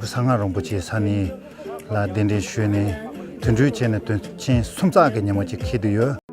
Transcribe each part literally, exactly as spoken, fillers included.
གསང་སྔགས་རིན་པོ་ཆེའི་ས་གནས་ལ་གདན་འདྲེན་ཞུས་ནས་དུས་འགྲོས་བྱས་ནས་དུས་ཆེན་སུམ་རྩ་གི་ཉིན་མོ་ཅིག་འཁེལ་བསྡད་ཡོད།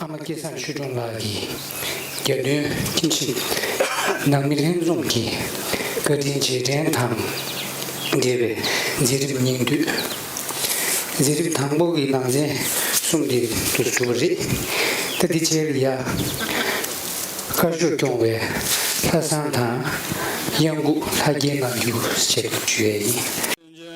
ཨ་མ་སྐལ་བཟང་ཆོས་སྒྲོན་ལགས་ཀྱི་རྒྱལ་དོན་ཁྱིམ་གཞིས་ནང་མི་ལྷན་འཛོམས་ཀྱི་བཀའ་དྲིན་རྗེས་དྲན་དང་འབྲེལ་བའི་མཛད་རིམ་སྙིང་བསྡུས། མཛད་རིམ་དང་པོ་གི་ནང་ཚན་གསུམ་དེ་དུ་གྲུབ་པ་རེད། ད་འདི་བྱས་ལ་ཡ། བཀའ་ཤོག་སྐྱོང་བའི་ལྷ་བསང་དང་གཡང་འགུགས་ལྷ་རྒྱལ་ངང་རྒྱུད་བྱེད་དུ་བཅུག་ཡས་ཡིན།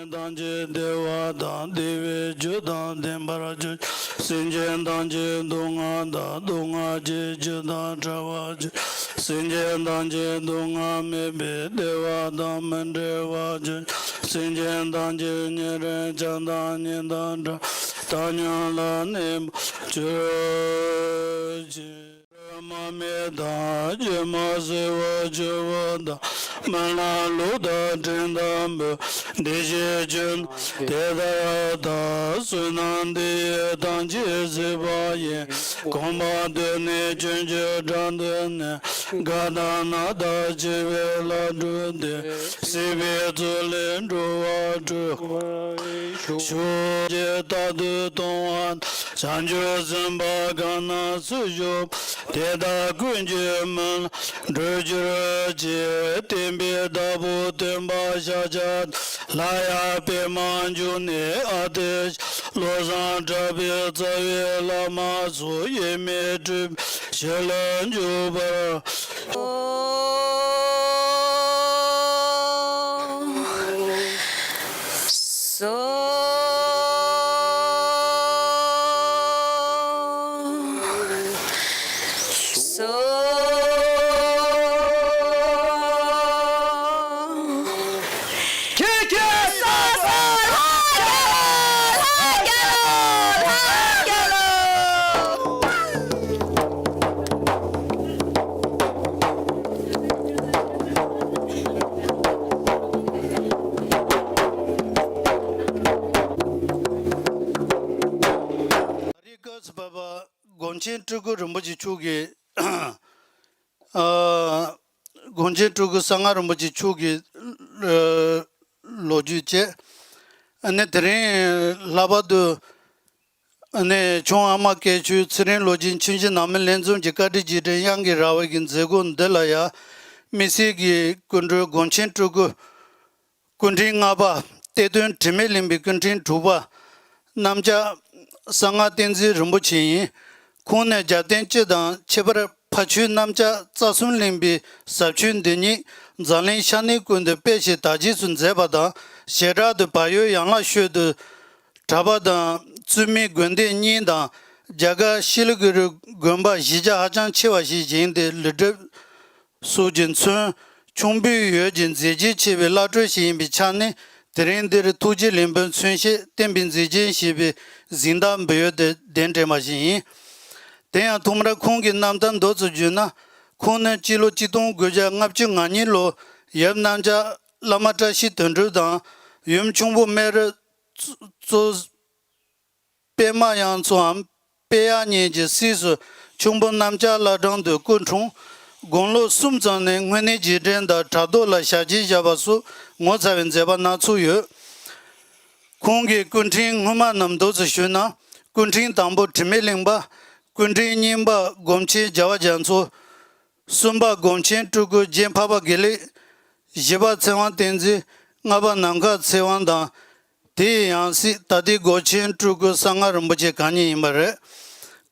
སེམས་ཅན་ཐམས་ཅད་བདེ་བ་དང་བདེ་བའི་རྒྱུ་དང་ལྡན་པར་གྱུར། སེམས་ཅན་ཐམས་ཅད་སྡུག་བསྔལ་དང་སྡུག་བསྔལ་གྱི་རྒྱུ་དང་བྲལ་བར་གྱུར། སེམས་ཅན་ཐམས་ཅད་སྡུག་བསྔལ་མེད་པའི་བདེ་བ་དང་མི་འབྲལ་བར་གྱུར། སེམས་ཅན་ཐམས་ཅད་ཉེ་རིང་བྱམས་དང་སྙིང་དང་བྲལ། ཐ་སྙད་ལ་གནས་པར་གྱུར་ཅིག། མ་སྨད་དང་སྒྱུ་མ་ཟེར་བར་གྱུར་པ་དང་། སྨོན་ལམ་ལུགས་དང་འབྲེལ་ལྡན་པའི་བདེ་གཤེགས་སྤྱོད་ལམ་དེ་ལྟར་བལྟ། བསོད་ནམས་འདི་ཡིས་ཐམས་ཅད་གཟིགས་པ་ཡི། གོ་འཕང་ཐོབ་ནས་བྱང་ཆུབ་བྲག་ཏུ་གནས། དགའ་དང་ན་དང་བརྗིད་པའི་ལྷ་འགྲུབ་སྟེ། སྲིད་པའི་མཚོ་ལས་འགྲོ་བ་སྒྲོལ། ཕྱོགས་བཅུའི་རྟག་ཏུ་གཏོང་བ། བྱང་ཆུབ་སེམས་དཔའ་གང་རྣམས་སུ་ཞུགས། དེ་དག་ཀུན་གྱི་སྨོན་ལམ་འགྲུབ་གྱུར་ཅིག། བསྟན་པའི་བདག་པོ་སྟོན་པ་ཤཱཀྱ། སླར་ཡང་པདྨ་འབྱུང་གནས་ཨ་ཏི་ཤ། བློ་བཟང་གྲགས་པའི་རྩ་བའི་བླ་མ་སོགས། དབྱེར་མེད་སྤྲུལ་པའི་ཞལ་ལ་འཇུག་པར། སོ། སོ། ཁྱེད་ཀྱི་ས་ས་ལྷ་རྒྱལ་ལོ། ལྷ་རྒྱལ་ལོ། ལྷ་རྒྱལ་ལོ། རི་སྐབས་སུ་བབས་པ་སྒོམ་ཆེན་སྤྲུལ་སྐུ་རིན་པོ་ཆེ་མཆོག་གི། ཨ། སྒོམ་ཆེན་སྤྲུལ་སྐུ་གསང་སྔགས་རིན་པོ་ཆེ་མཆོག་གི། ཨ། ལོ་རྒྱུས་བཅས། ཨ་ནི་དེ་རིང་ལྷག་པར་དུ། ཨ་ནི་ཁྱུང་ཨ་མ་སྐྱེས་ཆུང་ཚེ་རིང་ལོ་ཆེན་ཆུང་བཞི་ནང་མི་ལྷན་འཛོམས་ཀྱི་བཀའ་དྲིན་རྗེས་དྲན་དབྱངས་ཀྱི་ར་བ་གི་མཛད་སྒོ་འདི་ལ་ཡང་། དམིགས་བསལ་གྱི་སྐུ་མགྲོན་སྒོམ་ཆེན་སྤྲུལ་སྐུ། སྐུ་ཕྲེང་ལྔ་པ། གཏེར་སྟོན་དྲི་མེད་གླིང་པའི་སྐུ་ཕྲེང་དྲུག་པ། གནམ་ལྕགས་གསང་སྔགས་བསྟན་འཛིན་རིན་པོ་ཆེ་ཡིན། ཁོང་ནི་རྒྱལ་བསྟན་སྤྱི་དང་ཁྱད་པར་ཕ་ཆོས་གནམ་ལྕགས་རྩ་གསུམ་གླིང་པའི་ཟབ་ཆོས་འདི་ཉིད་འཛམ་གླིང་ཤར་ནུབ་ཀུན་ཏུ་སྤེལ་ཞིང་དར་རྒྱས་སུ་མཛད་པ་དང་། བྱེ་བྲག་ཏུ་བལ་ཡུལ་ཡན་ལག་ཤོད་དུ་གྲགས་པ་དང་། བཙུན་མའི་དགོན་སྡེ་གཉིས་དང་། རྒྱ་གར་ཤི་ལི་གུ་རུའི་དགོན་པ་གཞི་རྒྱ་ཧ་ཅང་ཆེ་བ་ཞིག་བཞེངས་ཏེ་ལུས་གྲུབ་སོགས་ཀྱིས་མཚོན། ཁྱུང་པོའི་ཡུལ་གྱི་མཛེས་རྒྱན་ཆེ་བའི་བླ་སྤྲུལ་ཞིག་ཡིན་པའི་ཆ་ནས། དེ་རིང་འདིར་ཐུགས་རྗེ་ལེགས་འབུལ་མཚོན་བྱེད་བསྟན་པའི་མཛེས་རྒྱན་ཞེས་པའི་གཟེངས་རྟགས་འབུལ་ཡུལ་དུ་གདན་འདྲེན་པ་ཞིག་ཡིན། དེ་ཡང་ཐོག་མར་ཁོང་གི་རྣམ་ཐར་མདོར་ཙམ་བརྗོད་ན། ཁོང་ནི་སྤྱི་ལོ་གཅིག་སྟོང་དགུ་བརྒྱ་ལྔ་བཅུ་ང་གཉིས་ལོར་ཡབ་གནམ་ལྕགས་བླ་མ་བཀྲ་ཤིས་དོན་གྲུབ་དང་། ཡུམ་ཁྱུང་པོ་སྨན་རི་གཙོ། པདྨ་དབྱངས་མཚོའམ་དཔལ་དབྱངས་གཉིས་ཀྱི་སྲས་སུ་ཁྱུང་པོ་གནམ་ལྕགས་བླ་བྲང་དུ་སྐུ་འཁྲུངས། དགུང་ལོ་གསུམ་ཙམ་ནས་དངོས་གནས་རྗེས་དྲན་དང་གྲྭ་ཐོག་ལ་ཞབས་ཕྱི་བཞག་པ་སོགས་ངོ་མཚར་བའི་མཛད་པ་སྣ་ཚོགས་ཡོད། ཁོང་གི་སྐུ་ཕྲེང་སྔོན་མ་རྣམས་མདོར་ཙམ་ཞུས་ན། སྐུ་ཕྲེང་དང་པོ་དྲི་མེད་གླིང་པ། སྐུ་ཕྲེང་གཉིས་པ་སྒོམ་ཆེན་རྒྱལ་བ་རྒྱ་མཚོ། གསུམ་པ་སྒོམ་ཆེན་སྤྲུལ་སྐུ་རྗེ་འཕགས་པ་དགེ་ལེགས། བཞི་པ་ཚེ་དབང་བསྟན་འཛིན། ལྔ་པ་ནམ་མཁའ་ཚེ་དབང་དང་། དེའི་ཡང་སྲིད་ད་ལྟའི་སྒོམ་ཆེན་སྤྲུལ་སྐུ་གསང་སྔགས་རིན་པོ་ཆེ་གང་ཉིད་ཡིན་པ་རེད།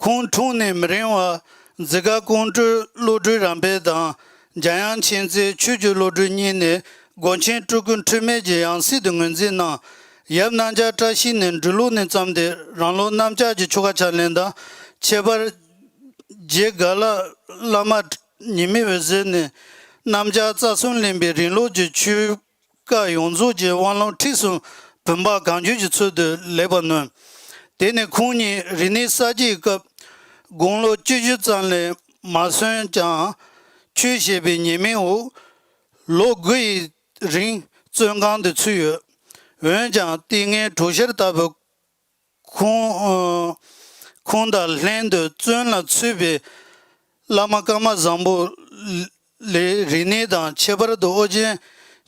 ཁོང་འཁྲུངས་ནས་མི་རིང་བར་འཛི་སྒར་ཀོང་སྤྲུལ་བློ་གྲོས་རབ་འཕེལ་དང་འཇམ་དབྱངས་མཁྱེན་བརྩེ་ཆོས་ཀྱི་བློ་གྲོས་གཉིས་ནས་སྒོམ་ཆེན་སྤྲུལ་སྐུ་འཁྲུལ་མེད་ཀྱི་ཡང་སྲིད་དུ་ངོས་འཛིན་གནང་། ཡབ་གནམ་ལྕགས་བཀྲ་ཤིས་ནས་འབྲི་ཀློག་ནས་བརྩམས་ཏེ། རང་ལུགས་གནམ་ལྕགས་ཀྱི་ཆོ་ག་ཕྱག་ལེན་དང་། ཁྱད་པར་རྗེ་ག་ལ་བླ་མ་ཉི་མའི་འོད་ཟེར་ནས་གནམ་ལྕགས་རྩ་གསུམ་གླིང་པའི་རིང་ལུགས་ཀྱི་ཆོས་བཀའ་ཡོངས་རྫོགས་ཀྱི་དབང་ལུང་ཁྲིད་གསུམ་བུམ་པ་གང་བྱོའི་ཚུལ་དུ་ལེགས་པར་ནོན། དེ་ནས་ཁོང་ཉིད་རིག་གནས་གསར་བརྗེའི་སྐབས་དགུང་ལོ་བཅུ་བཞི་ཙམ་ལས་མ་སོན་ཀྱང་། ཆོས་ཞེས་པའི་ཉེས་དམིགས་འོག་ལོ་དགུ་ཡི་རིང་བཙོན་ཁང་དུ་ཚུད་ཡོད། འོན་ཀྱང་ལྟས་ངན་གྲོགས་ཤར་ལྟ་བུ། ཁོང་། ཁོང་དང་ལྷན་དུ་བཙོན་ལ་ཚུད་པའི་བླ་མ་ཀརྨ་བཟང་པོ་ལས་རིག་གནས་དང་། ཁྱད་པར་དུ་ཨོ་རྒྱན་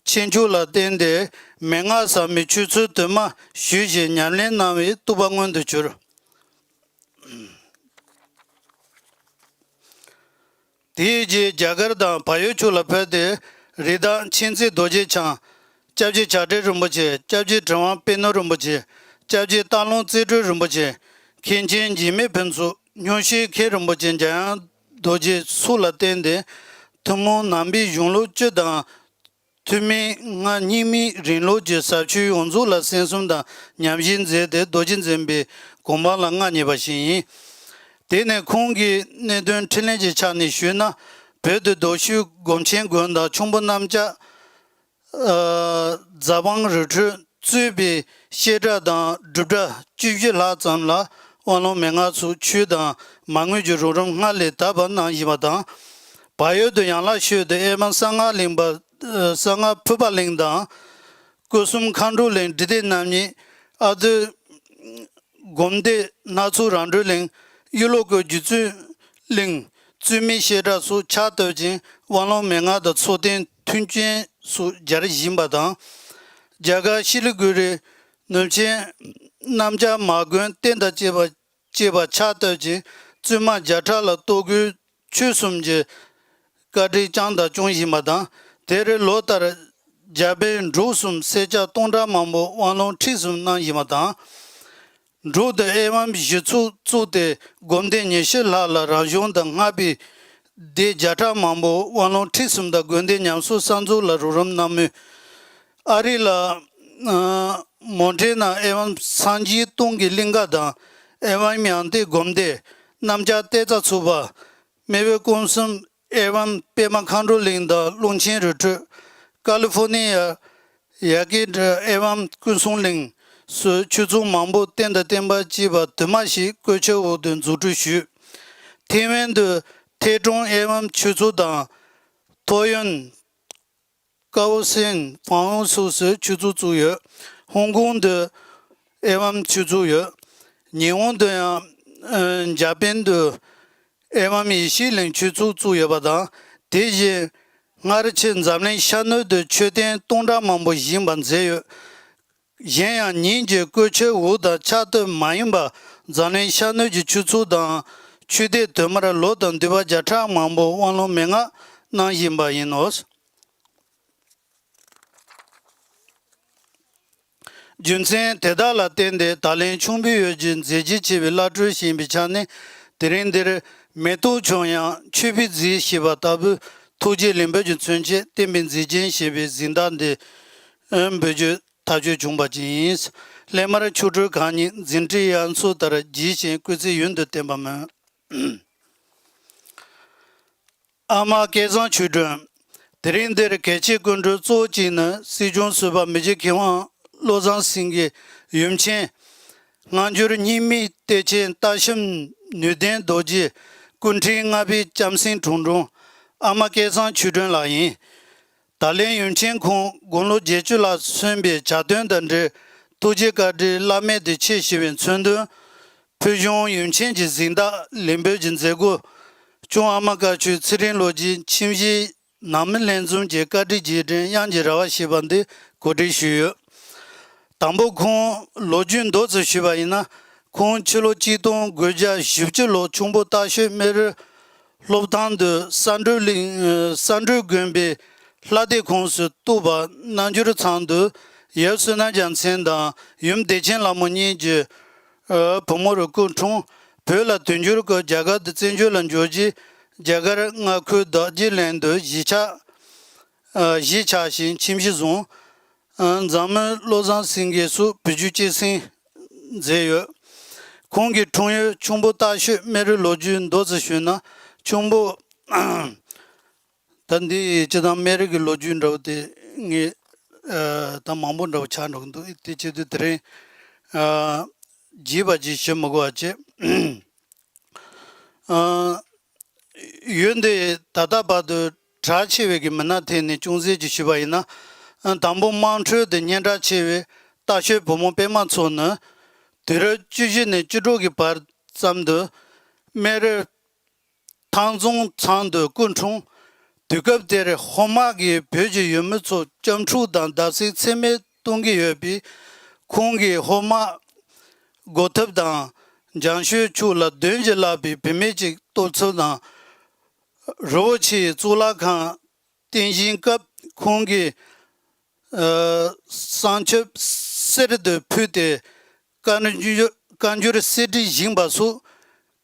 ཆོས་མཆོག་ལ་བརྟེན་ཏེ། མན་ངག་ཟབ་མོའི་ཆོས་ཚུལ་དུ་མ་ཞུས་ཤིང་ཉམས་ལེན་གནང་བས་རྟོགས་པ་མངོན་དུ་གྱུར། དེའི་རྗེས་རྒྱ་གར་དང་བལ་ཡུལ་ཕྱོགས་ལ་ཕེབས་ཏེ། རི་དྭགས་མཁྱེན་བརྩེ་རྡོ་རྗེ་འཆང་། སྐྱབས་རྗེ་བྱ་བྲལ་རིན་པོ་ཆེ། སྐྱབས་རྗེ་གྲུབ་དབང་པད་ནོར་རིན་པོ་ཆེ། སྐྱབས་རྗེ་སྟག་ལུང་རྩེ་སྤྲུལ་རིན་པོ་ཆེ། མཁན་ཆེན་འཇིགས་མེད་ཕུན་ཚོགས། སྨྱོ་ཤུལ་མཁན་རིན་པོ་ཆེ་འཇམ་དབྱངས་རྡོ་རྗེ་སོགས་ལ་བརྟེན་ཏེ། ཐུན་མོང་ནང་པའི་གཞུང་ལུགས་བཅུ་དང་། ཐུན་མིན་སྔགས་རྙིང་མའི་རིང་ལུགས་ཀྱི་ཟབ་ཆོས་ཡོངས་རྫོགས་ལ་གསན་གསུམ་དང་ཉམས་བཞེས་མཛད་དེ། རྡོ་རྗེ་འཛིན་པའི་གོ་འཕང་ལ་མངའ་བརྙེས་པ་ཞིག་ཡིན། དེ་ནས་ཁོང་གི་གནད་དོན་འཕྲིན་ལས་ཀྱི་ཆ་ནས་ཞུས་ན། བོད་དུ་རྡོ་ཤོད་སྒོམ་ཆེན་དགོན་དང་། ཁྱུང་པོ་གནམ་ལྕགས། ཨ། རྫ་སྤང་རི་ཁྲོད། གཙོས་པའི་བཤད་གྲྭ་དང་སྒྲུབ་གྲྭ་བཅུ་བཞི་ལྷག་ཙམ་ལ་དབང་ལུང་མན་ངག་སོགས་ཆོས་དང་མ་དངུལ་གྱི་རོགས་རམ་སྔར་ལས་དར་བར་གནང་བཞིན་པ་དང་། བལ་ཡུལ་དུ་ཡན་ལག་ཤོད་དུ་ཨེ་ཝན་གསང་སྔགས་གླིང་པ་གསང་སྔགས་ཕུར་པ་གླིང་དང་། སྐུ་གསུམ་མཁའ་འགྲོ་གླིང་འབྲི་སྡེ་རྣམ་གཉིས། ཨ་བདུད་སྒོམ་སྡེ་སྣ་ཚོགས་རང་གྲོལ་གླིང་། གཡུ་ལོ་ཀོ་རྒྱུད་བཙུན་གླིང་། བཙུན་མའི་བཤད་གྲྭ་སོགས་ཕྱག་བཏབ་ཅིང་དབང་ལུང་མན་ངག་དང་ཚོགས་རྟེན་མཐུན་རྐྱེན་སོགས་སྦྱར་བཞིན་པ་དང་། རྒྱ་གར་ཤི་ལི་གུ་རི་ནུབ་ཆེན་གནམ་བྱཱར་མ་དགོན་རྟེན་དང་བཅས་པ་བཅས་པ་ཕྱག་བཏབ་ཅིང་བཙུན་མ་བརྒྱ་ཕྲག་ལ་གཏོར་རྒོལ་ཆོས་གསུམ་གྱི་བཀའ་དྲིན་བསྐྱངས་དང་སྐྱོང་བཞིན་པ་དང་། དེར་ལོ་ལྟར་རྒྱ་བལ་འབྲུག་གསུམ་སེར་སྐྱ་སྟོང་ཕྲག་མང་པོ་དབང་ལུང་ཁྲིད་གསུམ་གནང་བཞིན་པ་དང་། འབྲུག་ཏུ་ཨེ་ཝན་གཞི་ཚོགས་བཙུགས་ཏེ་དགོན་སྡེ་ཉི་ཤུ་ལྷག་ལ་རང་གཞུང་དང་མངའ་པའི་སྡེ་བརྒྱ་ཕྲག་མང་པོ་དབང་ལུང་ཁྲིད་གསུམ་དང་དགོན་སྡེ་ཉམས་གསོ་གསར་འཛུགས་ལ་རོགས་རམ་གནང་མུས། ཨ་རི་ལ་མོན་ཊ་ནའི་ཨེ་ཝན་སངས་རྒྱས་སྟོང་གི་གླིང་ག་དང་ཨེ་ཝན་མྱང་སྟེ་སྒོམ་སྡེ། གནམ་བྱཱར་གཏེར་རྩ་ཚོགས་པ། སྨན་པའི་སྐུ་གསུམ་ཨེ་ཝན་པདྨ་མཁའ་འགྲོ་གླིང་དང་ཀློང་ཆེན་རི་ཁྲོད། ཀ་ལི་ཧྥོ་ནི་ཡ། ཡ་གི་ཨེ་ཝན་སྐུ་གསུམ་གླིང་སོགས་ཆོས་ཚོགས་མང་པོ་རྟེན་དང་བརྟེན་པ་བཅས་པ་དུ་མ་ཞིག་བཀོད་ཁྱབ་འོག་ཏུ་འཛུགས་སྐྲུན་ཞུས། ཐེ་ཝན་དུ་ཐེ་ཀྲུང་ཨེ་ཝན་ཆོས་ཚོགས་དང་། ཐོ་ཡོན། ཀའོ་སིན། ཧྥང་ཝུན་སོགས་སུ་ཆོས་ཚོགས་བཙུགས་ཡོད། ཧོང་ཀོང་དུ་ཨེ་ཝན་ཆོས་ཚོགས་ཡོད། ཉི་ཧོང་དུ་ཡང་། ཨ། འཇར་པན་དུ་ཨེ་ཝན་ཡེ་ཤེས་གླིང་ཆོས་ཚོགས་བཙུགས་ཡོད་པ་དང་། དེ་བཞིན་སྔར་ཕྱི་འཛམ་གླིང་ཤར་ནུབ་ཏུ་མཆོད་རྟེན་སྟོང་ཕྲག་མང་པོ་བཞེངས་པ་མཛད་ཡོད། གཞན་ཡང་ཉིན་གྱི་བཀོད་ཁྱབ་འོག་དང་ཕྱག་ཏུ་མ་ཡིན་པ་འཛམ་གླིང་ཤར་ནུབ་ཀྱི་ཆོས་ཚོགས་དང་ཆོས་སྡེ་དུ་མར་ལོ་དང་འདུས་པ་བརྒྱ་ཕྲག་མང་པོ་དབང་ལུང་མན་ངག་གནང་བཞིན་པ་ཡིན་ནོ། རྒྱུ་མཚན་དེ་དག་ལ་བརྟེན་ཏེ་ད་ལན་ཁྱུང་པོའི་ཡུལ་གྱི་མཛེས་རྒྱན་ཆེ་བའི་བླ་སྤྲུལ་ཞེས་པའི་ཆ་ནས་དེ་རིང་འདིར་མེ་ཏོག་ཆུང་ཡང་མཆོད་པའི་རྫས་ཞེས་པ་ལྟ་བུའི་ཐུགས་རྗེ་ལེགས་འབུལ་གྱི་མཚོན་ཆེད་བསྟན་པའི་མཛེས་རྒྱན་ཞེས་པའི་གཟེངས་རྟགས་འདི་འབུལ་རྒྱུ་ཐག་གཅོད་བྱུང་བ་ཡིན། སླད་མར་ཆོ་འཕྲུལ་གང་ཉིད་འཛིན་གྲྭའི་དབྱར་མཚོ་ལྟར་རྒྱས་ཤིང་བཀོད་ཚེ་ཡུན་དུ་བརྟན་པར་སྨོན། ཨ་མ་སྐལ་བཟང་ཆོས་སྒྲོན། དེ་རིང་འདིར་གལ་ཆེའི་སྐུ་མགྲོན་གཙོ་བོ་གཅིག་ནི་སྲིད་སྐྱོང་ཟུར་པ་མི་རྗེ་མཁས་དབང་བློ་བཟང་སེང་གེའི་ཡུམ་ཆེན། སྔ་འགྱུར་རྙིང་མའི་གཏེར་ཆེན་ལྟ་ཞིབ་ནུས་ལྡན་རྡོ་རྗེའི་སྐུ་ཕྲེང་ལྔ་པའི་ལྕམ་སྲིང་དྲུང་དྲུང་ཨ་མ་སྐལ་བཟང་ཆོས་སྒྲོན་ལགས་ཡིན། ད་ལན་ཡུམ་ཆེན་ཁོང་དགུང་ལོ་བརྒྱད་ཅུ་ལ་སོན་པའི་གྱ་སྟོན་དང་འབྲེལ་ཐུགས་རྗེ་བཀའ་དྲིན་བླ་མེད་དུ་ཆེ་ཞུ་བའི་མཚོན་དོན། ཕུལ་བྱུང་ཡུམ་ཆེན་གྱི་གཟེངས་རྟགས་ལེགས་འབུལ་གྱི་མཛད་སྒོ། ལྕམ་ཨ་མ་བཀའ་ཆོས་ཚེ་རིང་ལོ་རྒྱུས་ཁྱིམ་གཞིས་ནང་མི་ལྷན་འཛོམས་ཀྱི་བཀའ་དྲིན་རྗེས་དྲན་དབྱངས་ཀྱི་ར་བ་ཞེས་པ་འདི་གོ་སྒྲིག་ཞུས་ཡོད། དང་པོ་ཁོང་ལོ་རྒྱུས་མདོ་ཙམ་ཞུས་པ་ཡིན་ན། ཁོང་ཕྱི་ལོ་གཅིག་སྟོང་དགུ་བརྒྱ་བཞི་བཅུ་ལོར་ཁྱུང་པོ་སྟག་ཤོད་སྨན་རི་སློབ་ཐང་དུ་ས་འབྲུག་གླིང་། ས་འབྲུག་དགོན་པའི་ལྷ་སྡེ་ཁོངས་སུ་གཏོགས་པ་རྣལ་འབྱོར་ཚང་དུ་ཡབ་བསོད་ནམས་རྒྱལ་མཚན་དང་ཡུམ་བདེ་ཆེན་ལྷ་མོ་གཉིས་ཀྱི་བུ་མོར་སྐུ་འཁྲུངས། བོད་ལ་དུས་འགྱུར་སྐབས་རྒྱ་གར་དུ་བཙན་བྱོལ་ལ་འབྱོར་རྗེས་རྒྱ་གར་མངའ་ཁུལ་བདག་བསྐྱེད་གླིང་དུ་གཞིས་ཆགས། གཞིས་ཆགས་ཤིང་ཁྱིམ་གཞིས་བཟུང་། འཛམ་མི་བློ་བཟང་སེང་གེ་སོགས་བུ་བརྒྱུད་སྐྱེད་སྲིང་མཛད་ཡོད། ཁོང་གི་འཁྲུངས་ཡུལ་ཁྱུང་པོ་སྟག་ཤོད་སྨན་རི་ལོ་རྒྱུས་མདོ་ཙམ་ཞུས་ན། ཁྱུང་པོ། ད་འདི་སྤྱི་བཏང་སྨན་རི་གི་ལོ་རྒྱུས་འདྲ་བོ་དེ་ངས་ད་མང་པོ་འདྲ་བོ་ཆགས་འགྲོ་གི་འདུག་དེ་བྱེད་དུས་དེ་རིང་རྒྱས་པ་ཅིག་ཞུ་མི་དགོས་པ་བྱས། ཡུལ་འདི་ད་ལྟ་བར་དུ་གྲགས་ཆེ་བའི་གི་མི་སྣ་ཐད་ནས་ཅུང་ཟད་ཅིག་ཞུས་པ་ཡིན་ན། དང་པོ་དམངས་ཁྲོད་དུ་སྙན་གྲགས་ཆེ་བའི་སྟག་ཤོད་བུ་མོ་པད་མ་མཚོ་ནི། དུས་རབས་བཅུ་བཞི་ནས་བཅུ་དྲུག་གི་བར་ཙམ་དུ་སྨན་རི་ཐང་རྫོང་ཚང་དུ་སྐུ་འཁྲུངས། དུས་སྐབས་དེར་ཧོར་དམག་གིས་བོད་ཀྱི་ཡུལ་མི་ཚོ་སྐྱབས་འཁྲུག་དང་བརྡབ་གསིག་ཚད་མེད་གཏོང་གི་ཡོད་པས། ཁོང་གིས་ཧོར་དམག་སྒོ་ཐུབ་དང་འཇང་ཤོད་ཕྱོགས་ལ་གདོན་གྱིས་བརླགས་པའི་བུད་མེད་ཅིག་གཏོར་ཚུལ་དང་། རི་བོ་ཆེའི་གཙུག་ལག་ཁང་རྟེན་བཞེངས་སྐབས་ཁོང་གིས་ཨ་བསང་ཆབ་གསེར་དུ་ཕུལ་ཏེ་བཀའ་འགྱུར་བཀའ་འགྱུར་གསེར་བྲིས་བཞེངས་པ་སོགས་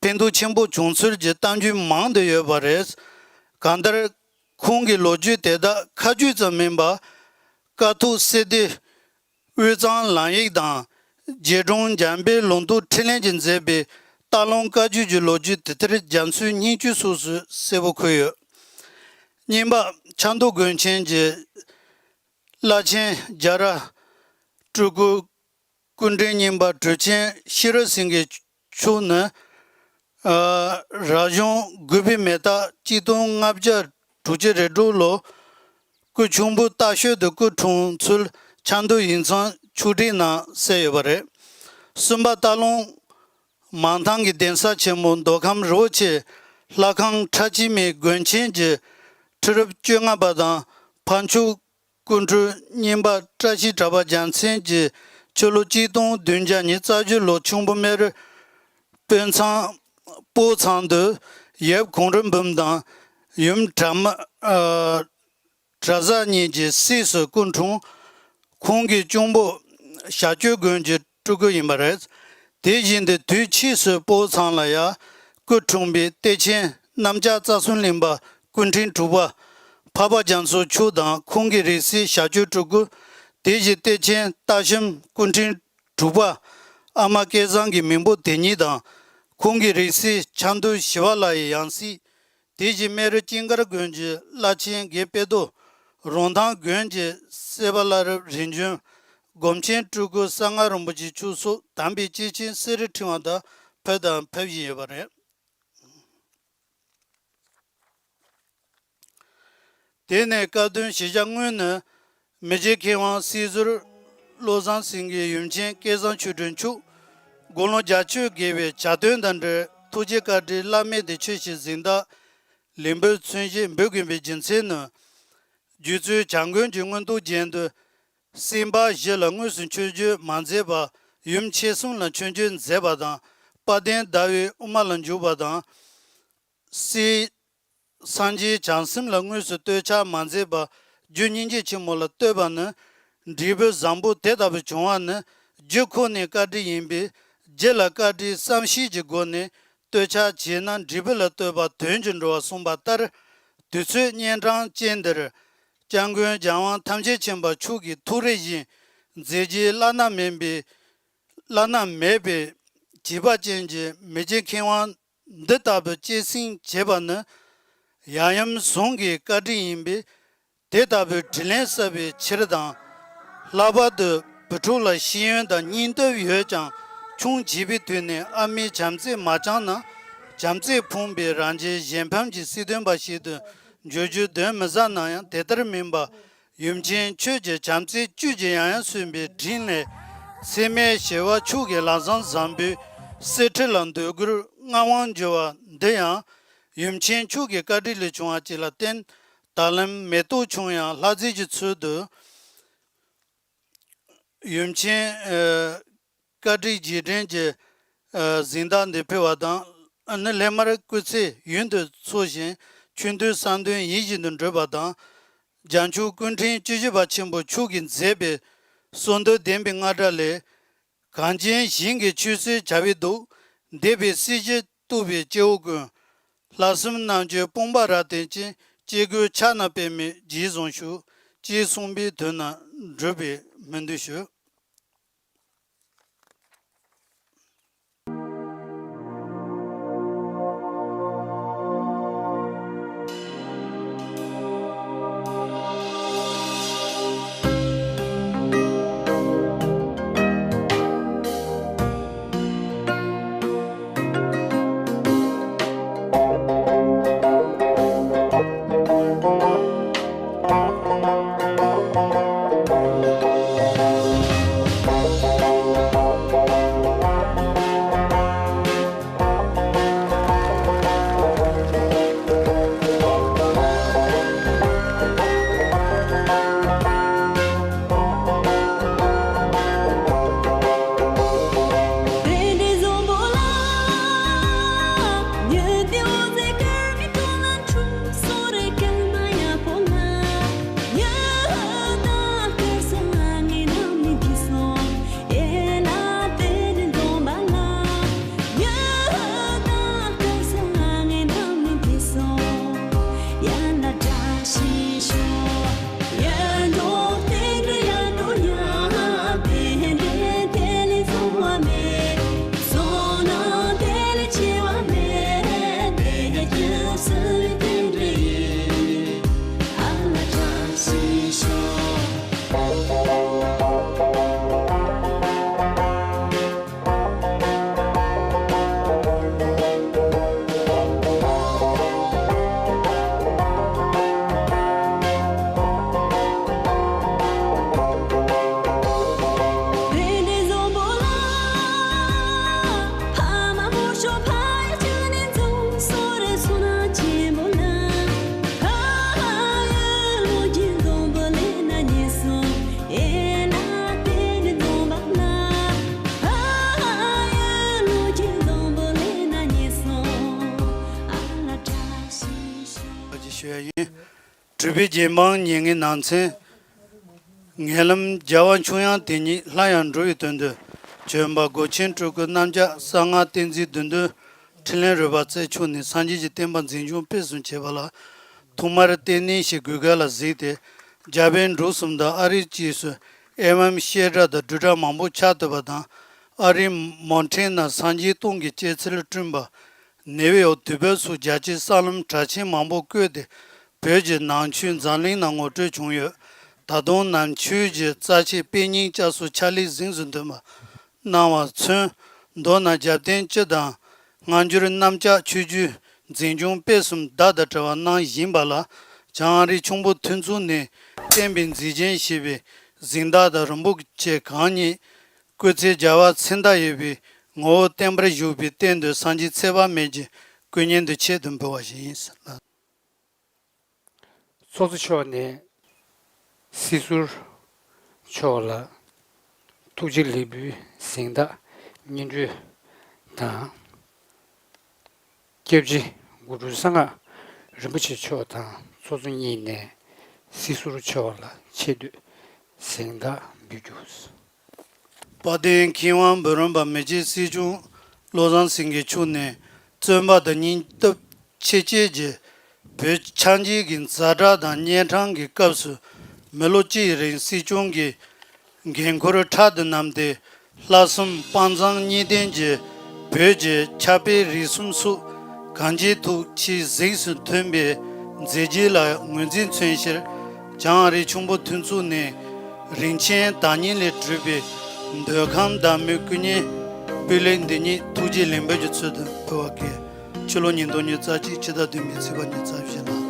ཕན་ཐོགས་ཆེན་པོ་བྱུང་ཚུལ་གྱི་གཏམ་རྒྱུད་མང་དུ་ཡོད་པ་རེད། གང་ལྟར་ཁོང་གི་ལོ་རྒྱུས་དེ་དག་ཁ་རྒྱུན་ཙམ་མིན་པར། ཀཿཐོག་གསེར་སྡེ་དབུས་གཙང་ལམ་ཡིག་དང་རྗེ་དྲུང་འཇམ་དཔལ་ལུང་རྟོགས་འཕྲིན་ལས་ཀྱིས་མཛད་པའི་སྟག་ལུང་བཀའ་བརྒྱུད་ཀྱི་ལོ་རྒྱུས་དེབ་ཐེར་རྒྱ་མཚོའི་སྙིང་བཅུད་སོགས་སུ་གསལ་པོ་འཁོད་ཡོད། གཉིས་པ་ཆབ་མདོ་དགོན་ཆེན་གྱི་བླ་ཆེན་རྒྱལ་རབས་ སྤྲུལ་སྐུ་སྐུ་ཕྲེང་གཉིས་པ་གྲུབ་ཆེན་ཤེས་རབ་སེང་གེ་མཆོག་ནི། ཨ། རབ་བྱུང་དགུ་པའི་མེ་སྟག་གཅིག་སྟོང་ལྔ་བརྒྱ་དྲུག་ཅུ་རེ་དྲུག་ལོ། སྐུ་ཆུང་བུ་སྟག་ཤོད་དུ་སྐུ་འཁྲུངས་ཚུལ་ཆབ་མདོ་ཡིག་ཚང་ཆོས་ཁྲིད་ནང་གསལ་ཡོད་པ་རེད། སུམ་པ་སྟག་ལུང་མང་ཐང་གི་གདན་ས་ཆེན་མོ་མདོ་ཁམས་རི་བོ་ཆེ་ལྷ་ཁང་ཁྲ་ཆིལ་མའི་དགོན་ཆེན་གྱི་ཁྲི་རབས་བཅོ་ལྔ་པ་དང་། ཕ་མཆོག་སྐུ་འཁྲུངས་གཉིས་པ་བཀྲ་ཤིས་གྲགས་པ་རྒྱལ་མཚན་གྱིས་ཕྱི་ལོ་གཅིག་སྟོང་བདུན་བརྒྱ་ཉི་ཤུ་རྩ་བཞི་ལོ་ཆུང་བུ་སྨེ་རུ་སྤོས་ཚང་སྤོ་ཚང་དུ་ཡབ་གུང་རུ་འབུམ་དང་ཡུམ་གྲ་མ་ཨ་གྲྭ་བཟའ་གཉིས་ཀྱི་སྲས་སུ་སྐུ་འཁྲུངས། ཁོང་གི་གཅུང་པོ་བྱ་སྤྱོད་དགོན་གྱི་སྤྲུལ་སྐུ་ཡིན་པ་རེད། དེ་བཞིན་དུ་དུས་ཕྱིས་སུ་སྤོ་ཚང་ལ་ཡང་སྐུ་འཁྲུངས་པའི་གཏེར་ཆེན་གནམ་ལྕགས་རྩ་གསུམ་གླིང་པ་སྐུ་ཕྲེང་དྲུག་པ་འཕགས་པ་རྒྱ་མཚོ་མཆོག་དང་ཁོང་གི་རིགས་སྲས་བྱ་སྤྱོད་སྤྲུལ་སྐུ། དེ་བཞིན་གཏེར་ཆེན་སྟག་ཞུན་སྐུ་ཕྲེང་དྲུག་པ་ཨ་མ་སྐལ་བཟང་གི་མིང་པོ་དེ་ཉིད་དང་། ཁོང་གི་རིགས་སྲས་ཆབ་མདོ་ཞི་བ་ལྷ་ཡི་ཡང་སྲིད། དེ་བཞིན་སྨེ་རུ་སྐྱིད་མཁར་དགོན་གྱི་བླ་ཆེན་དགེ་དཔལ་རྡོ། རོང་ཐང་དགོན་གྱི་སྲས་པ་བླ་རབས་རིམ་བྱོན། སྒོམ་ཆེན་སྤྲུལ་སྐུ་གསང་སྔགས་རིན་པོ་ཆེ་མཆོག་སོགས་དམ་པའི་སྐྱེས་ཆེན་གསེར་རི་ཕྲེང་བ་དག་ཕེབས་དང་ཕེབས་བཞིན་ཡོད་པ་རེད། དེ་ནས་སྐབས་བདུན་ཞེས་བྱ་སྔོན་ནི། མི་རྗེ་མཁས་དབང་སྲིད་ཟུར་བློ་བཟང་སེང་གེའི་ཡུམ་ཆེན་སྐལ་བཟང་ཆོས་སྒྲོན་མཆོག་དགུང་ལོ་བརྒྱད་ཅུ་བརྒལ་བའི་གྱ་སྟོན་དང་འབྲེལ་ཐུགས་རྗེ་བཀའ་དྲིན་བླ་མེད་དུ་ཆེ་ཞིང་གཟེངས་རྟགས་ལན་འབུལ་མཚོན་བཞེས་འབུལ་དགོས་པའི་རྒྱུ་མཚན་ནི། རྒྱུད་ཚོའི་བྱ་མགོན་གྱི་མངོན་རྟོགས་རྒྱན་དུ། སྲིད་པ་བཞི་ལ་དངོས་སུ་མཆོད་བརྗོད་མ་མཛད་པར་ཡུམ་ཆེ་གསུམ་ལ་མཆོད་བརྗོད་མཛད་པ་དང་། དཔལ་ལྡན་ཟླ་བའི་དབུ་མ་ལ་འཇུག་པ་དང་། སྲིད། སངས་རྒྱས་བྱང་སེམས་ལ་དངོས་སུ་བསྟོད་ཕྱག་མ་མཛད་པར་རྒྱུ་སྙིང་རྗེ་ཆེན་མོ་ལ་བསྟོད་པ་ནི་འབྲས་བུ་བཟང་པོ་དེ་ལྟ་བུ་བྱུང་བ་ནི་རྒྱུ་ཁོ་ནའི་བཀའ་དྲིན་ཡིན་པས། རྒྱུ་ལ་བཀའ་དྲིན་བསམ་ཤེས་ཀྱི་སྒོ་ནས་བསྟོད་ཕྱག་བྱས་ན་འབྲས་བུ་ལ་བསྟོད་པ་དོན་གྱི་འགྲོ་བ་གསུངས་པ་ལྟར། དུས་ཚོད་གཉན་འཕྲང་ཅན་འདིར། སྐྱབས་མགོན་རྒྱལ་དབང་ཐམས་ཅད་མཁྱེན་པ་མཆོག་གི་ཐུགས་རེ་བཞིན་མཛད་རྗེས་བླ་ན་མེད་པའི་བླ་ན་མེད་པའི་བྱིས་པ་ཅན་གྱི་མི་རྗེ་མཁས་དབང་འདི་ལྟ་བུ་སྐྱེད་སྲིང་བྱེད་པ་ནི་ཡབ་ཡུམ་ཟུང་གི་བཀའ་དྲིན་ཡིན་པས། དེ་ལྟ་བུའི་དྲིན་ལན་བསབ་པའི་ཕྱིར་དང་། ལྷག་པར་དུ་བུ་ཕྲུག་ལ་ཤེས་ཡོན་དང་སྙིང་སྟོབས་ཡོད་ཀྱང་ཆུང་བྱིས་པའི་དུས་ནས་ཨ་མའི་བྱམས་བརྩེས་མ་བསྐྱངས་ན་བྱམས་བརྩེས་ཕོངས་པའི་རང་རྒྱལ་གཞན་ཕམ་གྱི་སྲིད་དོན་པ་ཞིག་ཏུ་འགྱུར་རྒྱུ་གདོན་མི་ཟ་ན་ཡང་དེ་ལྟར་མིན་པ། ཡུམ་ཆེན་ཁྱོད་ཀྱི་བྱམས་བརྩེ་བཅུད་ཀྱིས་ཡང་ཡང་སུན་པའི་དྲིན་ལས། སྲེད་མེད་ཞི་བ་མཆོག་གི་ལམ་བཟང་བཟང་པོའི་གསེར་ཁྲི་ལ་འདོད་དགུར་མངའ་དབང་འབྱོར་བ་འདི་ཡང་ཡུམ་ཆེན་མཆོག་གི་བཀའ་དྲིན་ལས་བྱུང་བ་ཅིག་ལ་བརྟེན། ད་ལམ་མེ་ཏོག་ཆུང་ཡང་ལྷ་རྫས་ཀྱི་ཚུལ་དུ། ཡུམ་ཆེན་ཨ་བཀའ་དྲིན་རྗེས་དྲན་གྱི་ཨ་གཟེངས་རྟགས་འདི་ཕུལ་བ་དང་། ཨ་ནི་སླད་མར་སྐུ་ཚེ་ཡུན་དུ་འཚོ་ཞིང་ཆོས་འདུལ་གསང་འདུལ་ཡིད་བཞིན་དུ་འགྲུབ་པ་དང་། རྒྱལ་མཆོག་སྐུ་ཕྲེང་བཅུ་བཞི་པ་ཆེན་པོ་མཆོག་གིས་མཛད་པའི་གསོལ་འདེབས་བདེན་པའི་རྔ་སྒྲ་ལས། གངས་ཅན་ཞིང་གི་ཆོས་སྲིད་བྱ་བའི་གདུགས། འདས་པའི་སྲིད་ཞི་གཏུགས་པའི་སྐྱེ་བོ་ཀུན། ལྷག་བསམ་རྣམ་དཔྱོད་དཔུང་པ་རབ་བརྟན་ཅིང་། སྐྱེ་དགུའི་ཕྱག་ན་པདྨས་རྗེས་བཟུང་ཤོག་ཅེས་གསུངས་པའི་དོན་རྣམས་འགྲུབ་པའི་སྨོན་འདུན་ཞུ། གུས་པས་རྗེ་འབངས་ཉེ་ངེས་ནང་ཚན། ངན་ལམ་རྒྱལ་བ་ཆོས་དབྱངས་དེ་ཉིད་སླར་ཡང་འགྲོ་བའི་དོན་དུ་བྱོན་པ་སྒོ་ཆེན་སྤྲུལ་སྐུ་གནམ་ལྕགས་གསང་སྔགས་བསྟན་འཛིན་བདུད་འདུལ་འཕྲིན་ལས་རོལ་པ་རྩལ་མཆོག་ནས་སངས་རྒྱས་ཀྱི་བསྟན་པ་འཛིན་སྐྱོང་སྤེལ་གསུམ་བྱེད་པ་ལ། ཐོག་མར་བསྟན་གནས་ཞེས་གུས་བཀུར་ལ་གཟིགས་ཏེ། རྒྱ་བལ་འབྲུག་གསུམ་དང་ཨ་རིའི་ཅེས་སུ་ཨེ་ཝཾ་བཤད་གྲྭ་དང་སྒྲུབ་གྲྭ་མང་པོ་ཆགས་ཐུབ་པ་དང་། ཨ་རིའི་མོན་ཊེ་ན་སངས་རྒྱས་སྟོང་གི་སྐྱེད་ཚལ་བསྐྲུན་པ། ནེའུ་ཡོག་དུས་བབ་སོགས་རྒྱལ་སྤྱིའི་གསར་ལམ་གྲགས་ཆེན་མང་པོ་བཀོད་དེ། བོད་ཀྱི་ནང་ཆོས་འཛམ་གླིང་ནང་ངོ་སྤྲོད་བྱུང་ཡོད། ད་དུང་ནང་ཆོས་ཀྱི་རྩ་ཆེའི་དཔེ་རྙིང་བསྐྱར་གསོ་ཕྱག་ལས་གཟེངས་སུ་ཐོན་པ་གནང་བ་མཚོན། མདོར་ན་རྒྱབ་རྟེན་སྤྱི་དང་སྔ་འགྱུར་གནམ་ལྕགས་ཆོས་བརྒྱུད་འཛིན་སྐྱོང་སྤེལ་གསུམ་བདག་དང་བྲལ་བ་གནང་བཞིན་པ་ལ། བྱང་ཨ་རིའི་ཁྱུང་པོ་མཐུན་ཚོགས་ནས་བསྟན་པའི་མཛེས་རྒྱན་ཞེས་པའི་གཟེངས་རྟགས་དང་རིན་པོ་ཆེ་གང་རྙེད། སྐུ་ཚེ་བརྒྱ་པ་མཚན་རྟགས་ཡོད་པའི་ངོ་བོ་བརྟན་པར་བཞུགས་པའི་རྟེན་དུ་སངས་རྒྱས་ཚེ་དཔག་མེད་ཀྱི་སྐུ་བརྙན་དུ་ཆེད་དུ་འབུལ་བ་ཞིག་ཡིན། ཚོགས་གཙོ་མཆོག་ནས་སྲིད་ཟུར་མཆོག་ལ་ཐུགས་རྗེ་ལེགས་འབུལ་གཟེངས་རྟགས་སྙན་སྒྲོན་དང་། སྐྱབས་རྗེ་གུ་རུ་གསང་སྔགས་རིན་པོ་ཆེ་མཆོག་དང་ཚོགས་གཙོ་གཉིས་ནས་སྲིད་ཟུར་མཆོག་ལ་ཆེ་བསྟོད་གཟེངས་རྟགས་འབུལ་རྒྱུ། དཔལ་ལྡན་མཁས་དབང་འབུམ་རམས་པ་མི་རྗེ་སྲིད་སྐྱོང་བློ་བཟང་སེང་གེ་མཆོག་ནས་བརྩོན་པ་དང་སྙིང་སྟོབས་ཆེ་བསྐྱེད་ཀྱིས་བོད་ཕྱག་མཇལ་གྱི་ཛ་དྲག་དང་གཉན་འཕྲང་གི་སྐབས་སུ་མི་ལོ་གཅིག་རིང་སྲིད་སྐྱོང་གི་འགན་འཁུར་ཕྲག་ཏུ་བསྣམས་ཏེ། ལྷག་བསམ་དཔའ་མཛངས་གཉིས་ལྡན་གྱི་བོད་ཀྱི་ཆབ་དཔལ་རིག་གསུམ་སོགས་གང་ཅིའི་ཐོག་ཆེས་གཟེངས་སུ་ཐོན་པའི་མཛད་རྗེས་ལ་ངོས་འཛིན་མཚོན་ཕྱིར། བྱང་ཨ་རིའི་ཁྱུང་པོ་མཐུན་ཚོགས་ནས་རིན་ཆེན་བདག་ཉིད་ལས་གྲུབ་པའི་འདོད་ཁམས་བདག་མོའི་སྐུ་བརྙན་སྤུས་ལེགས་འདི་ཉིད་ཐུགས་རྗེ་ལེགས་འབུལ་གྱི་ཚུལ་དུ་འབུལ་བ་གལ། ཕྱི་ལོ་ཉིས་སྟོང་ཉི་ཤུ་རྩ་གཅིག་ཕྱི་ཟླ་བདུན་པའི་ཚེས་པ་ཉི་ཤུ་རྩ་བཞི་ལ།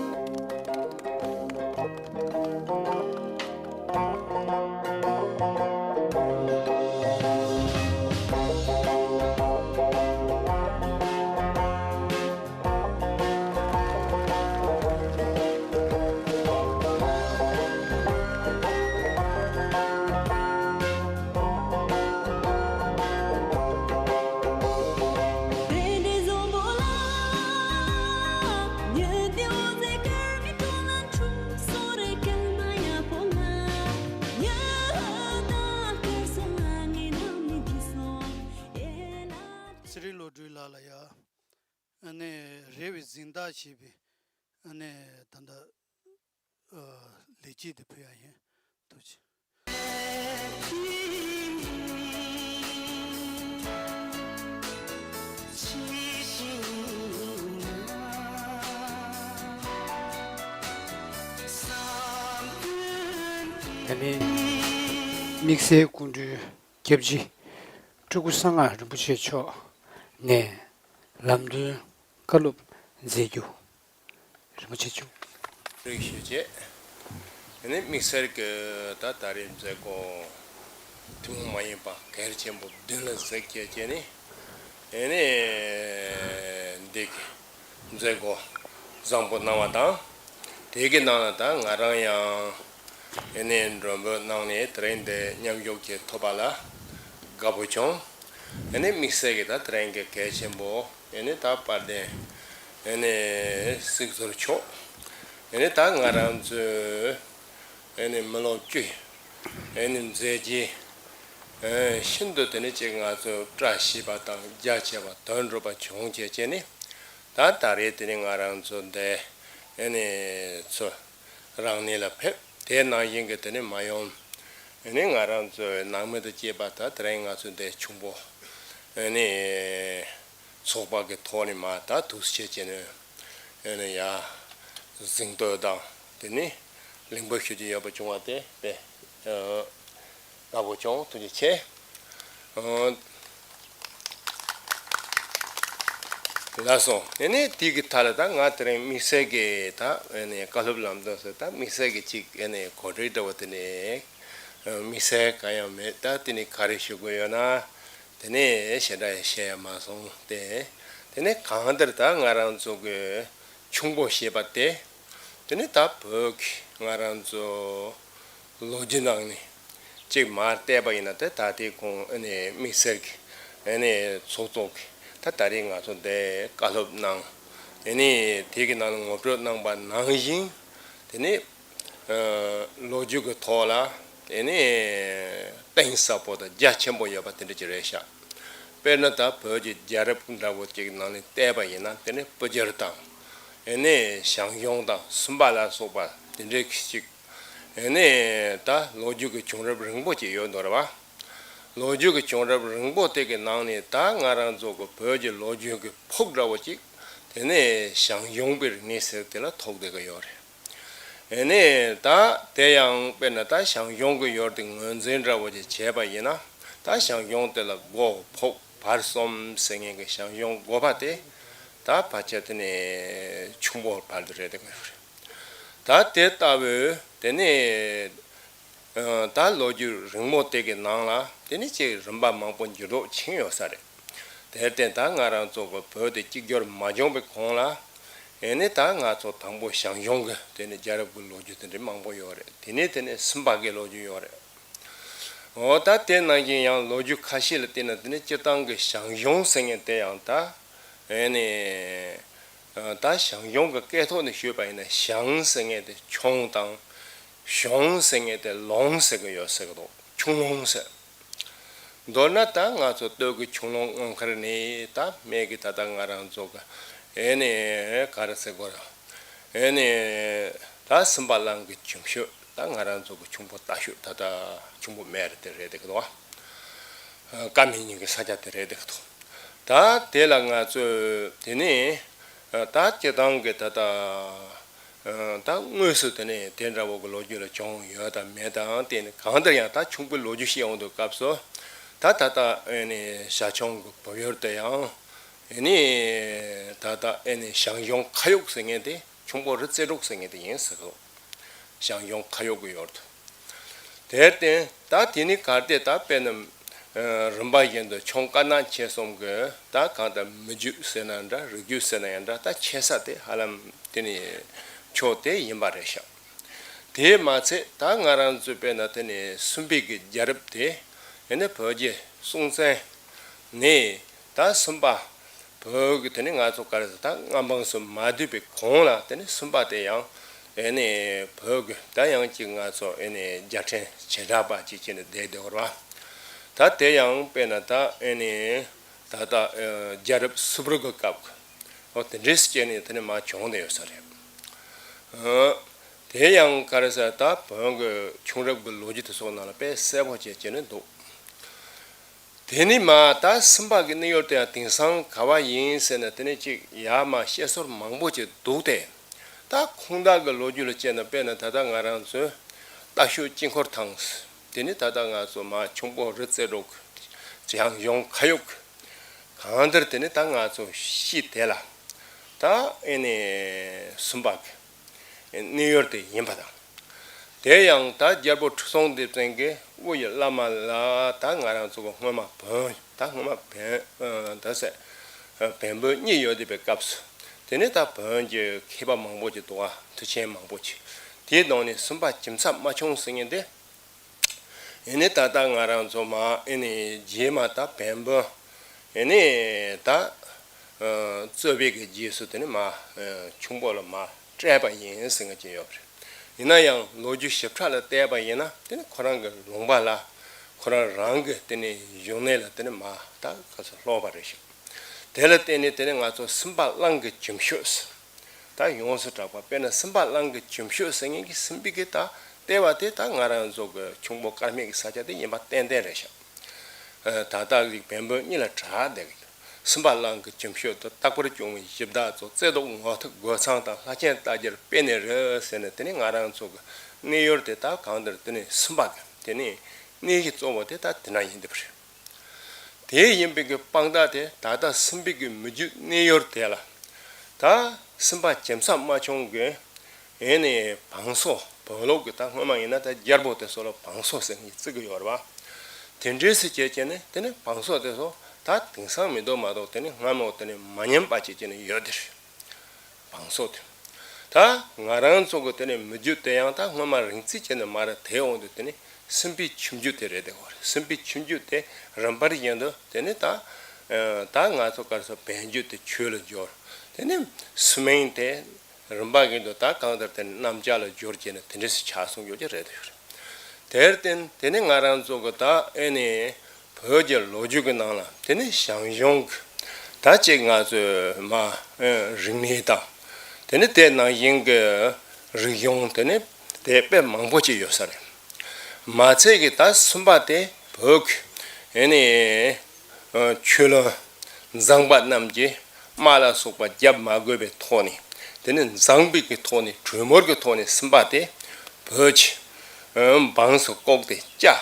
ཚེ་རིང་བློ་གྲོས་ལགས་ལ་ཡ། ཨ་ནི་རེ་བའི་གཟེངས་རྟགས་ཞེས་པའི་ཨ་ནི་ད་ལྟ་ཨ་ལེགས་སྐྱེས་དེ་ཕུལ་ཡ་ཡིན། ཐུགས་རྗེ་ཆེ། ད་ནི་དམིགས་བསལ་སྐུ་མགྲོན་སྐྱབས་རྗེ་སྤྲུལ་སྐུ་གསང་སྔགས་རིན་པོ་ཆེ་མཆོག་ནས་ལམ་སྟོན་བཀའ་སློབ་མཛད་རྒྱུ། རིན་པོ་ཆེ་མཆོག་རིགས་ཞུ་བྱེད། ཨ་ནི་དམིགས་བསལ་གྱི་ད་ད་རེས་མཛད་སྒོ་ཐུན་མོང་མ་ཡིན་པ་གལ་ཆེན་པོ་བདུན་ལ་གཟིགས་བྱས་བྱས་ནས། ཨ་ནི་འདི་གི་མཛད་སྒོ་བཟང་པོ་གནང་བ་དང་། དེ་གི་ནང་ལ་ད་ང་རང་ཡང་ཨ་ནི་མགྲོན་འབོད་གནང་ནས་དེ་རིང་འདི་མཉམ་ཞུགས་བྱེད་ཐུབ་པ་ལ་དགའ་པོ་བྱུང་། ཨ་ནི་དམིགས་བསལ་གྱི་ད་དེ་རིང་གི་གལ་ཆེན་པོ་ཨ་ནི་ད་དཔལ་ལྡན་ཨ་ནི་སྲིད་ཟུར་མཆོག་ཨ་ནི་ད་ང་རང་ཚོའི་ཨ་ནི་མི་ལོ་བཅུ་ཨ་ནི་མཛད་རྗེས་ཨ་ཤིན་ཏུ་དེ་ནི་ཅིག་ང་ཚོ་བཀྲ་ཤིས་པ་དང་རྒྱ་ཆེ་བ་དོན་འགྲུབ་པ་བྱུང་བྱས་བྱས་ནས། ད་ད་རེས་དེ་ནི་ང་རང་ཚོ་འདི་ཨ་ནི་ཚོ་རང་གནས་ལ་ཕེབས། དེ་ནང་བཞིན་གྱི་དེ་ནི་མ་ཡོང་ཨ་ནི་ང་རང་ཚོའི་ནང་མི་དང་བཅས་པ་ད་དེ་རིང་ང་ཚོ་འདི་ཁྱུང་པོ་ཨ་ནི་ཚོགས་པ་གི་ཐོག་ནས་མ་ད་ཐུགས་རྗེ་ཆེ་ནས་ཨ་ནི་ཡ་གཟེངས་བསྟོད་དང་དེ་ནི་ལིང་པ་ཞུ་རྒྱུ་ཡོད་པ་བྱུང་བ་དེ་དཔེ་ཨ་དགའ་པོ་བྱུང་། ཐུགས་རྗེ་ཆེ། ཨ་ལགས་སོ། ཨ་ནི་དེ་གི་མཐའ་ལ་ད་ང་དེ་རིང་དམིགས་བསལ་གྱི་ད་ཨ་ནི་བཀའ་སློབ་ལམ་སྟོན་ཟེར་ད་དམིགས་བསལ་གྱི་ཅིག་ཨ་ནི་གོ་སྒྲིག་འདྲ་བོ་དེ་ནི་དམིགས་བསལ་གང་ཡང་མེད། ད་དེ་ནི་ག་རེ་ཞུ་དགོས་ཡོད་ན། དེ་ནས་ཞེ་དྲག་བཤད་ཡ་མ་སོང་སྟེ། དེ་ནས་གང་ལྟར་ད་ང་རང་ཚོ་གི་ཁྱུང་པོ་ཞེས་པ་དེ། དེ་ནས་ད་བོད་ཀྱི་ང་རང་ཚོ་ལོ་རྒྱུས་ནང་ནས་གཅིག་མར་བལྟས་པ་ཡིན་ན་དེ་ད་ལྟའི་གོང་ཨ་ནི་དམིགས་བསལ་གྱི་ཨ་ནི་ཚོགས་གཙོ་གིས་ད་ད་རེས་ང་ཚོ་འདི་བཀའ་སློབ་གནང་། ཨ་ནི་དེ་གི་ནང་ལ་ངོ་སྤྲོད་གནང་པ་ནང་བཞིན། དེ་ནི་ལོ་རྒྱུས་ཀྱི་ཐོག་ལ་དེ་ནི་གཏིང་ཟབ་པོ་དང་རྒྱ་ཆེན་པོ་ཡོད་པ་དེ་འདྲ་ཅིག་རེད་ཤག་དཔེར་ན་ད་བོད་ཀྱི་རྒྱལ་རབས་འདྲ་བོ་ཅིག་ནང་ནས་བལྟས་པ་ཡིན་ན་དེ་ནི་སྤུ་གྱུར་དང་། ཨེ་ནི་ཞང་ཞུང་དང་སུམ་པ་ལ་སོགས་པ་དེ་འདྲའི་ཞིག་ཨེ་ནི་ད་ལོ་རྒྱུས་ཀྱི་བྱུང་རབས་རིང་པོ་ཅིག་ཡོད་འདུག་རེད་བ། ལོ་རྒྱུས་ཀྱི་བྱུང་རབས་རིང་པོ་དེ་གི་ནང་ནས་ད་ང་རང་ཚོ་གི་བོད་ཀྱི་ལོ་རྒྱུས་ཀྱི་ཕུགས་འདྲ་བོ་ཅིག་དེ་ནི་ཞང་ཞུང་པའི་རིག་གནས་ཟེར་དེ་ལ་ཐུག་བསྡད་ཀྱི་ཡོད་རེད། ཨེ་ནས་ད་དེ་ཡང་དཔེར་ན་ད་ཞང་ཞུང་གི་ཡུལ་དེ་ངོས་འཛིན་འདྲ་བོ་ཅིག་བྱས་པ་ཡིན་ན། ད་ཞང་ཞུང་དེ་ལ་སྒོ་ཕུག་བར་གསུམ་ཟེར་མཁན་གྱི་ཞང་ཞུང་སྒོ་པ་དེ་ད་ཕལ་ཆེར་དེ་ནས་ཆུང་པོ་བར་དུ་རེད་དེ་ཡོད་རེད། ད་དེ་ལྟ་བུའི་དེ་ནས་ད་ལོ་རྒྱུས་རིང་མོ་དེ་གི་ནང་ལ་དེ་ནས་ཅིག་རིམ་པ་མང་པོ་འགྱུར་ལྡོག་ཕྱིན་ཡོད་ས་རེད། དེར་བརྟེན་ད་ང་རང་ཚོ་གི་བོད་དེ་གཅིག་གྱུར་མ་བྱུང་བའི་གོང་ལ། ཨེ་ནི་ད་ང་ཚོ་དང་པོ་ཞང་ཞུང་གི་དེ་ནི་རྒྱལ་རབས་ཀྱི་ལོ་རྒྱུས་དེ་འདྲ་མང་པོ་ཡོད་རེད། དེ་ནས་དེ་ནས་སུམ་པ་གི་ལོ་རྒྱུས་ཡོད་རེད། འོ་ད་དེ་ནང་བཞིན་ཡང་ལོ་རྒྱུས་ཁ་ཤས་ལ་བལྟས་ན་དེ་ནི་སྤྱིར་བཏང་གི་ཞང་ཞུང་ཟེར་མཁན་དེ་ཡང་ད་ཨེ་ནི་ད་ཞང་ཞུང་གི་སྐད་ཐོག་ནས་ཞུས་པ་ཡིན་ན་ཞང་ཟེར་མཁན་དེ་ཁྱུང་དང་། ཞུང་ཟེར་མཁན་དེ་ལུང་ཟེར་གི་ཡོད་ཟེར་གི་འདུག་ཁྱུང་ལུང་ཟེར། མདོར་ན་ད་ང་ཚོ་སྟོད་ཀྱི་ཁྱུང་ལུང་སྔོན་མཁར་ནས་ད་སྨད་ཀྱི་ད་ལྟ་ང་རང་ཚོ་གི་ཨེ་ནས་ག་རེ་ཟེར་དགོས་རེད། ཨེ་ནས་ད་སུམ་པ་གླང་གི་གྱིམ་ཤོད་ད་ང་རང་ཚོ་གི་ཁྱུང་པོ་རྟ་ཤོད་ད་ལྟ་ཁྱུང་པོ་སྨད་རེད་དེ་རེད་དེ་གི་འདུག་ཀ་མེད་གཉིས་ཀྱི་ས་ཆ་དེ་རེད་དེ་གི་འདུག་ད་དེ་ལ་ང་ཚོས་དེ་ནས་ད་སྤྱིར་བཏང་གི་ད་ལྟ། ད་དངོས་སུ་དེ་ནས་དེ་འདྲ་བོ་གི་ལོ་རྒྱུས་ལ་བྱུང་ཡོད་དམ་མེད་དམ་དེ་ནི་གང་ལྟར་ཡང་ད་ཁྱུང་པོའི་ལོ་རྒྱུས་བཤད་ཡོང་དུས་སྐབས་སུ། ད་ད་ལྟ་ཨེ་ནི་ཞྭ་ཁྱུང་གི་བུ་ཡུལ་དེ་ཡང་ཨེ་ནི་ད་ལྟ་ཨེ་ནི་ཞང་ཞུང་ཁ་ཡུག་ཟེར་མཁན་དེ་ཁྱུང་པོ་རི་རྩེ་དྲུག་ཟེར་མཁན་དེ་ཡིན་ཟེར་གི་འདུག་ཞང་ཞུང་ཁ་ཡུག་གི་ཡུལ་དུ། དེར་བརྟེན་ད་དེ་ནི་གལ་ཏེ་ད་དཔེར་ན། རིམ་པ་བཞིན་དུ་ཁྱུང་དཀར་ནག་མཆེད་གསུམ་གྱི་ད་གང་ལྟར་མི་རྒྱུད་ཟེར་ན་འདྲ་རིགས་རྒྱུད་ཟེར་ན་ཡང་འདྲ་ད་ཁྱད་ས་དེ་ཧ་ལམ་དེ་ནི་ཕྱོགས་དེ་ཡིན་པ་རེད་ཤག་དེས་མ་ཚད་ད་ང་རང་ཚོས་དཔེར་ན་དེ་ནི་སུམ་པའི་གི་རྒྱལ་རབས་དེ་ཡང་ན་བོད་རྗེ་སྲོང་བཙན་ནས་ད་སུམ་པ། བོད་ཀྱི་དེ་ནི་ང་ཚོ་ག་རེ་ཟེར་ད་མངའ་འབངས་སུ་མ་བསྡུས་པའི་གོང་ལ་དེ་ནི་སུམ་པ་དེ་ཡང་ཨེ་ནི་བོད་ཀྱི་ད་ཡང་ཅིག་ང་ཚོ་ཨེ་ནི་རྒྱལ་ཕྲན་བྱེ་བྲག་པ་ཅིག་བྱས་ནས་བསྡད་བསྡད་པ་རེད་བ། ད་དེ་ཡང་དཔེར་ན་ད་ཨེ་ནི་ད་ལྟ་རྒྱལ་རབས་སུབ་རུ་གི་སྐབས་ཀྱི་འོ་དེ་འདྲས་བྱས་ནས་དེ་ནི་མ་བྱུང་བསྡད་ཡོད་ས་རེད། དེ་ཡང་ག་རེ་ཟེར་ད་བོད་ཀྱི་ཁྱུང་རབས་ཀྱི་ལོ་རྒྱུས་དེ་ཚོ་ནང་ལ་དཔེ་གསལ་པོ་བྱས་བྱས་ནས་འདུག་དེ་ནི་མ་ད་སུམ་པ་གི་གནས་ཡུལ་དེ་ཡང་དེང་སང་ག་བ་ཡིན་ཟེར་ན་དེ་ནི་ཅིག་ཡར་མར་བཤད་སྲོལ་མང་པོ་ཅིག་འདུག་སྟེ། ད་ཁུངས་དག་གི་ལོ་རྒྱུས་ལ་བྱས་ན་དཔེར་ན་ད་ལྟ་ང་རང་ཚོའི་རྟ་ཤོད་དཀྱིལ་འཁོར་ཐང་། དེ་ནི་ད་ལྟ་ང་ཚོ་མ་ཁྱུང་པོ་རི་རྩེ་དྲུག་ཞང་ཞུང་ཁ་ཡུག་གང་འདིར་དེ་ནི་ད་ང་ཚོ་ཤི་དེ་ལ་ད་ཨེ་ནི་སུམ་པ་གི་གནས་ཡུལ་དེ་ཡིན་པ་དང་། དེ་ཡང་ད་རྒྱལ་པོ་ཁྲི་སྲོང་ལྡེ་བཙན་གྱི་དབུ་ཡི་བླ་མ་ལ་ད་ང་རང་ཚོ་གི་སྔོན་མ་བོན་ད་སྔོན་མ་བན་ད་ཟེར་བན་བོན་གཉིས་ཡོད་བསྡད་པའི་སྐབས་སུ་དེ་ནས་ད་བོན་གྱི་མཁས་པ་མང་པོ་ཅིག་འདུག་བ། མཐུ་ཆེན་མང་པོ་ཅིག་དེའི་ནང་ནས་སུམ་པ་གྱིམ་ཚ་རྨ་ཆུང་ཟེར་མཁན་དེ། ཨེ་ནི་ད་ལྟ་ང་རང་ཚོ་མ་ཨེ་ནི་རྗེས་མ་ད་བན་བོན་ཨེ་ནི་ད་རྩོད་པའི་གི་རྗེས་སུ་དེ་ནི་མ་ཁྱུང་པོ་ལ་མ་སྤྲད་པ་ཡིན་ཟེར་མཁན་ཅིག་ཡོད་པ་རེད། ཡིན་ན་ཡང་ལོ་རྒྱུས་ཞིབ་ཕྲ་ལ་བལྟས་པ་ཡིན་ན་དེ་ནི་ཁོ་རང་གི་ལུང་པ་ལ་ཁོ་རང་རང་གི་དེ་ནི་བཞུགས་གནས་ལ་དེ་ནི་མ་ད་ག་ཚོད་ལྷོད་པ་རེད་ཤག་དེ་ལ་བརྟེན་ནས་དེ་ནི་ང་ཚོ་སུམ་པ་གླང་གི་གྱིམ་ཤོད་ཟེར། ད་ཡོངས་སུ་གྲགས་པ་དཔེར་ན་སུམ་པ་གླང་གི་གྱིམ་ཤོད་ཟེར་མཁན་གྱི་སུམ་པའི་གི་ད་ལྟེ་བ་དེ་ད་ང་རང་ཚོ་གི་ཁྱུང་པོ་དཀར་སྨད་ཀྱི་ས་ཆ་དེ་ཡིན་པ་ཏན་ཏན་རེད་ཤག་ད་ལྟ་གི་བན་བོན་གཉིས་ལ་གྲགས་བསྡད་གི་སུམ་པ་གླང་གི་གྱིམ་ཤོད་དུ་རྟག་པར་བྱུང་བའི་གཞི་བདག་ཚོ་རྩེ་ཏོག་ངོ་ཐུག་རྒོད་ཚང་དང་ལྷ་ཆེན་རྟ་རྒྱལ་དཔེ་ནི་རེད་ཟེར་ནས་དེ་ནི་ང་རང་ཚོ་གི་གནས་ཡུལ་དེ་ད་གང་ལྟར་དེ་ནི་སུམ་པ་གི་དེ་ནི་གནས་གཞི་གཙོ་བོ་དེ་ད་དེ་ན་ཡིན་འདུག་པ་རེད། དེ་ཡིན་པའི་གི་དཔང་རྟགས་དེ་ད་ལྟ་སུམ་པའི་གི་མི་རྒྱུད་གནས་ཡུལ་དེ་ལ། ད་སུམ་པ་གྱིམ་ཚ་རྨ་ཆུང་གི་ཨེ་ནི་བང་སོ་བོད་ལུགས་ཀྱི་ད་སྔོན་མ་ཡིན་ན་ད་རྒྱལ་པོ་དེ་ཚོ་ལ་བང་སོ་ཟེར་ནས་བརྩི་གི་ཡོད་རེད་བ། དེ་འདྲས་སུ་བྱས་བྱས་ནས་དེ་ནི་བང་སོ་དེ་ཚོ་ད་དེང་སང་མི་འདུག་མ་གཏོགས་དེ་ནི་སྔ་མོ་དེ་ནི་མ་ཉམས་པ་བྱས་བྱས་ནས་ཡོད་དེ་རེད། བང་སོ་དེ། ད་ང་རང་ཚོ་གི་དེ་ནི་མི་རྒྱུད་དེ་ཡང་ད་སྔོན་མ་རིང་ཙམ་བྱས་ནས་མར་དེད་འོང་དུས་དེ་ནི་སུམ་པའི་ཁྱིམ་རྒྱུད་དེ་རེད་དེ་གོ་རེད། སུམ་པའི་ཁྱིམ་རྒྱུད་དེ་རིམ་པར་བཞིན་དུ་དེ་ནི་ད་ད་ང་ཚོ་ག་རེ་ཟེར་བན་རྒྱུད་དེ་ཆོས་ལ་འབྱོར། དེ་ནི་སུམ་མིང་དེ་ རིམ་པ་བཞིན་དུ་ད་གང་ལྟར་དེ་ནི་གནམ་ལྕགས་ལ་སྦྱོར་བྱས་ནས་དེ་འདྲས་སུ་ཆགས་སོང་ཡོད་ཀྱི་རེད་ཡོད་རེད། དེར་བརྟེན་དེ་ནི་ང་རང་ཚོ་གི་ད་ཨེ་ནི་བོད་ཀྱི་ལོ་རྒྱུས་ཀྱི་ནང་ལ་དེ་ནི་ཞང་ཞུང་གི་ད་ཅིག་ང་ཚོའི་མ་ཨེ་རིག་གནས་དང་དེ་ནི་དེ་ནང་བཞིན་གྱི་རིག་གཞུང་དེ་ནི་དེ་དཔེ་མང་པོ་ཅིག་ཡོད་ས་རེད། མ་ཚད་ཀྱི་ད་གསུམ་པ་དེ་བོད་ཀྱི་ཨེ་ནི་ཆོས་བློན་མཛངས་པ་རྣམས་ཀྱིས་དམག་ལ་སོགས་པ་བརྒྱབ་མ་དགོས་པའི་ཐོག་ནས་དེ་ནི་མཛངས་པའི་གི་ཐོག་ནས་གྲོས་མོལ་གྱི་ཐོག་ནས་གསུམ་པ་དེ་བོད་ཀྱི་འབངས་སུ་བསྐོས་ཏེ་སྐྱ་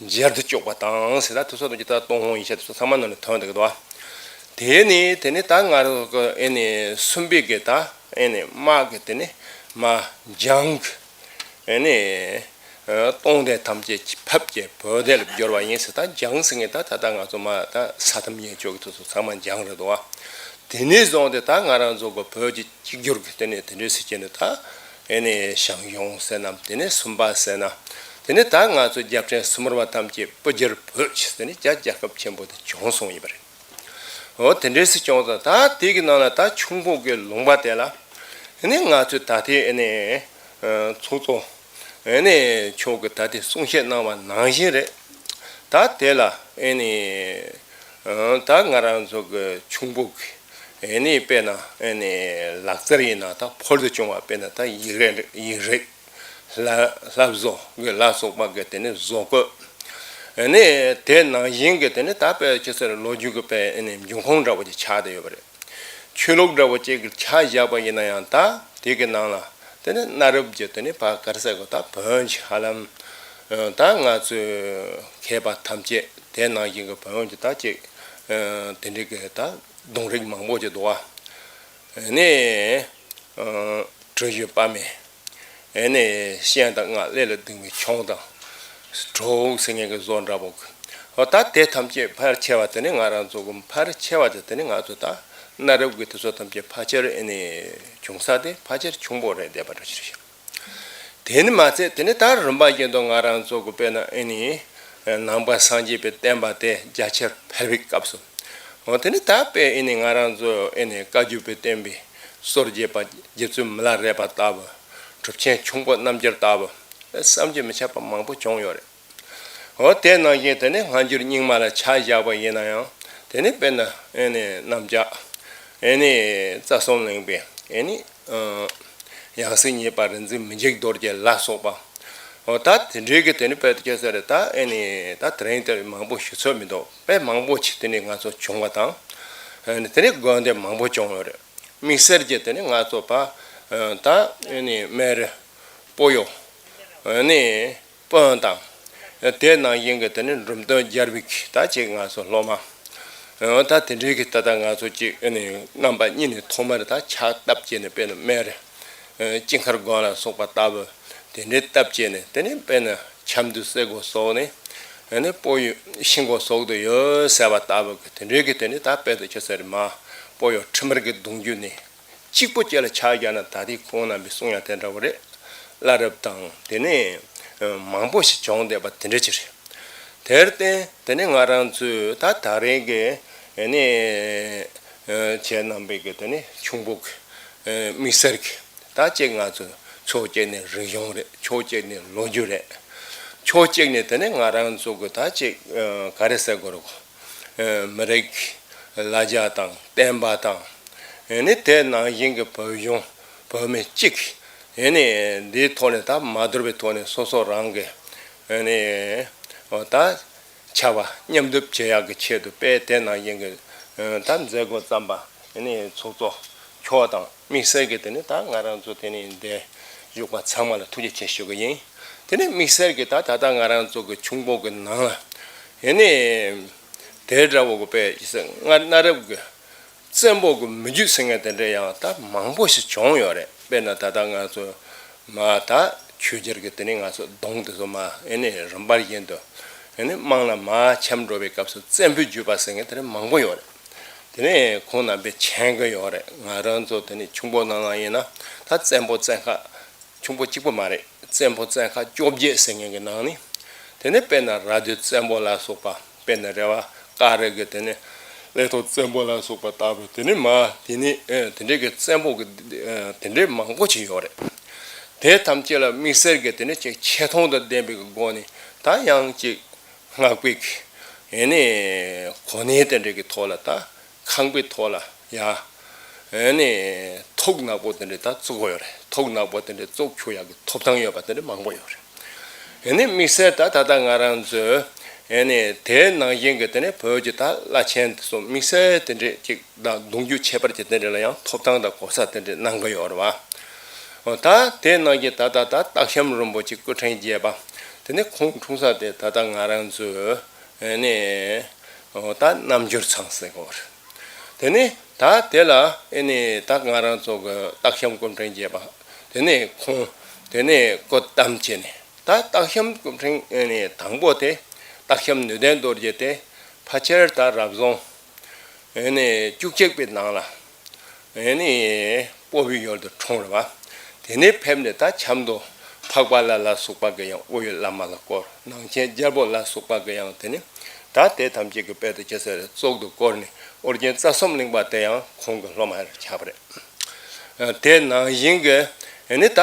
མཇལ་དུ་བཅུག་པ་དང་ཟེར། ད་དེ་ཚོ་དང་ད་ཏུན་ཧོང་ཡིན་ཤག་དེ་ཚོ་ཚང་མ་ནང་ནས་ཐོན་བསྡད་ཀྱི་འདུག་བ། དེ་ནི་དེ་ནི་ད་ང་རང་ཚོ་ཨེ་ནི་གསུམ་པའི་གི་ད་ཨེ་ནི་དམག་གི་དེ་ནི་མ་འཇང་གི་ཨེ་ནི་སྟོང་སྡེ་ཐམས་ཅད་ཕབ་སྟེ་བོད་སྡེ་ལ་བསྒྱུར་བ་ཡིན་ཟེར། ད་འཇང་ཟེར་མཁན་ད་ད་ལྟ་ང་ཚོ་མ་ད་ས་ཐམ་ཡན་ཆོད་ཀྱི་དེ་ཚོ་ཚང་མ་འཇང་རེད་འདུག་བ། དེ་ནས་བཟུང་སྟེ་ད་ང་རང་ཚོ་གི་བོད་ཀྱི་གཅིག་གྱུར་གྱི་དེ་ནས་དེ་འདྲས་སེ་བྱས་ནས་ད་ཨེ་ནས་ཞང་ཞུང་ཟེར་ན་དེ་ནས་སུམ་པ་ཟེར་ན་དེ་ནས་ད་ང་ཚོ་རྒྱལ་ཕྲན་སུ་མེར་བ་ཐམས་ཅད་སྤུ་རྒྱལ་བོད་ཀྱི་དེ་ནས་རྒྱ་རྒྱལ་ཁབ་ཆེན་པོ་དེ་བྱུང་སོང་ཡིན་པ་རེད། འོ་དེ་འདྲས་སེ་བྱུང་ཙང་ད་དེ་གི་ནང་ལ་ད་ཁྱུང་པོ་གི་ལུང་པ་དེ་ལ་ཨེ་ནས་ང་ཚོས་ད་ལྟའི་ཨེ་ནས་ཚོགས་གཙོ་ཨེ་ནས་མཆོག་གི་ད་ལྟའི་གསུང་བཤད་གནང་བ་ནང་བཞིན་རེད། ད་དེ་ལ་ཨེ་ནི་ད་ང་རང་ཚོ་གི་ཁྱུང་པོ་གི་ཨེ་ནི་དཔེར་ན་ཨེ་ནི་ལག་རྩལ་ཡིན་ན་ད་ཕུལ་དུ་བྱུང་བ་དཔེར་ན་ད་ཡིག་རིགས་ཡིག་རིགས་ལྷ་ལྷ་བཟོ་གི་ལ་སོགས་པ་གི་དེ་ནི་བཟོ་བཀོད་ཨེ་ནི་དེ་ནང་བཞིན་གི་དེ་ནི་ད་དཔེ་ཁྱེད་ཚོར་ལོ་རྒྱུས་གི་དཔེ་ཨེ་ནི་འབྱུང་ཁུངས་འདྲ་བོ་ཅིག་ཆགས་བསྡད་ཡོད་པ་རེད། ཆོས་ལུགས་འདྲ་བོ་གཅིག་གི་ཆ་བཞག་པ་ཡིན་ན་ཡང་ད་དེ་གི་ནང་ལ་དེ་ནི་གནའ་རབས་ཀྱི་དེ་ནི་ཕ་ག་རེ་ཟེར་དགོས། ད་བོན་གྱི་ཧ་ལམ་ད་ང་ཚོའི་མཁས་པ་ཐམས་ཅད་དེ་ནང་བཞིན་གྱི་བོན་གྱི་ད་ཅིག་དེ་འདྲའི་གི་ད་རྡུང་རིགས་མང་པོ་ཅིག་འདུག་བ། ནི་གྲུ་བཞི་པདྨའི་ཨེ་ནས་སྤྱན་དང་སྔགས་ཀླད་ལ་བརྡུང་བའི་མཆོང་དང་གྲོགས་ཟེར་མཁན་གྱི་བཟོ་འདྲ་པོ། ཨོ་ད་དེ་ཐམས་ཅད་ཕལ་ཆེ་བ་དེ་ནི་ང་རང་ཚོ་གི་ཕལ་ཆེ་བ་དེ་དེ་ནི་ང་ཚོ་ད་གནའ་རབས་ཀྱི་དུས་ཚོད་ཐམས་ཅད་ཕལ་ཆེར་ཨེ་ནས་བྱུང་ས་དེ་ཕལ་ཆེར་ཁྱུང་པོ་རེད་བསྡད་པ་འདྲ་ཞིག་རེད། དེ་ནི་མ་ཚད་དེ་ནི་ད་རིམ་པ་བཞིན་དུ་ང་རང་ཚོ་གི་དཔེར་ན་ཨེ་ནི་ནང་པ་སངས་རྒྱས་པའི་བསྟན་པ་དེ་རྒྱ་ཆེར་འཕེལ་བའི་སྐབས་སུ། འོ་དེ་ནི་ད་དཔེ་ཨེ་ནི་ང་རང་ཚོ་ཨེ་ནི་བཀའ་བརྒྱུད་པའི་བསྟན་པའི་སྲོལ་འབྱེད་པ་རྗེ་བཙུན་མི་ལ་རས་པ་ལྟ་བུ། གྲུབ་ཆེན་ཁྱུང་པོ་རྣམ་རྒྱལ་ལྟ་བུ། བསམ་གྱིས་མི་ཁྱབ་པ་མང་པོ་བྱུང་ཡོད་རེད། འོ་དེ་ནང་བཞིན་དེ་ནི་སྔ་འགྱུར་རྙིང་མ་ལ་ཆ་བཞག་པ་ཡིན་ན་ཡང་དེ་ནི་དཔེར་ན་ཨེ་ནི་གནམ་ལྕགས་ཨེ་ནི་རྩ་གསུམ་གླིང་པའི་ཨེ་ནི་ཡང་སྲིད་བརྙེས་པ་རིག་འཛིན་མི་འཇིགས་རྡོ་རྗེ་ལ་སོགས་པ། འོ་ད་དེ་འདྲའི་གི་དེ་ནི་དཔེ་དེ་ཁྱེད་ཚོ་རེད། ད་ཨེ་ནི་ད་དེ་རིང་དེ་མང་པོ་ཞུ་ཚོད་མི་འདུག་དཔེ་མང་པོ་ཅིག་དེ་ནི་ང་ཚོ་བྱུང་བ་དང་། ཨེ་ནི་དེ་ནི་དགོན་སྡེ་མང་པོ་བྱུང་ཡོད་རེད། དམིགས་བསལ་གྱི་དེ་ནི་ང་ཚོ་ཕ་ད་ཨེ་ནི་སྨན་རི་སྤོ་ཡོ་ཨེ་ནི་དཔོན་དང་། དེ་ནང་བཞིན་གྱི་དེ་ནི་འབྲུམ་སྟོན་རྒྱལ་བའི་ད་ཅིག་ང་ཚོ་སློབ་མ། ད་དེ་འདྲའི་གི་ད་ལྟ་ང་ཚོ་ཅིག་ཨེ་ནི་རྣམ་པ་གཉིས་ནས་ཐོག་མར་ད་ཕྱག་བཏབ་བྱས་ནས་དཔེར་ན་སྨན་རི་སྤྱིལ་མཁར་དགོན་ལ་སོགས་པ་ལྟ་བུ་དེ་འདྲའི་བཏབ་བྱས་ནས་དེ་ནི་དཔེར་ན་ཆབ་མདོ་སེ་གོ་སོགས་ནས་ཨེ་ནི་སྤོ་ཡོ་ཤིང་གོ་སོགས་དུ་ཡོད་ཟེར་བ་ལྟ་བུ་གི་དེ་འདྲའི་གི་དེ་ནི་ད་དཔེ་དུ་ཁྱེད་ཚོ་རེད་མ་སྤོ་ཡོ་ཁྲི་མར་གྱི་གདུང་རྒྱུད་ནས། གཅིག་པོ་བཅས་ལ་ཆ་བཞག་ན་ད་ལྟའི་ཁོང་རྣམ་པས་གསུང་ཡ་དེ་འདྲ་བོ་རེད། བླ་རབས་དང་དེ་ནས་མང་པོ་ཞིག་བྱུང་བསྡད་པ་དེ་འདྲ་ཅིག་རེད། དེར་བརྟེན་དེ་ནས་ང་རང་ཚོས་ད་ད་རེས་ཀྱི་ཨེ་ནས་ཁྱེད་རྣམ་པས་ཀྱི་དེ་ནས་ཁྱུང་པོ་གི་དམིགས་བསལ་གྱི་ད་ཅིག་ང་ཚོ་ཕྱོགས་གཅིག་ནས་རིག་གཞུང་རེད། ཕྱོགས་གཅིག་ནས་ལོ་རྒྱུས་རེད། ཕྱོགས་གཅིག་ནས་དེ་ནས་ང་རང་ཚོ་གི་ད་ཅིག་ག་རེ་ཟེར་དགོས་རེད། མི་རིགས་ཀྱི་ལ་རྒྱ་དང་བསྟན་པ་དང་། ཨེ་ནི་དེ་ནང་བཞིན་གྱི་བོད་གཞུང་བོད་མི་གཅིག་ཨེ་ནི་འདིའི་ཐོག་ནས་ད་མ་དོར་བའི་ཐོག་ནས་སོ་སོ་རང་གི་ཨེ་ནི་ད་ཆ་བ་མཉམ་སྡེབ་བྱེད་ཡག་གི་ཆེད་དུ་དཔེ་དེ་ནང་བཞིན་གྱི་ད་མཛད་སྒོ་བརྩམས་པ་ཨེ་ནི་ཚོགས་གཙོ་མཆོག་དང་། དམིགས་བསལ་གྱི་དེ་ནི་ད་ང་རང་ཚོ་དེ་ནི་འདིར་བཞུགས་པ་ཚང་མ་ལ་ཐུགས་རྗེ་ཆེ་ཞུ་གི་ཡིན། དེ་ནི་དམིགས་བསལ་གྱི་ད་ད་ལྟ་ང་རང་ཚོ་གི་ཁྱུང་པོ་གི་ནང་ལ་ཡིན་ནི་དེ་འདྲ་བོ་གི་དཔེ་ཡིན་ཟེར། སྔར་གནའ་རབས་ཀྱི་བཙན་པོ་གི་མི་རྒྱུད་ཟེར་མཁན་དེ་འདྲ་ཡང་ད་མང་པོ་ཞིག་བྱུང་ཡོད་རེད། དཔེར་ན་ད་ལྟ་ང་ཚོ་མ་ད་ཆོས་རྒྱལ་གྱི་དེ་ནི་ང་ཚོ་གདུང་དེ་ཚོ་མ་ཡིན་ནི་རིམ་པ་བཞིན་དུ་ཡིན་ནི་དམངས་ལ་མ་འཆམ་འགྲོ་བའི་སྐབས་སུ་བཙན་པོའི་རྒྱུད་པ་ཟེར་མཁན་དེ་འདྲ་མང་པོ་ཡོད་རེད། དེ་ནས་ཁོང་རྣམ་པས་མཁྱེན་གྱི་ཡོད་རེད། ང་རང་ཚོ་དེ་ནས་ཁྱུང་པོ་ནང་ལ་ཡིན་ན་ད་བཙན་པོ་བཙན་ཁ་ཁྱུང་པོ་གཅིག་པོ་མ་རེད། བཙན་པོ་བཙན་ཁ་བཅོ་བརྒྱད་ཟེར་མཁན་གྱི་ནང་ནས་དེ་ནས་དཔེར་ན་ར་སྡོད་བཙན་པོ་ལ་སོགས་པ། དཔེར་ན་རེ་བ་ཀ་རི་གི་དེ་ནས་ ཀླད་ཐོག་བཙན་པོ་ལ་སོགས་པ་ལྟ་བུ་དེ་ནི་མ་དེ་ནི་ཨེ་དེ་འདྲའི་གི་བཙན་པོ་གི་ཨེ་དེ་འདྲའི་མང་པོ་ཅིག་ཡོད་རེད། དེ་ཐམས་ཅད་ལ་དམིགས་བསལ་གྱི་དེ་ནི་ཅིག་ཆེ་མཐོང་དང་ལྡན་པའི་གི་སྒོ་ནས་ད་ཡང་ཅིག་སྔགས་པའི་གི་ཨེ་ནི་གོ་གནས་དེ་འདྲའི་གི་ཐོག་ལ་ད་ཁང་པའི་ཐོག་ལ་ཡ་ཨེ་ནི་ཐོག་ནག་པོ་དེ་འདྲའི་ད་བཙུགས་ཡོད་རེད། ཐོག་ནག་པོ་དེ་འདྲའི་བཙུགས་ཆོག་ཡག་གི་ཐོབ་ཐང་ཡོད་པ་དེ་འདྲའི་མང་པོ་ཡོད་རེད། ཨེ་ནི་དམིགས་བསལ་ད་ད་ལྟ་ང་རང་ཚོས་ཨེ་ནི་དེའི་ནང་བཞིན་གྱི་དེ་ནི་བོད་ཀྱི་ད་བླ་ཆེན་དེ་ཚོ་དམིགས་བསལ་དེ་འདྲས་ཅིག་དང་གདུང་རྒྱུད་ཁྱད་པར་གྱི་དེ་འདྲས་ལ་ཡང་ཐོབ་ཐང་དང་གོ་ས་དེ་འདྲས་གནང་གི་ཡོད་རེད་བ། ད་དེའི་ནང་བཞིན་ད་ད་ད་སྟག་ཤམ་རིན་པོ་ཆེ་སྐུ་ཕྲེང་བརྒྱད་པ་དེ་ནི་ཁོང་འཁྲུངས་ས་དེ་ད་ད་ང་རང་ཚོས་ཨེ་ནི་ད་རྣམ་འགྱུར་ཚང་ཟེར་གོ་རེད། དེ་ནི་ད་དེ་ལ་ཨེ་ནི་ད་ང་རང་ཚོ་གི་སྟག་ཤམ་སྐུ་ཕྲེང་བརྒྱད་པ་དེ་ནི་ཁོང་དེ་ནི་སྐུ་བལྟམས་བྱས་ནས། ད་སྟག་ཤམ་སྐུ་ཕྲེང་ཨེ་ནི་དང་པོ་དེ་སྟག་ཤམ་ནུས་ལྡན་རྡོ་རྗེ་དེ་ཕལ་ཆེར་ད་རབ་བྱུང་ཨེ་ནི་བཅུ་གཅིག་པའི་ནང་ལ་ཨེ་ནི་སྤོ་བོའི་ཡུལ་དུ་འཁྲུངས་རེད་བ། དེ་ནས་ཕེབས་ནས་ད་ཆབ་མདོ་འཕགས་པ་ལྷ་ལ་སོགས་པ་གི་ཡང་དབུ་ཡི་བླ་མ་ལ་བསྐོར། ནང་ཆེན་རྒྱལ་པོ་ལ་སོགས་པ་གི་ཡང་དེ་ནི་ད་དེ་ཐམས་ཅད་ཀྱི་དཔལ་དུ་ཇི་སྲིད་རེ་བཙུགས་སུ་བཀུར་ནས་ཨོ་རྒྱན་རྩ་གསུམ་གླིང་པ་དེ་ཡང་ཁོང་གི་སློབ་མར་ཆགས་པ་རེད། དེ་ནང་བཞིན་གྱི་ཨེ་ནི་ད་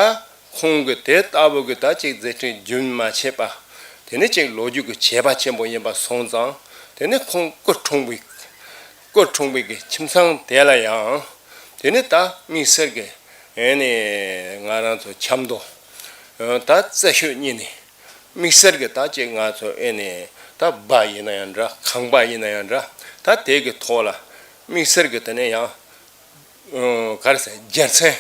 ཁོང་གི་དེ་ལྟ་བུ་གི་ད་ཅིག་མཛད་འཕྲིན་རྒྱུན་མ་ཆད་པ། དེ་ནི་ཅིག་ལོ་རྒྱུས་ཀྱི་བྱེད་པ་ཆེན་པོ་ཡིན་པ་སོང་ཙང་། དེ་ནི་ཁོང་སྐུ་འཁྲུངས་པའི་སྐུ་འཁྲུངས་པའི་གི་ཁྱིམ་ཚང་དེ་ལ་ཡང་དེ་ནི་ད་དམིགས་བསལ་གྱི་ཨེ་ནི་ང་རང་ཚོ་ཆབ་མདོ་ད་རྩེ་ཤོད་གཉིས་ནས་དམིགས་བསལ་གྱི་ད་ཅིག་ང་ཚོ་ཨེ་ནི་ད་སྦ་ཡིན་ན་ཡང་འདྲ། ཁང་པ་ཡིན་ན་ཡང་འདྲ། ད་དེ་གི་ཐོག་ལ་དམིགས་བསལ་གྱི་དེ་ནི་ཡང་ག་རེ་ཟེར། རྒྱལ་མཚན།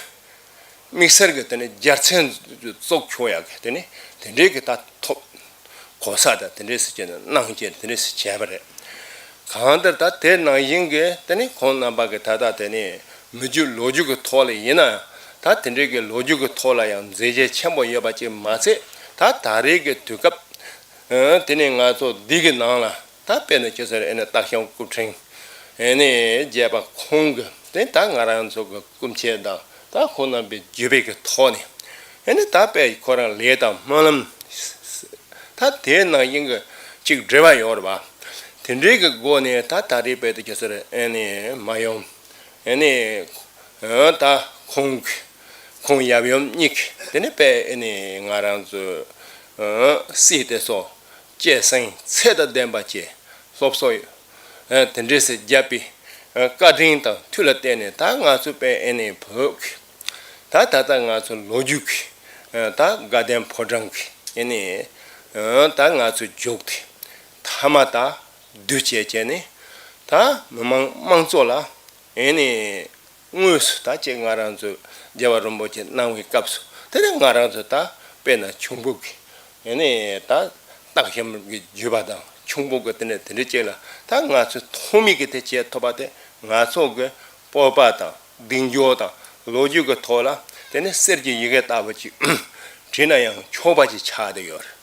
དམིགས་བསལ་གྱི་དེ་ནི་རྒྱལ་མཚན་བཙུགས་ཆོག་ཡག་གི་དེ་ནི་དེ་འདྲའི་གི་ད་ཐོབ་གོ་ས་དང་དེ་འདྲས་སུ་བྱས་ནས་གནང་བྱས་དེ་འདྲས་སུ་བྱས་པ་རེད། གང་ལྟར་ད་དེ་ནང་བཞིན་གྱི་དེ་ནི་ཁོང་རྣམ་པ་གི་ད་ལྟ་དེ་ནི་མི་རྒྱུད་ལོ་རྒྱུས་ཀྱི་ཐོག་ལ་ཡིན་ན་ཡང་ད་དེ་འདྲའི་གི་ལོ་རྒྱུས་ཀྱི་ཐོག་ལ་ཡང་མཛད་རྗེས་ཆེན་པོ་ཡོད་པ་ཅིག་མ་ཚད། ད་ད་རེས་ཀྱི་དུས་སྐབས་དེ་ནི་ང་ཚོ་འདི་གི་ནང་ལ་ད་དཔེར་ན་ཅི་ཟེར། ཨེ་ནི་སྟག་ཤམ་སྐུ་ཕྲེང་ཨེ་ནི་བརྒྱད་པ་ཁོང་གི་དེ་ད་ང་རང་ཚོ་གི་སྐུ་མཆེད་དང་ད་ཁོང་རྣམ་པའི་བརྒྱུད་པའི་གི་ཐོག་ནས་ཨེ་ནི་ད་དཔེ་ཁོ་རང་ལས་དང་སྨོན་ལམ་ད་དེའི་ནང་བཞིན་གྱི་ཅིག་འབྲེལ་བ་ཡོད་རེད་བ། དེ་འདྲའི་གི་སྒོ་ནས་ད་ད་རེས་དཔེ་དེ་ཅི་ཟེར། ཨེ་ནི་མ་ཡུམ་ཨེ་ནི་ད་ཁོང་གི་ཁོང་ཡབ་ཡུམ་གཉིས་ཀྱི་དེ་ནི་དཔེ་ཨེ་ནི་ང་རང་ཚོའི་སྲས་དེ་ཚོ་སྐྱེད་སྲིང་ཚད་དང་ལྡན་པ་བཅས་སློབ་གསོ་དེ་འདྲས་སེ་བརྒྱབ་པའི་བཀའ་དྲིན་དང་མཐུ་ལ་བརྟེན་ནས་ད་ང་ཚོ་དཔེ་ཨེ་ནི་བོད་ཀྱི་ད་ད་ལྟ་ང་ཚོ་ལོ་རྒྱུས་ཀྱི་ད་དགའ་ལྡན་ཕོ་བྲང་གི་ཨེ་ནི་ད་ང་ཚོ་རྒྱུགས་ཏེ་མཐའ་མ་ད་བསྡུས་བྱས་བྱས་ནས་ད་མི་མང་དམངས་གཙོ་ལ་ཨེ་ནི། དངོས་སུ་ད་ཅིག་ང་རང་ཚོས་རྒྱལ་བ་རིན་པོ་ཆེ་གནང་བའི་སྐབས་སུ་དེ་ནས་ང་རང་ཚོ་ད་དཔེར་ན་ཁྱུང་པོ་གི་ཨེ་ནི་ད་སྟག་ཤམ་གྱི་བརྒྱུད་པ་དང་ཁྱུང་པོ་གི་དེ་ནས་དེ་འདྲ་ཅིག་ལ་ད་ང་ཚོས་ཐོག་མའི་གི་དེ་བྱེད་ཐུབ་པ་དེ་ང་ཚོ་གི་སྤོབས་པ་དང་གདེང་འཇོག་དང་ལོ་རྒྱུས་ཀྱི་ཐོག་ལ་དེ་ནས་གསེར་གྱི་ཡི་གེ་ལྟ་བུ་ཅིག་བྲིས་ན་ཡང་ཆོག་པ་ཅིག་ཆགས་བསྡད་ཡོད་རེད།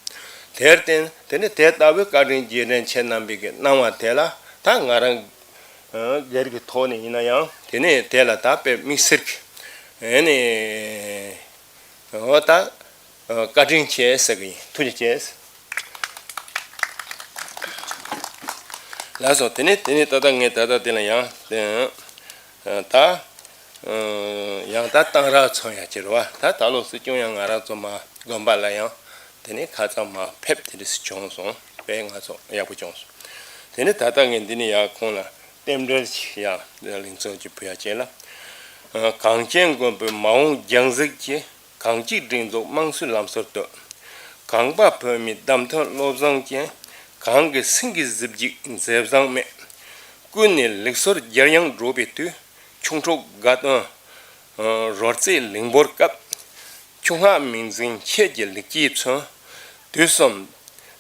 དེར་བརྟེན་དེ་ནས་དེ་ལྟ་བུའི་བཀའ་དྲིན་རྗེས་དྲན་ཁྱེད་རྣམ་པས་གི་གནང་བ་དེ་ལ་ད་ང་རང་སྒེར་གྱི་ཐོག་ནས་ཡིན་ན་ཡང་དེ་ནས་དེ་ལ་ད་དཔེ་དམིགས་བསལ་གྱི་ཨེ་ནས་འོ་ད་བཀའ་དྲིན་ཆེ་ཟེར་གི་ཡིན། ཐུགས་རྗེ་ཆེ། ལགས་སོ། དེ་ནས་དེ་ནས་ད་ལྟ་ངས་ད་ལྟ་དེ་ལ་ཡང་ད་ཡང་ད་གཏང་རག་ཚོང་ཡག་ཅིག་རེད་བ། ད་ད་ལོ་སྲིད་སྐྱོང་ཡང་ང་རང་ཚོ་མ་དགོན་པ་ལ་ཡང་དེ་ནས་ཁ་ཚང་མ་ཕེབས་དེ་འདྲ་སེ་བྱུང་སོང་། དཔེ་ང་ཚོ་ཡག་པོ་བྱུང་སོང་། དེ་ནས་ད་ལྟ་ངས་འདི་ནས་ཡར་ཁོང་ལ་རྟེན་འབྲེལ་ཞིག་ཡང་ལིང་ཚོགས་ཀྱི་ཕུལ་ཡག་བྱས་ལ། གངས་ཅན་མགོན་པོའི་མ་འོངས་རྒྱང་གཟིགས་ཀྱི། གངས་སྐྱིད་སྒྲིག་འཛུགས་དམངས་གཙོའི་ལམ་སྲོལ་གཏོད། གངས་པ་བོད་མིའི་བདམས་ཐོན་བློ་བཟང་ཅན། གངས་ཀྱི་སེང་གེ་གཟི་བརྗིད་མཛེས་བཟང་མས། ཀུན་ནས་ལུགས་སྲོལ་རྒྱལ་ཡང་འགྲོ་བའི་དུས། ཁྱུང་འབྲུག་དགའ་སྟོན་རོལ་རྩེད་གླིང་བུར་སྐབས། ཁྱུང་སྔགས་མིང་འཛིན་ཁྱེད་ཀྱི་ལེགས་སྐྱེས་མཚོན། དུས་གསུམ་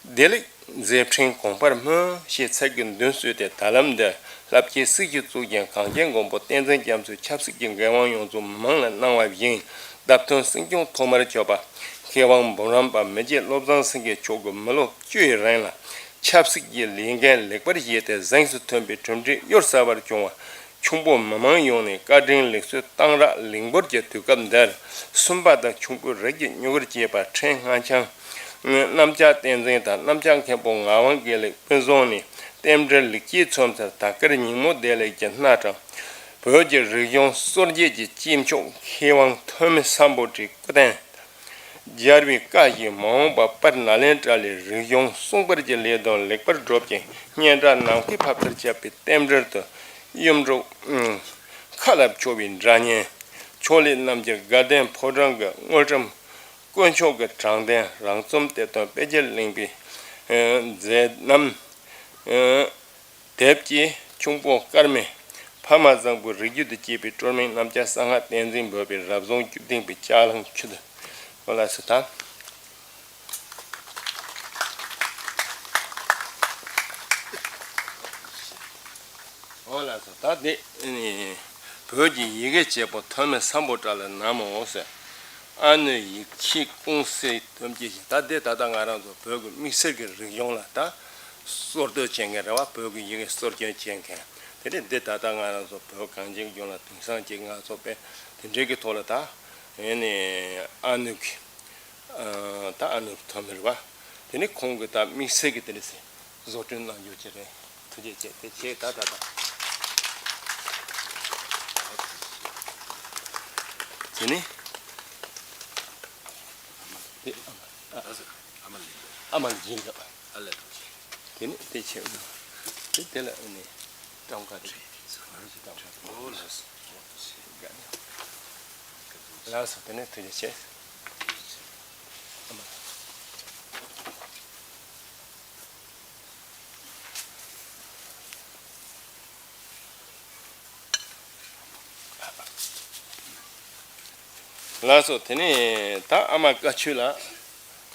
བདེ་ལེགས་མཛད་འཕྲིན་གོང་འཕེལ་སྨོན། ཞེས་ཚིག་གི་མདུན་བསུས་ཏེ་ད་ལམ་འདིར་བསླབ་ཀྱི་གཟིགས་ཀྱི་གཙུག་རྒྱན་གངས་ཅན་མགོན་པོ་བསྟན་འཛིན་རྒྱ་མཚོའི་ཆབ་སྲིད་ཀྱི་འགན་དབང་ཡོངས་རྫོགས་མི་མང་ལ་གནང་བ་བཞིན། བདམས་ཐོན་སྲིད་སྐྱོང་ཐོག་མར་གྱུར་པ་མཁས་དབང་འབུམ་རམས་པ་མི་རྗེ་བློ་བཟང་སེང་གེ་མཆོག་གིས་མི་ལོ་བཅུ་ཡི་རིང་ལ་ཆབ་སྲིད་ཀྱི་ལས་འགན་ལེགས་པར་བཞེས་ཏེ་གཟེངས་སུ་ཐོན་པའི་གྲུབ་འབྲས་གཡུར་ཟ་བར་བྱུང་བ། ཁྱུང་པོ་མི་མང་ཡོངས་ནས་བཀའ་དྲིན་ལེགས་གསོལ་གཏང་རག་གླིང་བུར་གྱི་དུས་སྐབས་འདིར། སུམ་པ་དང་ཁྱུང་པོའི་རིགས་ཀྱི་མྱུ་གུར་སྐྱེས་པ་ཕྲན་སྔགས་འཆང་གནམ་ལྕགས་བསྟན་འཛིན་དང་གནམ་ལྕགས་མཁན་པོ་ངག་དབང་དགེ་ལེགས་ཕུན་བཟང་ནས་ རྟེན་འབྲེལ་ལེགས་སྐྱེས་ཚོམས་ཚར་ད་སྐར་ཉིན་མོ་བདེ་ལེགས་ཀྱི་སྣ་དྲངས། བོད་ཀྱི་རིག་གཞུང་སྲོལ་འབྱེད་ཀྱི་སྐྱེས་མཆོག་མཁས་དབང་ཐོན་མི་སམ་བྷོ་ཊའི་སྐུ་རྟེན། སྦྱར་བའི་བཀའ་བཞིན་མ་འོངས་པ་དཔལ་ནཱ་ལེནྡྲ་ལའི་རིག་གཞུང་སྲུང་སྤེལ་གྱི་ལས་དོན་ལེགས་པར་སྒྲུབ་ཅིང་སྙན་གྲགས་ནམ་མཁའི་ཕབ་ཚུར་ཁྱབ་པའི་རྟེན་འབྲེལ་དུ་གཡུ་འབྲུག་མཁའ་ལ་འཕྱོ་བའི་སྒྲ་སྙན། ཕྱོགས་ལས་རྣམ་རྒྱལ་དགའ་ལྡན་ཕོ་བྲང་གི་དངུལ་ཀྲམ་དཀོན་མཆོག་གི་དྲང་བདེན་རང་རྩོམ་གཏེར་སྟོན་དཔེ་རྒྱལ་གླིང་པའི་མཛད་རྣམ། དེབ་ཀྱི་ཁྱུང་པོ་དཀར་མེ། ཕ་མ་བཟང་པོའི་རིགས་རྒྱུད་དུ་སྐྱེས་པའི་སྲོལ་མེད་རྣམ་རྒྱལ་གསང་སྔགས་བསྟན་འཛིན་འབོད་པའི་རབ་བྱུང་བཅུ་བདུན་པའི་ལྕགས་གླང་ཆུ་དུ། འོ་ལགས་སོ་ད། འོ་ལགས་སོ་ད་འདི་ནི་བོད་ཀྱི་ཡི་གེ་བྱེད་པོ་ཐོན་མི་སམ་བྷོ་ཊ་ལ་ན་མོ་ཟེར། ཨ་ནུ་ཡིག་ཆའི་ཀུང་སི་དོན་གྱི་ཞིང་ད་འདི་ད་ལྟ་ང་རང་ཚོ་བོད་ཀྱི་དམིགས་བསལ་གྱི་རིག་གཞུང་ལ་ད་སྲོལ་གཏོད་བྱེད་མཁན་རེད་བ། བོད་ཀྱི་ཡི་གེ་སྲོལ་སྐྱོན་བྱེད་མཁན་དེ་ནི་འདི་ད་ལྟ་ང་རང་ཚོ་བོད་གངས་ཅན་ལྗོངས་ལ་དེང་སང་ཅིག་ང་ཚོ་དཔེ་དེ་འདྲའི་གི་ཐོག་ལ་ད་ཨེ་ནི་ཨ་ནུ་གི་ད་ཨ་ནུ་ཐོན་མི་རེད་བ། དེ་ནི་ཁོང་གི་ད་དམིགས་བསལ་གྱི་དེ་འདྲ་ཟེར་བཟོ་སྐྲུན་གནང་རྒྱུ་ཅིག་རེད། ཐུགས་རྗེ་ཆེ། དེ་བྱས་ད་ད་ད། དེ་ནི། དེ་ཨ་མ་ཨ་མ་ལ་སྦྱིན་རོགས། ཨ་ལས། དེ་ནི་དེ་བྱས། དེ་དེ་ལ་ཨ་ནི་སྤྲང་ཀ་རེད། ང་རང་ཚོ་སྤྲང་ཀ་རེད། ལགས་སོ། དེ་ནི་ཐུགས་རྗེ་ཆེ། ཨ་མ། ལགས་སོ། དེ་ནས་ད་ཨ་མ་བཀའ་ཆོས་ལགས།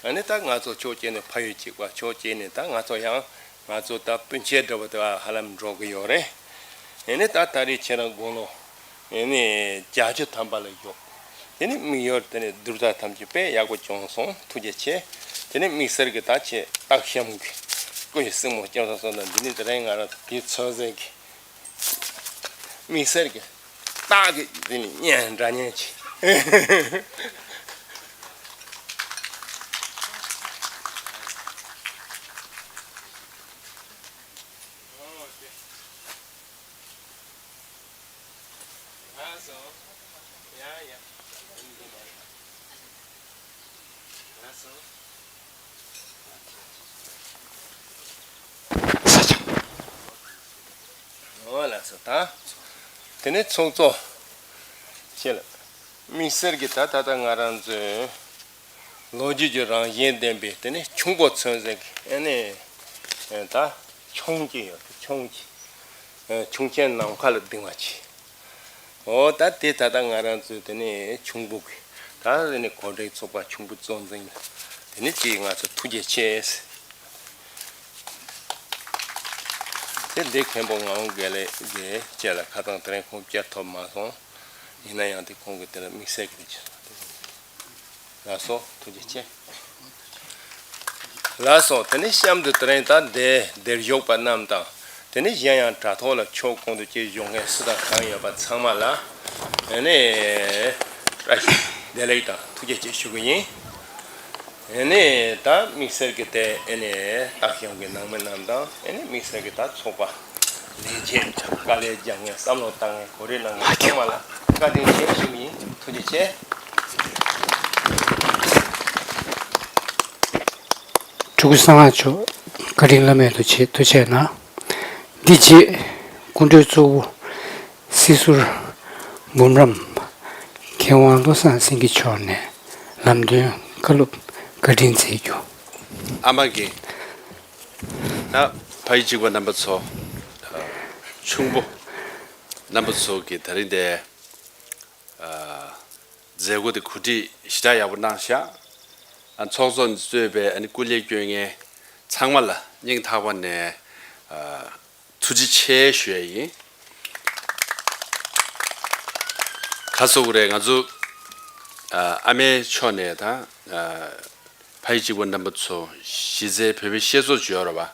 ཨ་ནི་ད་ང་ཚོ་ཕྱོགས་གཅིག་ནས་ཕ་ཡུལ་གཅིག་པ། ཕྱོགས་གཅིག་ནས་ད་ང་ཚོ་ཡང་ང་ཚོ་ད་སྤུན་མཆེད་འདྲ་བོ་དེ་ཧ་ལམ་འགྲོ་གི་ཡོད་རེད། ཨ་ནི་ད་ད་རེས་ཁྱེད་རང་དགུང་ལོ་ཨ་ནི་བརྒྱད་ཅུ་ཐམ་པ་ལ་ཡོད། དེ་ནི་དམིགས་ཡུལ་དེ་ནི་བསྡུར་ད་ཐམས་ཅད་དཔེ་ཡག་པོ་བྱུང་སོང་། ཐུགས་རྗེ་ཆེ། དེ་ནི་དམིགས་བསལ་གྱི་ད་ཆེ་སྟག་ཤམ་གྱི་སྐུ་ཡི་སྲིང་མོ་སྐྱབས་ས་སོགས་དང་འདི་ནི་དེ་རིང་ང་རང་དེའི་ཚོད་ཟེར་གྱི། དམིགས་བསལ་གྱི་སྟག་གི་འདི་ནི་སྙན་སྒྲ་སྙན་ཆེ། འོ་ལགས་སོ་ད། དེ་ནས་ཚོགས་གཙོ་ཆེ་ལ། དམིགས་བསལ་གྱི་ད་ད་ལྟ་ང་རང་ཚོའི་ལོ་རྒྱུས་ཀྱི་རང་བཞིན་ལྡན་པའི་དེ་ནས་ཁྱུང་པོ་ཚོན་ཟེར་གི་ཨ་ནི་ད་ཁྱུང་གཅིག་ཡོད་དེ་ཁྱུང་གཅིག་ཁྱུང་ཆེན་ནམ་མཁའ་ལ་ལྡིང་བ་ཆེ། འོ་ད་དེ་ད་ལྟ་ང་རང་ཚོའི་དེ་ནས་ཁྱུང་པོ་གི་ད་དེ་ནས་གོ་སྒྲིག་ཚོགས་པ་ཁྱུང་པོ་གཙོ་འཛིན་ལ་དེ་ནས་ཅིག་ང་ཚོ་ཐུགས་རྗེ་ཆེ། དེ་འདི་མཁན་པོ་ངག་དབང་དགེ་ལེགས་ཀྱི་བཅས་ལ་ཁ་ཚང་དེ་རིང་ཁོང་བཅར་ཐུབ་མ་སོང་། ཡིན་ན་ཡང་དེ་ཁོང་གི་དེ་ལ་དམིགས་བསལ་གྱི་རེ་ཆེ། ལགས་སོ། ཐུགས་རྗེ་ཆེ། ལགས་སོ། དེ་ནས་གཤམ་དུ་དེ་རིང་ད་འདི་འདིར་བཞུགས་པ་རྣམས་དང་། དེ་ནས་གཞན་ཡང་དྲ་ཐོག་ལ་ཆོས་སྐོང་དུ་བཅས་བཞུགས་མཁན་སུ་དང་གང་ཡོད་པ་ཚང་མ་ལ་ཨ་ནི་བཀྲ་ཤིས་བདེ་ལེགས་དང་ཐུགས་རྗེ་ཆེ་ཞུ་གི་ཡིན། ཨ་ནི་ད་དམིགས་བསལ་གྱི་དེ་ཨ་ནི་སྟག་ཤམ་གྱི་ནང་མི་རྣམས་དང་ཨ་ནི་དམིགས་བསལ་གྱི་ད་ཚོགས་པ་ལས་བྱེད་དཀའ་ལས་རྒྱག་མཁན་བསམ་བློ་བཏང་མཁན་གོ་སྒྲིག་གནང་མཁན་ཚང་མ་ལ་བཀའ་དྲིན་ཆེ་ཞུ་གི་ཡིན། ཐུགས་རྗེ་ཆེ། སྤྲུལ་སྐུ་གསང་སྔགས་མཆོག་བཀའ་དྲིན་བླ་མེད་དུ་ཆེ། ཐུགས་རྗེ་གནང་། འདི་རྗེས་སྐུ་མགྲོན་གཙོ་བོ་སྲིད་ཟུར་འབུམ་རམས་མཁས་དབང་བློ་བཟང་སེང་གེ་མཆོག་ནས་ལམ་སྟོན་བཀའ་སློབ་བཀའ་དྲིན་སྩལ་རྒྱུ། ཨ་མ་གི་ད་ཕ་ཡུལ་གཅིག་པ་རྣམ་པ་ཚོ། ཨ། ཁྱུང་པོ་རྣམ་པ་ཚོ་གི་ད་རིང་དེ། ཨ། མཛད་སྒོ་དེ་གོ་སྒྲིག་ཞེ་དྲག་ཡག་པོ་གནང་ཤག་ཨ། ཚོགས་གཙོ་གཙོས་པའི་ཨ་ནི་སྐུ་ལས་བསྐྱོན་མཁན་ཚང་མ་ལ་སྙིང་ཐག་པ་ནས། ཨ། ཐུགས་རྗེ་ཆེ་ཞུ་ཡ་ཡིན། ག་ཟེར་དགོས་རེད། ང་ཚོ་ཨ་མའི་ཕྱོགས་ནས་དང་ཕ་ཡུལ་གཅིག་པ་རྣམ་པ་ཚོ་གཞི་རྩའི་བོད་པའི་བཤད་སྲོལ་ཅིག་ཡོད་རེད་བ།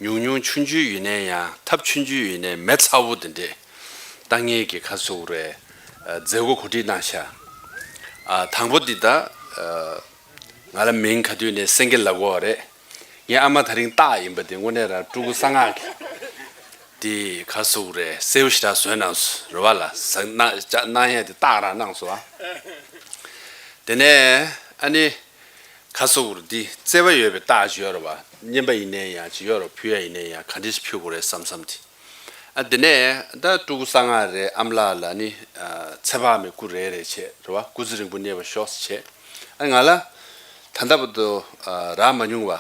ཉུང་ཉུང་ཆུང་ཆུང་ཡིན་ནའི་ཡང་ཐབས་ཆུང་ཆུང་ཡིན་ནའི་མེ་ཚ་བོ་དེ་འདྲས་བཏང་མཁན་གྱི་ག་ཟེར་དགོས་རེད། མཛད་སྒོ་གོ་སྒྲིག་གནང་ཤག་ཨ། དང་པོ་འདི་ད་ང་ལ་མིང་ག་དུས་ནས་སེང་གེ་ལབ་ཀྱི་ཡོད་རེད། ངའི་ཨ་མ་ད་རིང་སྟག་ཡིན་པ་དེ་དངོས་གནས་རང་སྤྲུལ་སྐུ་གསང་སྔགས་ དེ་ག་ཟེར་རེད། གསལ་པོ་ཞེ་དྲག་བཟོས་གནང་སོང་རེད་བ། ལ་ཟ་གནང་གནང་ཡས་དེ་རྟགས་རང་གནང་སོང་བ། དེ་ནས་ཨ་ནི་ག་ཟེར་རེད། འདི་བརྩེ་བ་ཡོད་པའི་རྟགས་ཅིག་ཡོད་རེད་བ། རྔན་པ་ཡིན་ནའི་ཡང་ཅིག་ཡོད་རེད། ཕུལ་ཡ་ཡིན་ནའི་ཡང་ག་འདྲ་ཞིག་ཕུལ་དགོས་རེད་བསམ་བསམ་དེ། ཨ་དེ་ནས་ད་ཕྲུ་གུ་གསང་སྔགས་རེད། ཨ་མ་ལགས་ལ་ནི་ཚེ་དཔག་མེད་སྐུ་རེ་རེ་བྱས་རེད་བ། སྐུ་ཚེ་རིང་པོ་གནས་པར་ཤོག་ཟེར་བྱས། ཨ་ང་ལ་ད་ལྟ་བར་དུ་རག་མ་མྱོང་བ།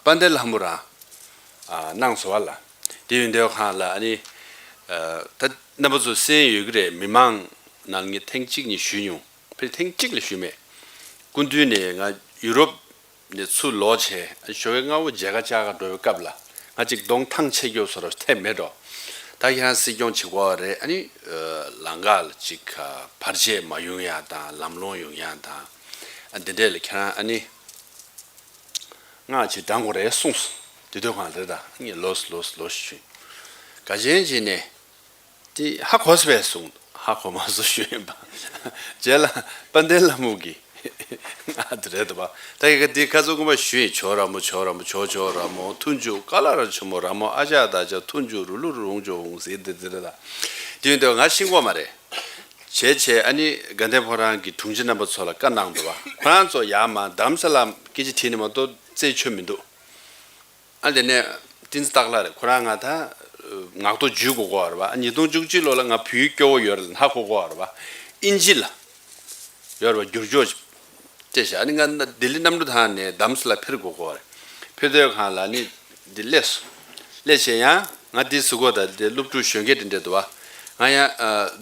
དཔལ་ལྡན་ལྷ་མོ་རང་གནང་སོང་བ་ལ། དེ་ཡོད་འདོད་ཁང་ལ་ཨ་ནི། ད་རྣམ་པ་ཚོ་གསན་ཡོད་ཀྱི་རེད། མི་མང་ནང་ངས་ཐེངས་གཅིག་གཉིས་ཞུས་མྱོང་། ཕལ་ཐེངས་གཅིག་ལས་ཞུས་མེད། སྐུ་མདུན་ནས་ང་ཡུ་རོབ་ནས་ཚུར་ལོག་བྱས། ཞོགས་ཀས་སྔ་པོ་མཇལ་ཁ་བཅར་ག་འགྲོ་བའི་སྐབས་ལ་ང་ཅིག་གདོང་ཐང་ཆད་རྒྱུ་བཟོ་འདྲ་ཐེབས་མེད་འགྲོ། ད་ཁྱེད་རང་སྲིད་སྐྱོང་བྱེད་དགོས་པ་རེད། ཨ་ནི་ལམ་ཁ་ལ་ཅིག་བར་ཆད་མ་ཡོང་ཡ་དང་། ལམ་ལྷོང་ཡོང་ཡ་དང་། ཨ་འདི་འདྲས་ལ་ཁྱེད་རང་ཨ་ནི་སྔགས་ཅིག་བགྲང་དགོས་རེད་གསུངས་སོང་། དེ་དུས་གང་རེད། ད་ངས་ལོས་ལོས་ལོས་ཞུས། དགའ་ཆེན་བྱས་ནས་དེ་ཧ་གོ་སོང་བས་གསུངས། ཧ་གོ་མ་སོང་ཞུས་ཡིན་པ། རྗེས་ལ་དཔལ་ལྡན་ལྷ་མོ་གིས་ང་དེ་རེད་འདུག་པ། ད་ཡི་གེ་འདི་ཁ་ཚུགས་ཀུན་པ་ཞུས་ཡིན། ཇོ་ར་མོ་ཇོ་ར་མོ་ཇོ་ཇོ་ར་མོ། ཐུན་ཇོ་ཀ་ལ་ར་ཇོ་མོ་ར་མོ། ཨ་ཅག་ད་ཅག་ཐུན་ཇོ་རུ་ལུ་རུང་ཇོ་འོང་ཟེར་འདི་འདི་རེད། ད་དེ་ཡིན་དུས་ང་ཤེས་ཀྱི་མ་རེད། བྱས་བྱས་ཨ་ནི་དགའ་ལྡན་ཕོ་བྲང་གི་དྲུང་ཆེ་རྣམ་པ་ཚོ་ལ་བཀའ་གནང་འདུག་པ། ཁོ་རང་ཚོ་ཡར་མར་རྡ་རམ་ས་ལ་སྐད་ཆ་དྲིས་ནས་མ་གཏོགས་རྩད་ཆོད་མི་འདུག། ཨ་དེ་ནས་བསྟན་འཛིན་སྟག་ལྷ་རེད། ཁོ་རང་ང་ད་ངག་ཐོག་འཇུས་དགོས་ཀྱི་ཡོད་རེད་པ། ཉིས་སྟོང་བཅུ་གཅིག་ལོ་ལ་ང་བོད་ཡིག་སྐྱོ་བོ་ཡོད་རེད་ལབ་ཧ་གོ་གི་ཡོད་རེད་པ། ཨིན་ཇི་ལ་ཡོད་རེད་པ། བསྒྱུར་བཅོས་སྤྲད་བཞག། ཨ་ནི་ང་ལྡི་ལི་གནམ་གྲུ་ཐང་ནས་རྡ་རམ་ས་ལ་ཕེབས་དགོས་ཀྱི་ཡོད་རེད། ཕེབས་དུས་གང་ལ་ནི་འདི་སླེབས་སོང་། སླེབས་བྱས་ཡང་ང་འདི་ཟེར་གོ། ད་འདི་སློབ་ཕྲུག་གཞོན་སྐྱེས་དེ་འདྲ་འདུག་པ། ང་ཡང་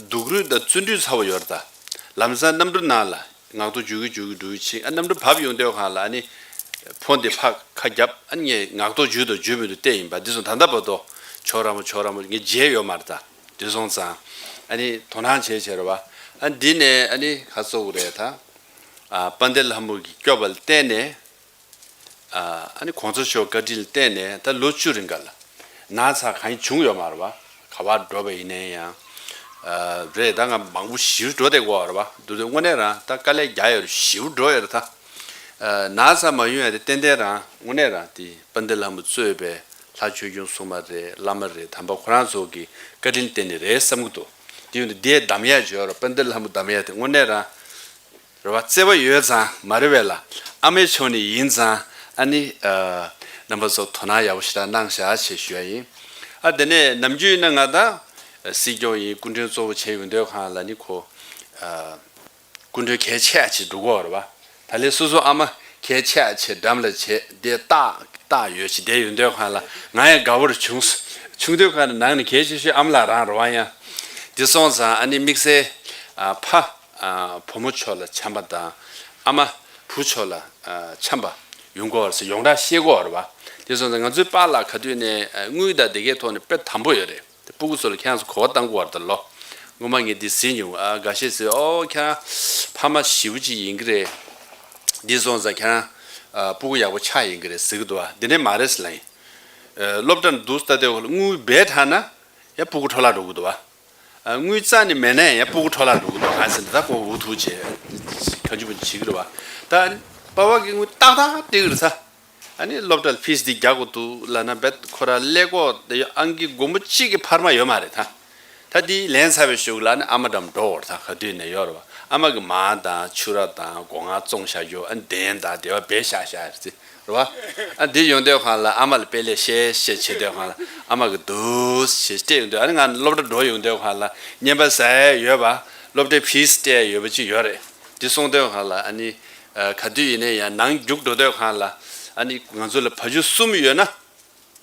སྡུག་རུས་དང་བརྩོན་འགྲུས་ཚ་པོ་ཡོད་རེད། ད་ལམ་སང་གནམ་གྲུ་ནང་ལ་ངག་ཐོག་འཇུ་གི་འཇུ་གི་འཇུ་གི་ཕྱིན། ཨ་གནམ་གྲུ་བབས་ཡོང་དུས་གང་ལ་ཨ་ནི་ཕོན་དེ་ཕར་ཁ་བརྒྱབ། ཨ་ངས་ངག་ཐོག་འཇུ་དང་འཇུ་མི་འདུག་བལྟས་ཡིན་པ། འདི་ཚོ་ད་ལྟ་བར་དུ་ཇོ་ར་མོ་ཇོ་ར་མོ་ངས་མཇལ་ཡོད་མ་རེད། ད་དེ་སོང་ཙང་ཨ་ནི་དོ་སྣང་བྱས་བྱས་རེད་པ། ཨ་འདི་ནས་ཨ་ནི་ག་ཟེར་དགོས་རེད། ད་ཨ་དཔལ་ལྡན་ལྷ་མོ་གིས་སྐྱོབ་པ་ལ་བརྟེན་ནས། ཨ་ནི་གོང་ས་མཆོག་བཀའ་དྲིན་ལ་བརྟེན་ནས་ད་ལོ་བཅུ་རིང་ག་ལ་ན་ཚ་གང་ཡང་བྱུང་ཡོད་མ་རེད་པ། ག་པར་འགྲོ་བ་ཡིན་ནའི་ཡང་། ཨ་རེད། ད་ང་མང་པོ་ཞེ་པོ་འགྲོ་བསྡད་ཀྱི་ཡོད་རེད་པ། འདུག་དེ་དངོས་གནས་རང་ད་དཀའ་ལས་རྒྱག་ཡོད་རེད། ཞེ་པོ་འགྲོ་ཡོད་རེད་ད། ཨ་ན་ཚ་མ་ཡོང་ཡ་དེ་ཏན་ཏན་རང་དངོས་གནས་རང་དེ་དཔལ་ལྡན་ལྷ་མོ་གཙོས་པའི་ལྷ་ཆོས་སྐྱོང་སྲུང་མ་རེད། བླ་མ་རེད། དམ་པ་ཁོ་རང་ཚོ་གི་བཀའ་དྲིན་བརྟེན་ནས་རེད་བསམ་གྱི་འདུག། དེ་ཡོད་དུས་དེ་གདམ་ཡ་ཅིག་ཡོད་རེད། དཔལ་ལྡན་ལྷ་མོ་གདམ་ཡ་དེ་དངོས་གནས་རང་། རེད་པ། བརྩེ་བ་ཡོད་ཙང་མ་རེད་པས་ལ། ཨ་མའི་ཕྱོགས་ནས་ཡིན་ཙང་ཨ་ནི་ཨ་རྣམ་པ་ཚོ་དོ་སྣང་ཡག་པོ་ཞེ་དྲག་གནང་ཤག་ཅེས་ཞུ་ཡ་ཡིན། ཨ་དེ་ནས་ནམ་རྒྱུན་ཡིན་ན་ང་ད་སྲིད་སྐྱོང་ཡིན། སྐུ་མགྲོན་གཙོ་བོ་བྱས་ཡོང་དུས་གང་ལ་ནི་ཁོ་ཨ་སྐུ་མགྲོན་གལ་ཆེ་ཡ་ཅིག་འགྲོ་གི་ཡོད་རེད་པ། ད་ལན་སོ་སོ་ཨ་མ་གལ་ཆེ་ཡ་ཅིག་འགྲམ་ལ་བྱས་དེ་ཏག་ཏག་ཡོད་ཅིག་བསྡད་ཡོང་དུས་གང་ལ་ང་ཡང་དགའ་པོ་རུ་བྱུང་སོང་། བྱུང་དུས་གང་ལ་ནང་ནས་གལ་ཆེ་ཤོས་ཨ་མ་ལགས་རང་རེད་པ། ཡང་དེ་སོང་ཙང་ཨ་ནི་དམིགས་བསལ་ཨ་ཕ། ཨ་བུ་མོ་ཕྱོགས་ལ་འཆམ་པ་དང་། ཨ་མ་བུ་ཕྱོགས་ལ་ཨ་འཆམ་པ་ཡོང་གི་ཡོད་ཟེར་ཡོངས་གྲགས་ཤེས་ཀྱི་ཡོད་རེད་པ། དེ་སོང་ཙང་ང་ཚོའི་པཱ་ལགས་ག་དུས་ནས་ཨ་དངུལ་དང་དེ་གའི་ཐོག་ནས་དཔེ་དམ་པོ་ཡོད་རེད། དེ་སྤུ་གུ་ཚོ་ལ་ཁྱེད་རང་ཚོ་གོ་བ་བཏང་དགོས་པ་རེད་ད་ལོ། སྔོན་མ་ངས་འདི་གཟིགས་མྱོང་། ཨ་འགའ་ཤས་ཟེར་ཨོ་ཁྱེད་རང་ཕ་མ་ཞེ་པོ་ཅིག་ཡིན་གྱི་རེད། འདི་སོང་ཙང་ཁྱེད་རང་ཨ་སྤུ་གུ་ཡག་པོ་ཆགས་ཡིན་གྱི་རེད་ཟེར་གྱི་འདུག་པ། འདི་འདྲ་མ་རེད་ཟེར་ལབ་ཡིན། ཨ་སློབ་གྲྭ་འདུག་སྟེ་དེ་དངུལ་སྦས་དྲགས་ན་ཡང་སྤུ་གུ་འཕྲོ་བརླག་འགྲོ་གི་འདུག་པ། ཨ་དངུལ་རྩ་ནས་མེད་ན་ཡང་སྤུ་གུ་འཕྲོ་བརླག་འགྲོ་གི་འདུག། གང་ཟེར་ན་ད་ཁོ་འུ་ཐུག་བྱས་གང་བྱུང་མང་བྱུང་བྱེད་ཀྱི་རེད་པ། ད་པཱ་ཕ་གིས་དངུལ་ཏག་ཏག་སྤྲད་ཀྱི་རེད་ད། ཨ་ནི་སློབ་གྲྭ་ལ་ཕིས་འདི་རྒྱག་དགོས་འདུག་ལབ་ན་རྦད་ཁོ་རང་ཀླད་ཀོར་དེ་ཡོད། ཨང་ཀི་སྒོར་མོ་གཅིག་གི་འཕར་མ་ཡོད་མ་རེད་ད། ད་འདི་ལེན་ཚར་བའི་གཞུག་ལ་ནི་ཨ་མ་འགྲམ་འགྲོ་བར་ད་ག་དུས་ནས་ཡོད་རེད་པ། ཨ་མ་གི་མར་དང་ཕྱུར་ར་དང་སྒོ་ང་བཙོང་བཞག་རྒྱུ། ཨ་ནི་གདན་དང་དེ་བ་སྦས་བཞག་བཞག་རེད་ཟེར། རེད་པ། ཨ་འདི་ཡོང་དུས་གང་ལ་ཨ་མ་ལ་དཔེ་ལས་བཤད་བཤད་བྱེད་དུས་གང་ལ་ཨ་མ་གི་འདུག་ཞེས་སྤྲད་ཡོང་དུས། ཨ་ནི་ང་སློབ་གྲྭ་འགྲོ་ཡོང་དུས་གང་ལ་རྔན་པ་ཟ་ཡས་ཡོད་པ། སློབ་གྲྭའི་ཕིས་སྤྲད་ཡས་ཡོད་པ་ཅིག་ཡོད་རེད། འདི་སོང་དུས་གང་ལ་ཨ་ནི་ཨ་ག་དུས་ཡིན་ནའི་ཡང་ནང་རྒྱུགས་འགྲོ་དུས་གང་ལ་ཨ་ནི་ང་ཚོ་ལ་བ་ཕྱུགས་གསུམ་ཡོད་ན།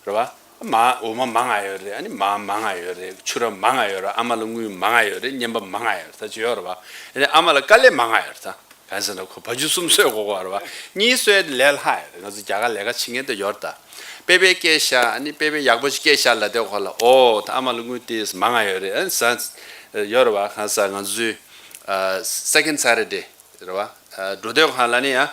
རེད་པ། མ་འོ་མ་མང་ང་ཡོད་རེད། ཨ་ནི་མར་མང་ང་ཡོད་རེད། ཕྱུར་ར་མང་ང་ཡོད་རེད། ཨ་མ་ལ་དངུལ་མང་ང་ཡོད་རེད། རྔན་པ་མང་ང་ཡོད་རེད། ད་ཅི་ཡོད་རེད་པ། ཨ་ནི་ཨ་མ་ལ་དཀའ་ལས་མང་ང་ཡོད་རེད་ད། གང་ཟེར་ན་ཁོ་བ་ཕྱུགས་གསུམ་གསོ་དགོས་ཀྱི་རེད་པ། གཉིས་གསོ་ཡས་དེ་ལས་སླ་ཡོད་རེད། ང་ཚོ་རྒྱ་གར་ལས་ཀ་བྱེད་མཁན་དེ་ཡོད་རེད་ད། དཔེ་དཔེ་སྐྱེས་ཤག། ཨ་ནི་དཔེ་དཔེ་ཡག་པོ་ཞིག་སྐྱེས་ཤག་ལབ་དུས་ཁོ་ལ་ཨོ་ད་ཨ་མ་ལ་དངུལ་དེ་མང་ང་ཡོད་རེད། ཨ་ནི་ཟ་ཡོད་རེད་པ། གང་ཟེར་ང་ཚོའི་ཨ་Second Saturday རེད་པ། ཨ་འགྲོ་དུས་གང་ལ་ནི་ཡང་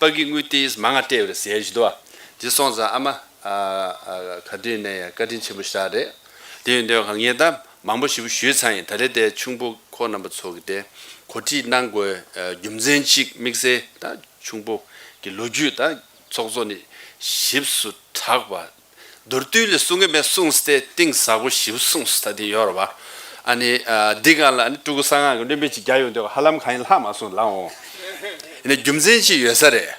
ཕ་གིར་དངུལ་ཏིས་མང་ང་སྤྲད་ཡོད་རེད་ཟེར་ཞུ་འདུག་པ། དེ་སོང་ཙང་ཨ་མ་ཨ་ཨ་ག་དུས་ནས་ཡང་བཀའ་དྲིན་ཆེན་པོ་ཞིག་རེད། དེ་ཡིན་དུས་གང་ངས་ད་མང་པོ་ཞེ་པོ་ཞུས་ཚར་ཡིན། ད་རེས་དེ་ཆུང་པོ་ཁོ་རྣམ་པ་ཚོ་གི་དེ་གོ་སྒྲིག་གནང་དགོས་ཨ་རྒྱུ་མཚན་གཅིག་དམིགས་བསལ་ད་ཆུང་པོ་གི་ལོ་རྒྱུས་ད་ཚོགས་གཙོ་ནས་ཞིབ་སུ་གྲགས་པ། མདོར་བསྡུས་ལ་གསུང་གི་མེད་གསུངས་ཏེ་གཏིང་ཟབ་པོ་ཞིབ་གསུངས་ད་དེ་ཡོད་རེད་བ། ཨ་ནི་ཨ་འདི་གང་ལ་ཨ་ནི་ཕྲུ་གུ་གསང་སྔགས་ཀྱི་སྣོན་པ་ཅིག་རྒྱག་ཡོང་དུས་ཧ་ལམ་གང་ཡིན་ལྷག་མ་སོང་ལ་འོང་། ཡིན་ན་རྒྱུ་མཚན་ཅིག་ཡོད་ས་རེད།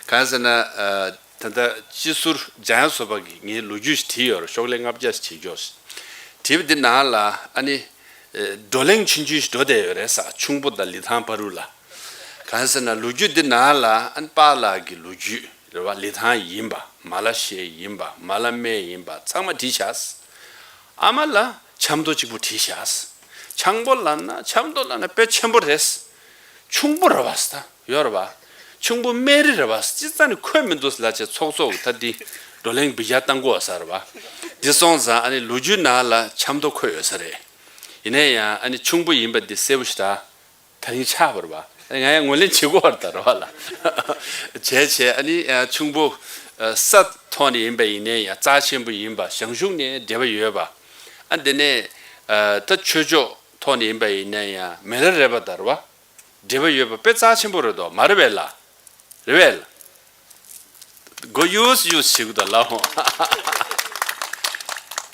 གང་ཟེར་ན་ཨ་ད་ལྟ་སྤྱི་ཟུར་འཇམ་དབྱངས་བཟོད་པ་གིས་ངའི་ལོ་རྒྱུས་ཤིག་བྲིས་ཡོད་རེད། ཤོག་ལྷེ་ལྔ་བརྒྱ་ཞིག་བྲིས་ཀྱོག་ཞིག་བྲིས་པ་འདི་ནང་ལ་ཨ་ནི་ཨ་བགྲོ་གླེང་ཆུང་ཆུང་ཞིག་འགྲོ་བསྡད་ཡོད་རེད་ས། ཁྱུང་པོ་དང་ལི་ཐང་བར་དུ་ལ། གང་ཟེར་ན་ལོ་རྒྱུས་འདི་ནང་ལ་ཨ་ནི་པཱ་ལགས་ཀྱི་ལོ་རྒྱུས། རེད་བ། ལི་ཐང་ཡིན་པ། མ་ལ་ཤེས་ཡིན་པ། མ་ལ་སྨད་ཡིན་པ། ཚང་མ་བྲིས་བཞག་ཨ་མ་ལ་ཆབ་མདོ་གཅིག་པུ་བྲིས་བཞག་ཆང་པོ་ལབ་ན་ཆབ་མདོ་ལབ་ན་དཔེ་ཆེན་པོ་རེད། ཁྱུང་པོ་རེད་བ་ས་ད་ཡོད་རེད་བ། ཁྱུང་པོ་སྨད་རི་རེད་བ། སྤྱིར་བཏང་ནས་འཁོད་མི་འདུག་ལ་བྱས་ཚོགས་གཙོ་གི་ད་འདི་བགྲོ་གླེང་འབུལ་རྒྱག་བཏང་དགོས་བ་ས་རེད་བ། འདི་སོང་ཙང་ཨ་ནི་ལོ་རྒྱུས་ནང་ལ་ཆབ་མདོ་འཁོད་ཡོད་ས་རེད། ཡིན་ན་ཡང་ཨ་ནི་ཁྱུང་པོ་ཡིན་པ་འདི་གསལ་པོ་ཞེ་དྲག་ད་རིང་ཆགས་པ་རེད་བ། ང་ཡང་ངོས་ལེན་བྱེད་དགོས་པ་རེད་ད་རེད་བ་ལ། བྱས་བྱས་ཨ་ནི་ཨ་ཁྱུང་པོ་ཨ་ས་ཐོག་ནས་ཡིན་པ་ཡིན་ནའི་ཡང་རྩ་ཆེན་པོ་ཡིན་པ། ཞང་ཞུང་ནས་འབྲེལ་བ་ཡོད་པ། ཨ་འདི་ནས་ཨ་ད་ཆོས་ཕྱོགས་ཐོག་ནས་ཡིན་པ་ཡིན་ནའི་ཡང་མི་རབས་རེ་བ་ད་རེད་བ། འབྲེལ་བ་ཡོད་པ་དཔེ་རྩ་ཆེན་པོ་རེད་དོ། མ་རེད་པས་ལ། རེད་པས་ལ། མགོ་གཡུགས་གཡུགས་བྱེད་དགོས་དོ་ལ་འོང་།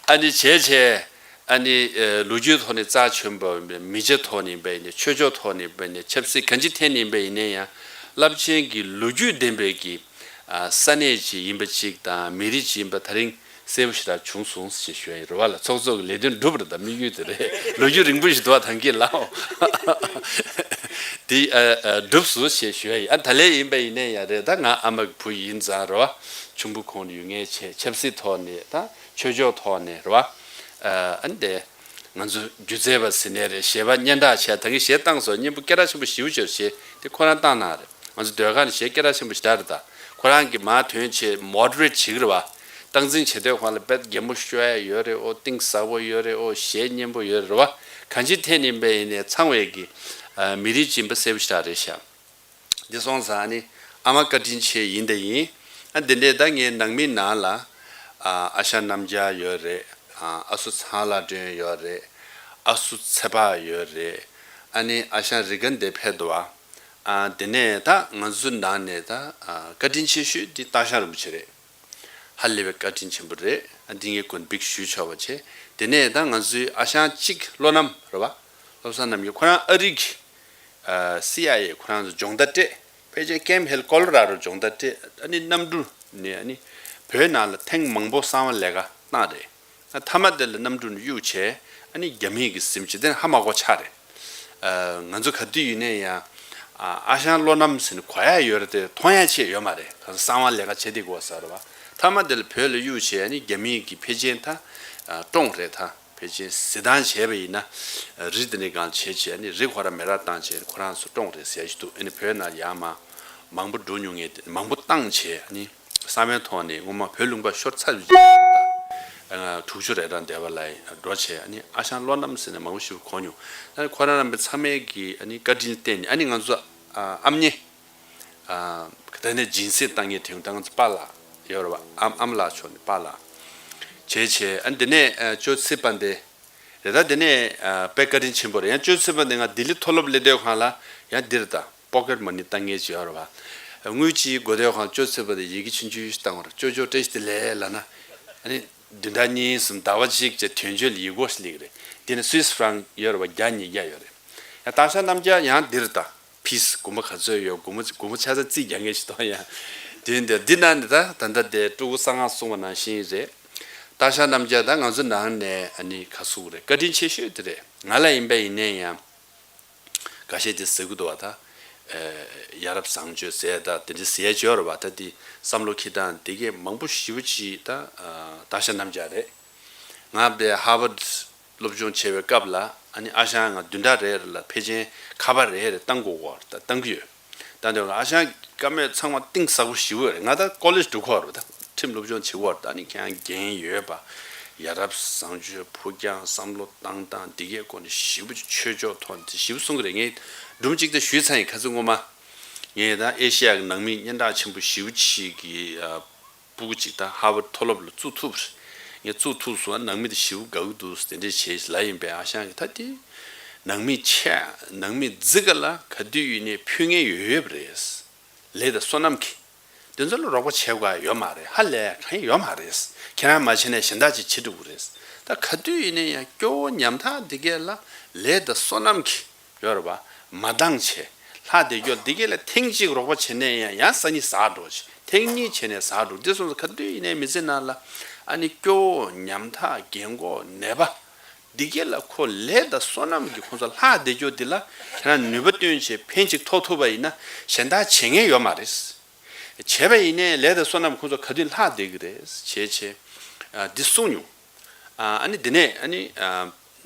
ཨ་ནི་བྱས་བྱས། ཨ་ནི་ཨ་ལོ་རྒྱུས་ཐོག་ནས་རྩ་ཆེན་པོ། མི་ཆོས་ཐོག་ནས་ཡིན་པ་ཡིན་ནའི་ཆོས་ཕྱོགས་ཐོག་ནས་ཡིན་པ་ཡིན་ནའི་ཆབ་སྲིད་གང་ཅིའི་ཐད་ནས་ཡིན་པ་ཡིན་ནའི་ཡང་རླབས་ཆེན་གྱི་ལོ་རྒྱུས་ལྡན་པའི་གི་ཨ་ས་གནས་ཅིག་ཡིན་པ་ཅིག་དང་མི་རིགས་ཅིག་ཡིན་པ་ད་རིང་གསལ་པོ་ཞེ་དྲག་བྱུང་སོང་ཞེས་ཞུ་ཡ་ཡིན་རེད་བ་ལ། ཚོགས་གཙོ་གི་ལས་དོན་འགྲུབ་རེད་ད། དམིགས་ཡུལ་དེ་རེད། ལོ་རྒྱུས་རིང་པོ་ཞིག་འདུག་བ་ཐང་གི་ལ། དེ་ཨ་ཨ་འགྲུབ་སོང་ཞེས་ཞུ་ཡ་ཡིན། ཨ་ད་ལན་ཡིན་པ་ཡིན་ནའི་ཡང་རེད། ད་ང་ཨ་མ་གི་བུ་ཡིན་ཙང་རེད་བ། ཁྱུང་པོ་ཁོངས་ཡོད་མཁན་བྱས། ཆབ་སྲིད་ཐོག་ནས་ད་ཆོས་ཕྱོགས་ཐོག་ནས་རེད་བ། ཨ་ཨ་འདི་ང་ཚོ་སྒྱུ་རྩལ་པ་ཟེར་ནའི་རེད། གཞས་པ་སྙན་གྲགས་ཆེ། ད་གིན་གཞས་བཏང་སོང་། སྙན་པོ་སྐད་གྲགས་ཆེན་པོ་ཞེ་པོ་ཅིག་རེད། གཞས་དེ་ཁོ་རང་བཏང་གནང་རེད། ང་ཚོ་ཟློས་གར་ནས་གཞས་སྐད་གྲགས་ཆེན་པོ་ཞེ་དྲག་རེད་ད། ཁོ་རང་གིས་མར་ཐོན་བྱས་མོ་ཌི་རེ་ཊི་བྱེད་ཀྱི་རེད་བ། སྟངས་འཛིན་བྱེད་དུས་སྒང་ལ་དཔེ་གད་མོ་ཤོར་ཡ་ཡོད་རེད། ཨོ་གཏིང་ཟབ་པོ་ཡོད་རེད། ཨོ་གཞས་སྙན་པོ་ཡོད་རེད་བ། གང་ཅིའི་ཐད་ནས་ཡིན་པ་ཡིན་ནའི་ཚང་བའི་གི་ཨ་མི་རིགས་སྦྱིན་པ་གསལ་པོ་ཞེ་དྲག་རེད་ཤག་འདི་སོང་ཙང་ཨ་ནི་ཨ་མ་བཀའ་དྲིན་ཆེ་ཡིན་ད་ཡིན། ཨ་འདི་འདྲའི་ད་ངའི་ནང་མི་ནང་ལ་ཨ་ཨ་ཞང་རྣམ་རྒྱལ་ཡོད་རེད། ཨ་ཨ་སུ་ཚང་ལྷ་སྒྲོན་ཡོད་རེད། ཨ་སུ་ཚེ་དཔག་ཡོད་རེད། ཨ་ནི་ཨ་ཞང་རི་དགའ་འདི་ཕེབས་འདུག་བ། ཨ་དེ་ནས་ད་ང་ཚོ་ནང་ནས་ད་ཨ་བཀའ་དྲིན་ཆེ་ཤོས་འདི་སྟག་ཞང་རིན་པོ་ཆེ་རེད། ཧ་ལས་པའི་བཀའ་དྲིན་ཆེན་པོ་རེད། ཨ་འདི་ངས་དགོན་པའི་ཞུས་ཆོག་པ་བྱས། དེ་ནས་ད་ང་ཚོའི་ཨ་ཞང་གཅིག་བློ་རྣམ་རེད་བ། བློ་བཟང་རྣམ་རྒྱལ་ཁོ་རང་ཨ་རི་གི་ཨ་སི་ཨའི་ཨེ་ཁོ་རང་ཚོ་སྦྱོང་བརྡར་སྤྲད། ཕལ་ཆེར་ཀེམ་ཧིལ་ཀོ་ལོ་ར་རོ་སྦྱོང་བརྡར་སྤྲད། ཨ་ནི་གནམ་གྲུ་ནས་ཨ་ནི་བོད་ནང་ལ་ཐེངས་མང་པོ་གསང་བ་ལས་ཀ་བཏང་རེད། ཨ་མཐའ་མ་དེ་ལ་གནམ་གྲུ་ནས་གཡུགས་བྱས། ཨ་ནི་རྒྱ་མིའི་གི་གཟིམ་སྤྱིལ་དེ་ཧ་མ་གོ་ཆགས་རེད། ཨ་ང་ཚོ་ག་དུས་ཡིན་ནའི་ཡང་ཨ་ཨ་ཞང་བློ་རྣམ་ཟེར་ནས་གོ་ཡ་ཡོད་རེད་དེ་མཐོང་ཡ་ཆེ་ཡོད་མ་རེད། གང་གསང་བ་ལས་ཀ་བྱེད་དེ་གོ་ས་རེད་བ། མཐའ་མ་དེ་ལ་བོད་ལ་གཡུགས་བྱས། ཨ་ནི་རྒྱ་མིའི་གི་ཕལ་ཆེར་ད་ཨ་བཀྲོངས་རེད་ད། ཕལ་ཆེར་གཟི་མདངས་བྱས་པ་ཡིན་ན་རི་དེ་ནས་གང་བྱས་བྱས། ཨ་ནི་རི་ཁོ་ར་མེ་རག་བཏང་བྱས་ཁོ་རང་ཚོ་བཀྲོངས་རེད་ཟེར་ཞིག་འདུག་ཨ་ནི་བོད་ནང་ཡར་མར་མང་པོ་འགྲོ་མྱོང་མཁན་དེ་མང་པོ་བཏང་བྱས། ཨ་ནི་གསང་བའི་ཐོག་ནས་སྔོན་མ་བོད་ལུང་པ་ཤོར་ཚར་བའི་རྗེས་ལ་དྲུག་ཅུ་རེ་གྲངས་འདས་པ་ལ་འགྲོ་བྱས། ཨ་ནི་ཨ་ཞང་བློ་རྣམ་ཟེར་ནས་མང་པོ་ཞིག་གོ་མྱོང་། ཨ་ནི་ཁོ་རང་རྣམ་པ་ཚང་མས་ཀྱི་ཨ་ནི་བཀའ་དྲིན་བརྟེན་ནས། ཨ་ནི་ང་ཚོ་ཨ་ཨམ་ཉེ་ཨ་ད་ནས་སྦྱིན་སྲེག་བཏང་མཁན་དེ་ད་ང་ཚོ་པཱ་ལགས་ཡོད་རེད་བ། ཨམ་ཨམ་ལགས་མཆོག་ནས་པཱ་ལགས་བྱས་བྱས། ཨ་ནི་དེ་ནས་ཨ་ཅོ་ཚེ་དཔལ་ལྡན་རེད། ད་དེ་ནས་ཨ་དཔེ་བཀའ་དྲིན་ཆེན་པོ་རེད། ཡང་ཅོ་ཚེ་དཔལ་ལྡན་ང་ལྡི་ལི་མཐོ་སློབ་སླེབས་དུས་སྒང་ལ་ཡང་འདིར་ད་པོ་ཀེཊ་མ་ནི་བཏང་མཁན་ཅིག་ཡོད་རེད་བ། དངུལ་ཅིག་དགོས་དུས་སྒང་ཅོ་ཚེ་དཔལ་ལྡན་ཡི་གེ་ཆུང་ཆུང་ཞིག་བཏང་བར། ཅོ་ཅོ་བཀྲ་ཤིས་བདེ་ལེགས་ལབ་ན། ཨ་ནི་བདུན་ཕྲག་གཉིས་གསུམ་ཟླ་བ་གཅིག་བྱས་དོན་གཅོད་ལ་ཡིག་སྐོར་ཞིག་སླེབས་ཀྱི་རེད། དེ་ནས་སུད་སི་ཧྥ་རན་ཡོད་རེད་བ། བརྒྱ་ཉིས་བརྒྱ་ཡོད་རེད། ཡང་སྟག་ཞང་རྣམ་རྒྱལ་ཡང་འདིར་ད་ཕིས་སྒོར་མོ་ག་ཚོད་ཡོད། སྒོར་མོ་སྒོར་མོ་ཆ་ཚང་རྩིས་རྒྱག་མཁན་ཞིག་གཏོང་ཡ། དེ་འདི་འདི་ན་ནི་ད་ད་ལྟ་དེ་ཕྲུ་གུ་གསང་སྔགས་གསུང་བ་ནང་བཞིན་རེད། སྟག་ཞང་རྣམ་རྒྱལ་ད་ང་ཚོ་ནང་ནས་ཨ་ནི་ག་ཟེར་དགོས་རེད། བཀའ་དྲིན་ཆེ་ཤོས་དེ་རེད། ང་ལ་ཡིན་པ་ཡིན་ནའི་ཡང་། འགའ་ཤས་དེ་ཟེར་གི་འདུག་བ་ད། ཨེ་ཡ་རབས་བཟང་སྤྱོད་ཟེར་ད་དེ་འདྲ་ཟེར་ཡ་ཅིག་ཡོད་རེད་བ། ད་དེ་བསམ་བློ་འཁྱེར་སྟངས་དེ་གས་མང་པོ་ཞེ་པོ་ཅིག་ད་ཨ་སྟག་ཞང་རྣམ་རྒྱལ་རེད། ང་དེ་ཧར་ཝརཌ་སློབ་སྦྱོང་བྱེད་པའི་སྐབས་ལ་ཨ་ནི་ཨ་ཞང་ང་བདུན་ཕྲག་རེ་རེ་ལ་ཕལ་ཆེར་ཁ་པར་རེ་རེ་བཏང་དགོས་ཀྱི་ཡོད་རེད། ད་བཏང་གི་ཡོད། ད་འདི་ཨ་ཞང་བཀའ་མོལ་ཚང་མ་གཏིང་ཟབ་པོ་ཞེ་པོ་རེད། ང་ད་ཀོ་ལེཇ་འགྲོ་གི་ཡོད་རེད། ད་ཁྲིམས་སློབ་སྦྱོང་བྱེད་ཀྱི་ཡོད་རེད། ད་ནི་ཁྱེད་རང་འགན་ཡོད་པ། ཡ་རབས་བཟང་སྤྱོད་ཕུགས་རྒྱང་བསམ་བློ་བཏང་སྟངས་འདི་གས་སྐོར་ནས་ཞེ་པོ་ཅིག་ཆོས་ཕྱོགས་ཐོག་ནས་ཞེ་པོ་གསུང་གི་རེད། ངས་སྒྲུང་གཅིག་ད་ཞུས་ཚར་ཡིན། ཁ་སང་སྔོན་མ་ངས་ད་ཨེ་ཤེ་ཡ་གི་ནང་མི་སྙན་གྲགས་ཆེན་པོ་ཞེ་པོ་ཅིག་གི་ཨ་སྤུ་གུ་ཅིག་ད་ཧར་ཝརཌ་མཐོ་སློབ་ལ་བཙུགས་ཐུབ་རེད། ངས་བཙུགས་ཐུབ་སོང་། ནང་མི་དེ་ཞེ་པོ་དགའ་གི་འདུག་དེ་འདྲས་བྱས་ལབ་ཡིན་པས། ཨ་ཞང་གིས་ད་དེ་ནང་མི་ཆེ་ནང་མི་རྫི་ག་ལ་ག་དུས་ཡིན་ནའི་ཕུལ་མཁན་ཡོད་ཡོད་པ་རེད། ལས་དང་བསོད་ནམས་ཀྱི། དེ་ཚོ་ལ་རོགས་པ་བྱེད་དགོས་ཡོད་མ་རེད། ཧ་ལས་གང་ཡང་ཡོད་མ་རེད། ཁྱེད་རང་མ་བྱས་ནས་གཞན་དག་ཅིག་བྱེད་འགྲོ་གི་རེད། ད་ག་དུས་ཡིན་ན་ཡང་སྐྱོ་བོ་ཉམ་ཐག་འདི་གས་ལ་ལས་དང་བསོད་ནམས་ཀྱི་ཡོད་རེད་བ། མ་འདང་བྱས་ལྷག་བསྡད་རྒྱུ་འདི་གས་ལ་ཐེངས་གཅིག་རོགས་པ་བྱས་ནས་ཡང་ཡང་སང་ཉིན་ཟག་འགྲོ་ཆེ། ཐེངས་གཉིས་བྱས་ནས་ཟག་འགྲོ། འདི་སོང་ཙང་ག་དུས་ཡིན་ནའི་མི་ཚེ་ནང་ལ་ཨ་ནི་སྐྱོ་བོ་ཉམ་ཐག་རྒན་གོག་ནད་པ་འདི་གས་ལ་ཁོ་ལས་དང་བསོད་ནམས་ཀྱི་ཁོང་ཚོ་ལྷག་བསྡད་རྒྱུ་འདི་ལ་ཁྱེད་རང་ནུས་པ་བཏོན་བྱས་ཕན་ཅིག་ཐོགས་ཐུབ་པ་ཡིན་ན་གཞན་དག་བྱེད་མཁན་ཡོད་མ་རེད། བྱས་པ་ཡིན་ནའི་ལས་དང་བསོད་ནམས་ཁོང་ཚོ་ག་དུས་ལྷག་བསྡད་ཀྱི་རེད་བྱས་བྱས། ཨ་འདི་གསུངས་མྱོང་། ཨ་ཨ་ནི་འདི་ནས་ཨ་ནི་ཨ་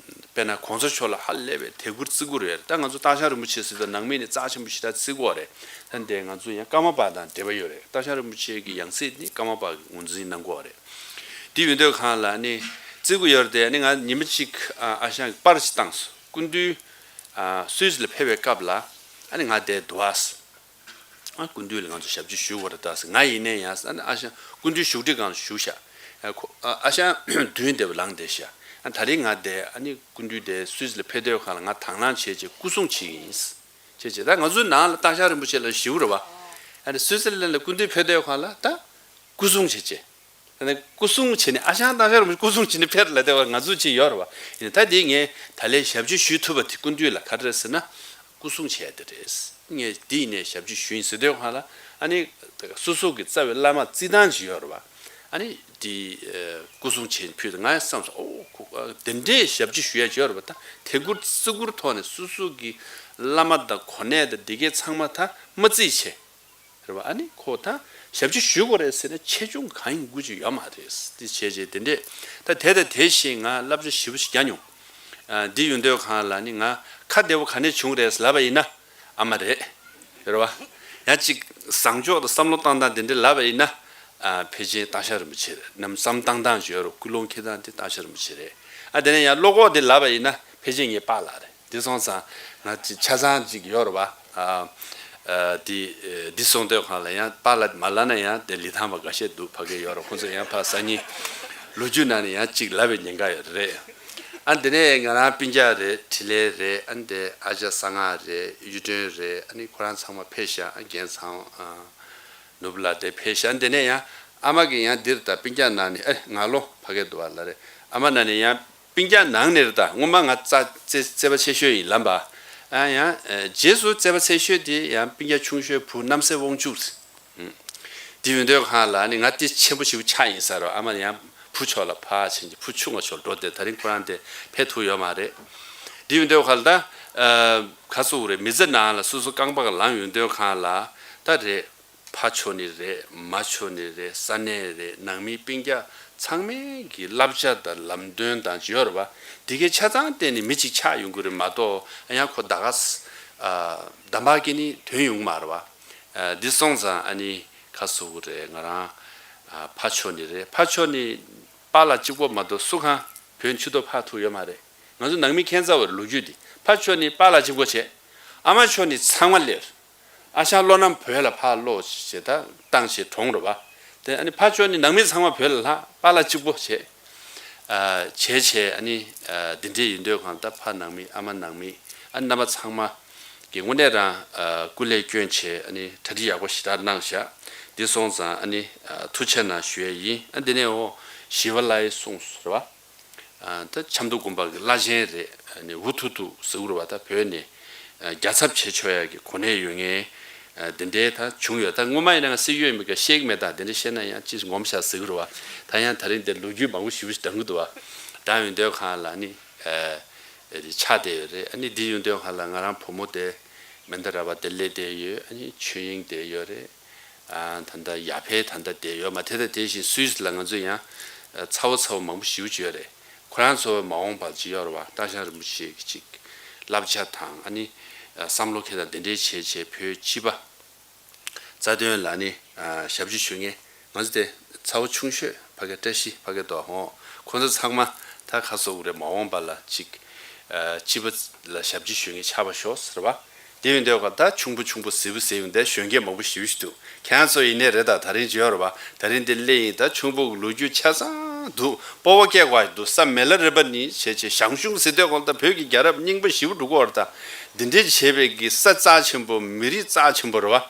དཔེར་ན་གོང་ས་མཆོག་ལ་ཧ་ལས་པའི་དད་བཀུར་བརྩི་བཀུར་ཡོད་རེད། ད་ང་ཚོ་སྟག་ཤར་རིན་པོ་ཆེ་ཟེར་དུས་ནང་མི་ནི་རྩ་ཆེན་པོ་ཞེ་དྲག་བརྩི་གི་ཡོད་རེད། ད་འདི་ང་ཚོ་ཡང་ཀརྨ་པ་དང་འབྲེལ་བ་ཡོད་རེད། སྟག་ཤར་རིན་པོ་ཆེ་གི་ཡང་སྲིད་ནི་ཀརྨ་པ་གིས་ངོས་འཛིན་གནང་གི་ཡོད་རེད། དེ་ཡོད་དུས་གང་ལ་ནི་བརྩི་གི་ཡོད་རེད་དེ། ཨ་ནི་ང་ཉི་མ་གཅིག་ཨ་ཨ་ཞང་གི་པར་ཅིག་བཏང་སོང་། སྐུ་མདུན་ཨ་སུད་སི་ལ་ཕེབས་པའི་སྐབས་ལ་ཨ་ནི་ང་འདིར་འདུག་ཨ། ཨ་སྐུ་མདུན་ལ་ང་ཚོ་ཞབས་ཕྱི་ཞུ་དགོས་རེད་ད་ཟེར། ང་ཡིན་ནའི་ཡང་ཟེར། ཨ་ནི་ཨ་ཞང་སྐུ་མདུན་བཞུགས་ཁྲི་སྒང་ལ་བཞུགས་ཤག་ཨ་ཁོ་ཨ་ཨ་ཞང་མདུན་དེ་བ་ལངས་བསྡད་ཤག་ཨ་ད་རེས་ང་དེ་ཨ་ནི་སྐུ་མདུན་དེ་སུད་སི་ལ་ཕེབས་དུས་སྒང་ལ་ང་དང་བླངས་བྱས་བྱས་སྐུ་སྲུང་བྱེད་ཀྱི་ཡིན་ཟེར་བྱས་བྱས། ད་ང་ཚོའི་ནང་ལ་སྟག་ཤར་རིན་པོ་ཆེ་ལ་ཞེ་པོ་རེད་བ། ཨ་ནི་སུད་སི་ལན་ལ་སྐུ་མདུན་ཕེབས་དུས་སྒང་ལ་ད་སྐུ་སྲུང་བྱས་བྱས། ཨ་ནི་སྐུ་སྲུང་བྱས་ནས་ཨ་ཞང་སྟག་ཤར་རིན་པོ་ཆེ་སྐུ་སྲུང་བྱས་ནས་ཕེབས་ལ་དེ་བ་ང་ཚོ་ཅིག་ཡོད་རེད་བ། ཡིན་ད་དེ་ངས་ད་ལན་ཞབས་ཕྱི་ཞུ་ཐུབ་པ་དེ་སྐུ་མདུན་ལ་ག་རེ་རེད་ཟེར་ན། སྐུ་སྲུང་བྱས་དེ་རེད། ངས་འདི་ཡིན་ནས་ཞབས་ཕྱི་ཞུ་ཡིན་ཟེར་དུས་སྒང་ལ་ཨ་ནི་སོ་སོ་གི་རྩ་བའི་བླ་མ་བརྩི་སྟངས་ཅིག་ཡོད་རེད་བ། ཨ་ནི་འདི་སྐུ་སྲུང་བྱས་ཕུལ་དུས་ང་བསམ་སོང་། ཨོ་ཁོ་དེ་འདྲའི་ཞབས་ཕྱི་ཞུ་ཡ་ཅིག་ཡོད་རེད་བ། ད་དད་བཀུར་བརྩི་བཀུར་ཐོག་ནས་སོ་སོ་གི་བླ་མ་དང་གོ་གནས་དང་འདི་གས་ཚང་མ་ད་མ་བརྩིས་བྱས། རེད་བ། ཨ་ནི་ཁོ་ད་ཞབས་ཕྱི་ཞུ་དགོས་རེད་ཟེར་ན་ཆེ་ཆུང་གང་ཡིན་དགོས་ཀྱི་ཡོད་མ་རེད། དེ་བྱས་རྗེས་དེ་འདྲས་ད་དེ་དང་དེ་བཞིན་ང་བསླབ་བྱ་ཞེ་པོ་ཞིག་རྒྱག་མྱོང་། ཨ་འདི་ཡོང་དུས་སྒང་ལ་ནི་ང་ཁ་བདེ་པོ་ག་ནས་བྱུང་རེད་ལབ་པ་ཡིན་ན་ཨ་མ་རེད། རེད་བ། ཡང་ཅིག་བཟང་ཕྱོགས་དང་བསམ་བློ་བཏང་སྟངས་དེ་འདྲས་ལབ་པ་ཡིན་ན། ཨ་ཕལ་ཆེར་སྟག་ཤར་རིན་པོ་ཆེ་རེད། ནམ་བསམ་བཏང་སྟངས་ཅིག་ཡོད་རེད། ཀུན་སློང་འཁྱེར་སྟངས་དེ་སྟག་ཤར་རིན་པོ་ཆེ་རེད། ཨ་དེ་ནས་ཡང་བློ་ཁོག་དེ་ལབ་པ་ཡིན་ན་ཕལ་ཆེར་ངའི་པཱ་ལགས་རེད། དེ་སོང་ཙང་ང་ཅིག་ཆ་ཚང་ཅིག་ཡོད་རེད་བ། ཨ་ཨ་དེ་ཨེ་དེ་སོང་དུས་སྒང་ལ་ཡང་པཱ་ལགས་མ་ལབ་ན་ཡང་དེ་ལི་ཐང་པ་འགའ་ཤས་འདུག་ཕ་གི་ཡོད་རེད། ཁོང་ཚོ་ཡང་ཕ་སང་ཉིན་ལོ་རྒྱུས་ནང་ནས་ཡང་ཅིག་ལབ་པའི་ཉེན་ཁ་ཡོད་རེད། ཨ་དེ་ནས་ང་རང་སྤུན་ཀྱག་རེད། འཕྲིན་ལས་རེད། ཨ་དེ་ཨ་ཅག་གསང་སྔགས་རེད། གཡུ་སྒྲོན་རེད། ཨ་ནི་ཁོ་རང་ཚང་མ་ཕེབས་ཤག་ཨ་རྒན་ཚང་ཨ་ནོར་བུ་ལགས་དེ་ཕེབས་ཤག་དེ་ནས་ཡང་ཨ་མ་གིས་ཡང་འདིར་ད་སྤུན་ཀྱག་ནང་ནས་ཨེ་ང་ལོ་ཕ་གི་འདུག་བ་ལ་རེད། ཨ་མ་ནང་ནས་ཡང་སྤུན་ཀྱག་ནང་ནས་རེད། ད་སྔོན་མ་ང་རྩ་རྩེ་རྩེ་པ་ཆེ་ཤོས་ཡིན་ལབ་པ། ཨ་ཡང་ཨེ་རྗེས་སུ་རྩེ་པ་ཆེ་ཤོས་དེ་ཡང་སྤུན་ཀྱག་ཆུང་ཤོས་བུ་རྣམ་སྲས་དབང་ཕྱུག་རེད། ཨུམ། དེ་ཡོང་དུས་སྒང་ལ་ནི་ང་དེ་ཆེན་པོ་ཞིག་ཆགས་ཡིན་ས་རེད། ཨ་མ་ཡང་བུ་ཆོག་ལ་ཕ་ཆེན་གྱི་བུ་ཆུང་བ་ཆོག་འགྲོ་སྟེ་ད་རིང་ཁོ་རང་དེ་ཕེབས་ཐུབ་ཡོད་མ་རེད། དེ་ཡོང་དུས་སྒང་ལ་ད་ཨ་ག་ཟེར་དགོས་རེད། མི་ཚེ་ནང་ལ་སོ་སོ་རྐང་པ་ག་ལངས་ཡོང་དུས་སྒང་ལ་ད་རེད། ཕ་ཆོག་ནི་རེད། མ་ཆོག་ནི་རེད། ས་གནས་རེད། ནང་མི་སྤུན་ཀྱག་ཚང་མའི་གི་བསླབ་བྱ་དང་ལམ་སྟོན་དང་ཅིག་ཡོད་རེད་བ། དེ་གའི་ཆ་ཚང་བརྟེན་ནས་མི་གཅིག་ཆགས་ཡོང་གི་རེད་མ་གཏོགས། ཡང་ཁོ་ད་ག་ས་ཨ་འདམ་བག་གིས་ནི་ཐོན་ཡོང་གི་མ་རེད་བ། ཨ་འདི་སོང་ཙང་ཨ་ནི་ག་ཟེར་དགོས་རེད། ང་རང་ཨ་ཕ་ཆོག་ནི་རེད། ཕ་ཆོག་ནི་པཱ་ལགས་གཅིག་པོ་མ་གཏོགས་སུ་གང་བོད་ཕྱི་ཐོག་ཕར་ཐུག་ཡོད་མ་རེད། ང་ཚོ་ནང་མི་ཁྱད་མཚར་བ་རེད། ལོ་རྒྱུས་འདི་ཕ་ཆོག་ནི་པཱ་ལགས་གཅིག་པོ་བྱས། ཨ་མ་ཆོག་ནི་ཚང་མ་སླེབས། ཨ་ཞང་བློ་རྣམ་བོད་ལ་ཕར་ལོག་བྱས་ད་བཏང་བྱས་གྲོངས་རེད་བ། དེ་ཨ་ནི་ཕ་ཆོག་ནི་ནང་མི་ཚང་མ་བོད་ལ་ལྷག་པཱ་ལགས་གཅིག་པོ་བྱས། ཨ་བྱས་བྱས་ཨ་ནི་ཨ་འདི་འདྲས་ཡིན་དུས་སྒང་ད་ཕ་ནང་མི་ཨ་མ་ནང་མི་ཨ་ནི་རྣམ་པ་ཚང་མ་གི་དངོས་གནས་རང་ཨ་སྐུ་ལས་བསྐྱོན་བྱས་ཨ་ནི་གྲ་སྒྲིག་ཡག་པོ་ཞེ་དྲག་གནང་ཤག་འདི་སོང་ཙང་ཨ་ནི་ཨ་ཐུགས་རྗེ་གནང་ཞུ་ཡས་ཡིན། ཨ་འདི་ནས་འོ་ཞི་བ་ལྷའི་གསུང་ཟེར་བ། ཨ་ད་ཆབ་མདོ་དགོན་པ་གི་བླ་ཆེན་རེད། ཨ་ནི་འུ་ཐུག་ཐུག་ཟེར་བ་རེད་བ། ད་བོད་ནས་ཨ་རྒྱལ་ཚབ་བྱེད་ཆོག་ཡ་གི་གོ་གནས་ཡོད་མཁན་ཨ་འདི་འདྲའི་ད་བྱུང་ཡོད། ད་སྔོན་མ་ཡིན་ན་ང་སྲིད་གཡོག་ཡིན་པའི་སྐད་ཆ་བཤད་ཀྱི་མེད། ད་འདི་འདྲ་བཤད་ན་ཡང་ཅིག་ངོམ་ཤག་ཟེར་གི་རེད་བ། ད་ཡང་ད་རིང་འདི་ལོ་རྒྱུས་མང་པོ་ཞེ་པོ་ཞིག་འདྲ་གི་འདུག་བ། ད་ཡོང་དུས་སྒང་ལ་ནི་ཨ་ཆགས་བསྡད་ཡོད་རེད། ཨ་ནི་འདི་ཡོང་དུས་སྒང་ལ་ང་རང་བུ་མོ་དེ་མན་དཱ་ར་བ་དེ་སླེབས་བསྡད་ཡོད། ཨ་ནི་ཆོས་དབྱིངས་བསྡད་ཡོད་རེད། ཨ་ད་ལྟ་ཡར་ཕེབས་ད་ལྟ་བསྡད་ཡོད་མ། དེ་དང་དེ་བཞིན་སུད་སི་ལ་ང་ཚོ་ཡང་ཨ་ཚ་བོ་ཚ་བོ་མང་པོ་ཞེ་པོ་ཅིག་ཡོད་རེད། ཁོ་རང་ཚོ་མ་འོངས་པར་ཅིག་ཡོད་རེད་བ། སྟག་ཞང་རིན་པོ་ཆེ་གི་ཅིག་བསླབ་བྱ་དང་ཨ་ནི་ཨ་བསམ་བློ་འཁྱེར་དང་དེ་འདྲའི་བྱས་བྱས་བོད་སྤྱི་པ་རྩ་དོན་ལ་ནི་ཨ་ཞབས་ཕྱི་ཞུ་མཁན་ང་ཚོ་དེ་ཚ་བོ་ཆུང་ཤོས་ཕ་གི་བཀྲ་ཤིས་ཕ་གི་དོ་ཧོ། ཁོ་ཚོ་ཚང་མ་ད་ག་ཟེར་དགོས་རེད། མ་འོངས་པ་ལ་ཅིག་ཨ་སྤྱི་པ་ལ་ཞབས་ཕྱི་ཞུ་མཁན་ཆགས་པ་ཤོག་ཟེར་བ། དེ་ཡིན་དུས་ད་ཆུང་པོ་ཆུང་པོ་ཟེར་བུ་ཟེར་ཡོང་དེ་གཞོན་སྐྱེས་མང་པོ་ཞེ་པོ་ཞིག་འདུག་ཁྱེད་རང་ཚོ་ཡིན་ནའི་རེད། ད་ད་རིང་ཅིག་ཡོད་རེད་བ། ད་རིང་འདི་སླེབས་ཡིན། ད་ཆུང་པོ་གི་ལོ་རྒྱུས་ཆ་ཚང་འདུག་སྤོབས་པ་སྐྱེ་དགོས་འདུག་ས་མེ་ལ་རི་པ་ནི་བྱས་བྱས་ཞང་ཞུང་ཟེར་དུས་གང་ལྟར་བོད་ཀྱི་རྒྱལ་རབས་རྙིང་པ་ཞེ་པོ་འགྲོ་གི་ཡོད་རེད། ད་འདི་འདྲའི་བྱས་པའི་གི་ས་རྩ་ཆེན་པོ་མི་རིགས་རྩ་ཆེན་པོ་རེད་བ།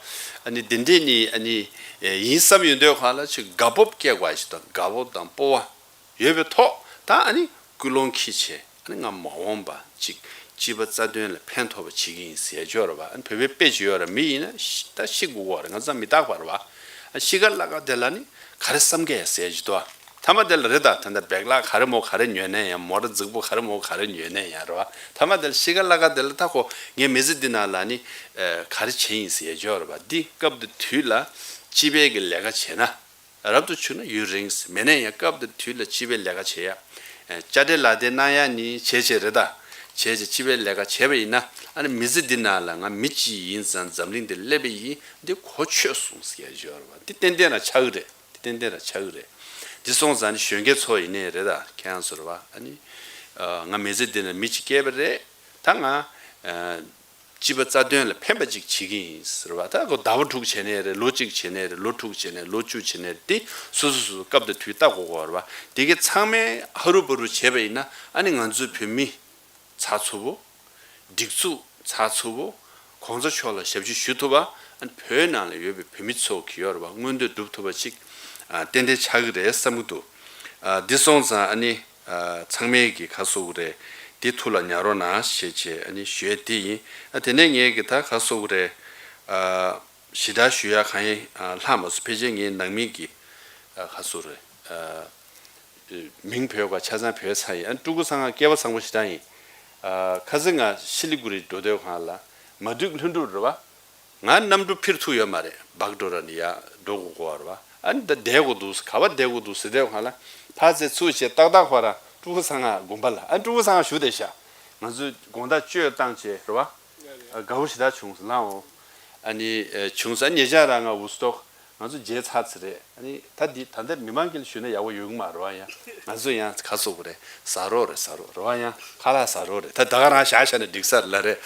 ཨ་ནི་འདི་འདྲའི་ནི་ཨ་ནི་ ཡིན་བསམ་ཡོད་འདོད་ཁ་ལ་ཅིག་དགའ་སྤོབས་སྐྱེ་དགོས་ཞིག་དང་དགའ་སྤོབས་དང་སྤོབས་པ་ཡོད་པའི་ཐོག་ད་ཨ་ནི་ཀུན་སློང་འཁྱེར་བྱས་ཨ་ནི་ང་མ་འོངས་པ་ཅིག་སྤྱི་པ་རྩ་དོན་ལ་ཕན་ཐོགས་པ་བྱེད་ཀྱི་ཡིན་ཟེར་ཅོག་རེད་བ། ཨ་ནི་བོད་པའི་དཔེ་ཅིག་ཡོད་རེད། མི་ཡིན་ན་ཤི་ད་ཤི་དགོས་གོ་རེད། ང་ཚོ་མི་རྟག་པ་རེད་བ། ཨ་ཤི་ཁ་ལ་ཁ་དེ་ལ་ནི་ག་རེ་བསམ་གས་ཟེར་ཅིག་འདུག་ཨ། ཐ་མ་དེ་ལ་རེད་ད། ད་ལྟ་བེག་ལག་ག་རེ་མོ་ག་རེ་ཉོས་ནས་ཡང་མོ་ཊ་རྫིག་པོ་ག་རེ་མོ་ག་རེ་ཉོས་ནས་ཡང་རེད་བ། ཐ་མ་དེ་ལ་ཤི་ཁ་ལ་ཁ་དེ་ལ་ད་ཁོ་ངའི་མི་ཚེ་འདི་ནང་ལ་ནི་ག་རེ་བྱེད་ཡིན་ཟེར་ཅོག་རེད་བ། འདི་སྐབས་དེ་དུས་ལ་སྤྱི་པའི་གི་ལས་ཀ་བྱས་ན། རབ་ཏུ་བྱུང་ན་ཡུན་རིང་། མེད་ན་ཡང་སྐབས་དང་དུས་ལ་སྤྱི་པའི་ལས་ཀ་བྱེད་ཡ། དཔྱ་ཁྲལ་ལག་དེབ་གནང་ཡ་ནི་བྱས་བྱས་རེད་ད། བྱས་བྱས་སྤྱི་པའི་ལས་ཀ་བྱས་པ་ཡིན་ན་ཨ་ནི་མི་ཚེ་འདི་ནང་ལ་ང་མི་གཅིག་ཡིན་ཙང་འཛམ་གླིང་འདིར་སླེབས་པ་ཡིན། འདི་གོ་ཆོད་སོང་ཟེར་ཡ་ཡོད་རེད་བ། འདི་ཏན་ཏན་ར་ཆགས་ཀྱི་རེད། འདི་ཏན་ཏན་ར་ཆགས་ཀྱི་རེད། འདི་སོང་ཙང་ནི་གཞོན་སྐྱེས་ཚོ་ཡིན་ནའི་རེད་ད། ཁྱེད་རང་ཚོ་རེད་བ། ཨ་ནི་ང་མི་ཚེ་འདི་ནང་མི་གཅིག་སྐྱེས་པ་རེད། ད་ང་སྤྱི་པ་རྩ་དོན་ལ་ཕན་པ་ཅིག་བྱེད་ཀྱི་ཡིན་ཟེར་བ། ད་ཁོ་ཟླ་བ་དྲུག་བྱས་ནའི་རེད། ལོ་གཅིག་བྱས་ནའི་རེད། ལོ་དྲུག་བྱས་ནའི་ལོ་བཅུ་བྱས་ནའི་རེད། དེ་སོ་སོ་སོ་སོ་སྐབས་དང་དུས་ལྟ་དགོས་གོ་རེད་བ། དེ་གའི་ཚང་མས་ཧ་རུ་བ་རུ་བྱས་པ་ཡིན་ན་ཨ་ནི་ང་ཚོའི་བོད་མི་ཚགས་ཚུད་པོ། སྒྲིག་འཛུགས་ཚགས་ཚུད་པོ། གོང་ས་མཆོག་ལ་ཞབས་ཕྱི་ཞུ་ཐུབ་པ། ཨ་ནི་བོད་ནང་ལ་ཡོད་པའི་བོད་མི་ཚོ་གི་ཡོད་རེད་བ། མངོན་འདོད་སྒྲུབ་ཐུབ་པ་ཅིག་ཏན་ཏན་ཆགས་ཀྱི་རེད་བསམ་གྱི་འདུག་འདི་སོང་ཙང་ཨ་ནི། ཚང་མས་ཀྱི་ཁ་གསོ་གི་རེད། དེ་ཐུགས་ལ་ཉར་རོགས་གནང་ཞེས་བྱས་ཨ་ནི་ཞུ་ཡས་དེ་ཡིན། ཨ་དེ་ནས་ངས་ཀྱི་ད་ཁ་གསོ་གི་རེད། ཞེ་དྲག་ཞུ་ཡ་གང་ཡིན་ལྷག་མ་སོང་། ཕལ་ཆེར་ངའི་ནང་མི་གི་ཁ་གསོ་རེད། མིང་བོས་ག་ཆ་ཚང་བོས་ཚར་ཡིན། ཨ་ཕྲུ་གུ་ཚང་ང་སྐལ་བ་བཟང་པོ་ཞེ་དྲག་ཡིན། ཁ་སང་ང་ཤི་ལི་གུ་རི་འགྲོ་དུས་སྒང་ལ་མ་འགྲིག་ལྷུན་གྲུབ་རེད་བ། ང་གནམ་གྲུ་འཕུར་ཐུབ་ཡོད་མ་རེད། སྦག་འགྲོ་ར་ནི་ཡ་འགྲོ་དགོས་གོ་བ་རེད་བ། ཨ་ནི་ད་བསྡད་དགོས་འདུག་ག་བ་བསྡད་དགོས་འདུག་ཟེར་དུས་སྒང་ལ་ཕར་ཚུར་ཚུར་བྱས་ཏག་ཏག་ཁོ་རང་ཕྲུ་གུ་ཚང་ང་དགོན་པ་ལ། ཨ་ཕྲུ་གུ་ཚང་ང་བཞུགས་བསྡད་ཤག་ང་ཚོས་དགོང་དག་གཅོད་བཏང་བྱས་རེད་བ། དགའ་བོ་ཞེ་དྲག་བྱུང་སོང་ལགས་འོང་། ཨ་ནི་བྱུང་ས་ཉེ་ཆར་རང་ང་ཝུ་སི་ཏོག་ང་ཚོ་མཇལ་ཚར་ཚར་རེད། ཨ་ནི་ད་འདི་ད་ལྟ་མི་མང་གིས་ཞུས་ན་ཡག་པོ་ཡོང་གི་མ་རེད་བ། ཡང་ང་ཚོ་ཡང་ཁ་གསོ་གི་རེད། ཟ་རོགས་རེད། ཟ་རོགས་རེད་བ། ཡང་ཁ་ལག་ཟ་རོགས་རེད། ད་ད་ག་རང་བཞག་བཞག་ན་འགྲིག་ས་རེད་ལ་རེད།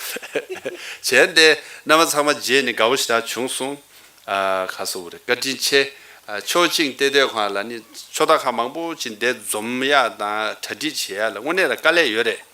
བྱས་ཏེ་རྣམ་པ་ཚང་མ་མཇལ་ནས་དགའ་བོ་ཞེ་དྲག་བྱུང་སོང་། ཨ་ཁ་གསོ་གི་རེད། བཀའ་དྲིན་ཆེ། ཨ་ཕྱོགས་གཅིག་བལྟས་དུས་སྒང་ལ་ནི་ཕྱོགས་མཐའ་ཁག་མང་པོ་ཅིག་འདིར་འཛོམས་ཡ་དང་གྲ་སྒྲིག་བྱེད་ཡ་ལ་དངོས་གནས་ལ་དཀའ་ལས་ཡོད་རེད།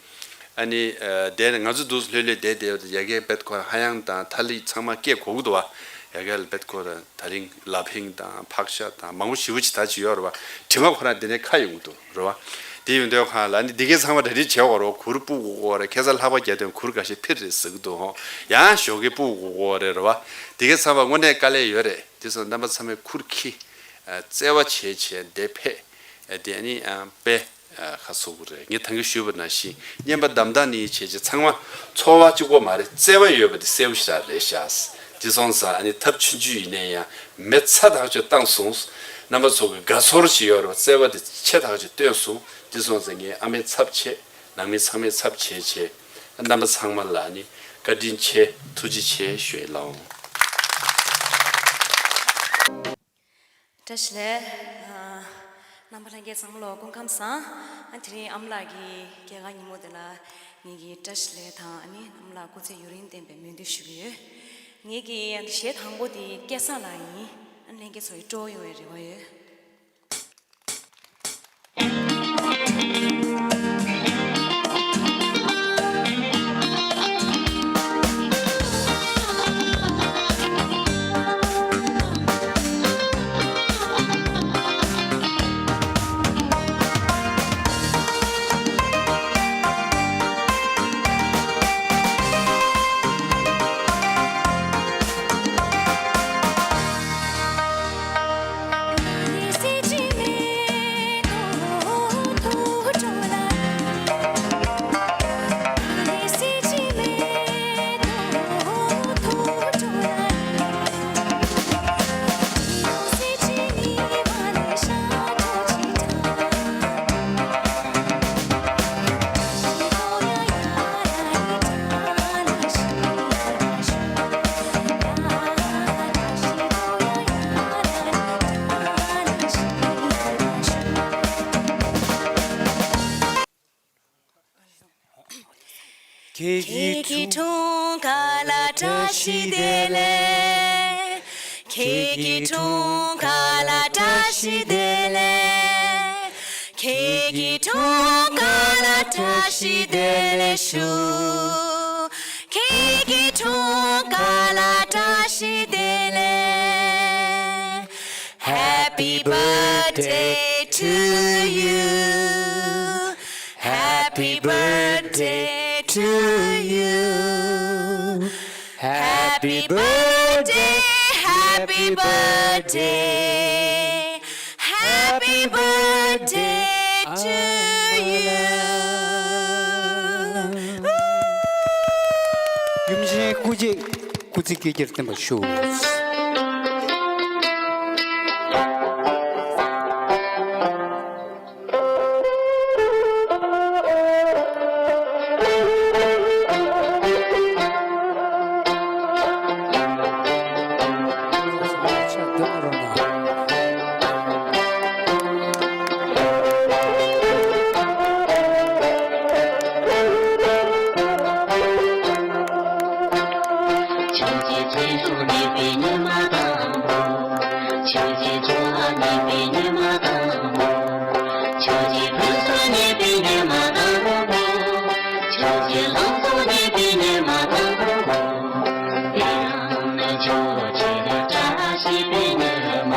ཨ་ནི་ཨ་དེ་ནི་ང་ཚོ་འདུག་སེ་ལྷོད་ལྷོད་བསྡད་བསྡད་ཡོད་དུས་ཡ་གིའི་དཔེ་ཁོ་རང་ཧ་ཡང་དང་ཐ་ལི་ཚང་མ་སྐད་གོ་གི་འདུག་བ། ཡ་གིའི་དཔེ་ཁོ་རང་དེ་རིང་ལ་ཕིང་དང་ཕག་ཤ་དང་མང་པོ་ཞེ་པོ་ཅིག་ད་ཅིག་ཡོད་རེད་བ། དྲི་མ་ཁོ་རང་དེ་ནས་ཁ་ཡོང་གི་འདུག་རེད་བ། དེ་ཡོང་དུས་སྒང་ལ་ཨ་ནི་འདི་གའི་ཚང་མ་གྲ་སྒྲིག་བྱེད་དགོས་རེད་བ། གུར་སྤུ་དགོས་རེད། ཁ་སང་ལྷག་པ་རྒྱག་དུས་གུར་འགའ་ཤས་འཕུར་རེད་ཟེར་གི་འདུག་ཧོ། ཡང་ཞོགས་ཀས་སྤུ་དགོས་རེད་རེད་བ། འདི་གའི་ཚང་མ་དངོས་གནས་དཀའ་ལས་ཡོད་རེད། དེ་སོང་རྣམ་པ་ཚང་མས་ཁུར་ཁྱེར། བརྩེ་བ་བྱས་བྱས་འདིར་ཕེབས། དེ་ནི་དཔེ་ཁ་གསོ་གི་རེད། ངས་ད་གིན་ཞུས་པ་ནང་བཞིན་རྔན་པ་བསྡམ་སྟངས་ནི་བྱས་བྱས་ཚང་མ་འཚོ་བ་གཅིག་པོ་མ་རེད། བརྩེ་བ་ཡོད་པ་དེ་གསལ་པོ་ཞེ་དྲག་རེད་ཤག་དེ་སོང་ཙང་ཨ་ནི་ཐབས་ཆུང་ཆུང་ཡིན་ནའི་ཡང་མེ་ཚ་ཐག་ཆོད་བཏང་སོང་། རྣམ་པ་ཚོ་གི་དགའ་ཚོར་ཞིག་ཡོད་རེད་བ། བརྩེ་བ་དེ་ཆེ་ཐག་ཆོད་བཏོན་སོང་། དེ་སོང་ཙང་ངས་ཨ་མའི་ཚབ་བྱས། ནང་མི་ཚང་མའི་ཚབ་བྱས་བྱས། རྣམ་པ་ཚང་མ་ལ་ནི་བཀའ་དྲིན་ཆེ། ཐུགས་རྗེ་ཆེ་ཞུ་ཡི་ལགས་འོང་། བཀྲ་ཤིས་བདེ་ལེགས། རྣམ་པ་ལྷན་རྒྱས་ཚང་མ་ལ་སྐུ་ཁམས་བཟང་། ཨ་དེ་རིང་ཨ་མ་ལགས་ཀྱི་སྐྱེས་སྐར་ཉིན་མོ་དེ་ལ་ངེད་ཀྱིས་བཀྲ་ཤིས་བདེ་ལེགས་དང་ཨ་ནི་ཨ་མ་ལགས་སྐུ་ཚེ་ཡུན་རིང་བརྟན་པའི་སྨོན་འདུན་ཞུ་གི་ཡོད། ངེད་ཀྱི་གཞས་དང་པོ་དེ་སྐལ་བཟང་ལགས་ཡིན། ཨ་ལྷན་རྒྱས་ཚོ་ཡི་སྤྲོ་ཡོང་བའི་རེ་བ་ཡོད། ཁྱེད་ཀྱི་འཁྲུངས་སྐར་ལ་བཀྲ་ཤིས་བདེ་ལེགས། ཁྱེད་ཀྱི་འཁྲུངས་སྐར་ལ་བཀྲ་ཤིས་བདེ་ལེགས། ཁྱེད་ཀྱི་འཁྲུངས་སྐར་ལ་བཀྲ་ཤིས་བདེ་ལེགས་ཞུ། ཁྱེད་ཀྱི་འཁྲུངས་སྐར་ལ་བཀྲ་ཤིས་བདེ་ལེགས། Happy birthday to you. Happy birthday to you. Happy birthday, happy birthday, happy birthday to you. ཡུམ་ཆེན་སྐུ་རྗེས་སྐུ་ཚེ་བསྐལ་བརྒྱར་བརྟན་པར་ཤོག། ཆོས་ཀྱི་ཚེ་སྲོག་རྙེད་པའི་ཉི་མ་དང་པོ། ཆོས་ཀྱི་འཚོ་བ་རྙེད་པའི་ཉི་མ་དང་པོ། ཆོས་ཀྱི་ཕུན་སུམ་རྙེད་པའི་ཉི་མ་དང་པོ། ཆོས་ཀྱི་ལང་ཚོ་རྙེད་པའི་ཉི་མ་དང་པོ། དེ་རིང་ནི་ཆོས་ཀྱི་བཀྲ་ཤིས་པའི་ཉི་མ།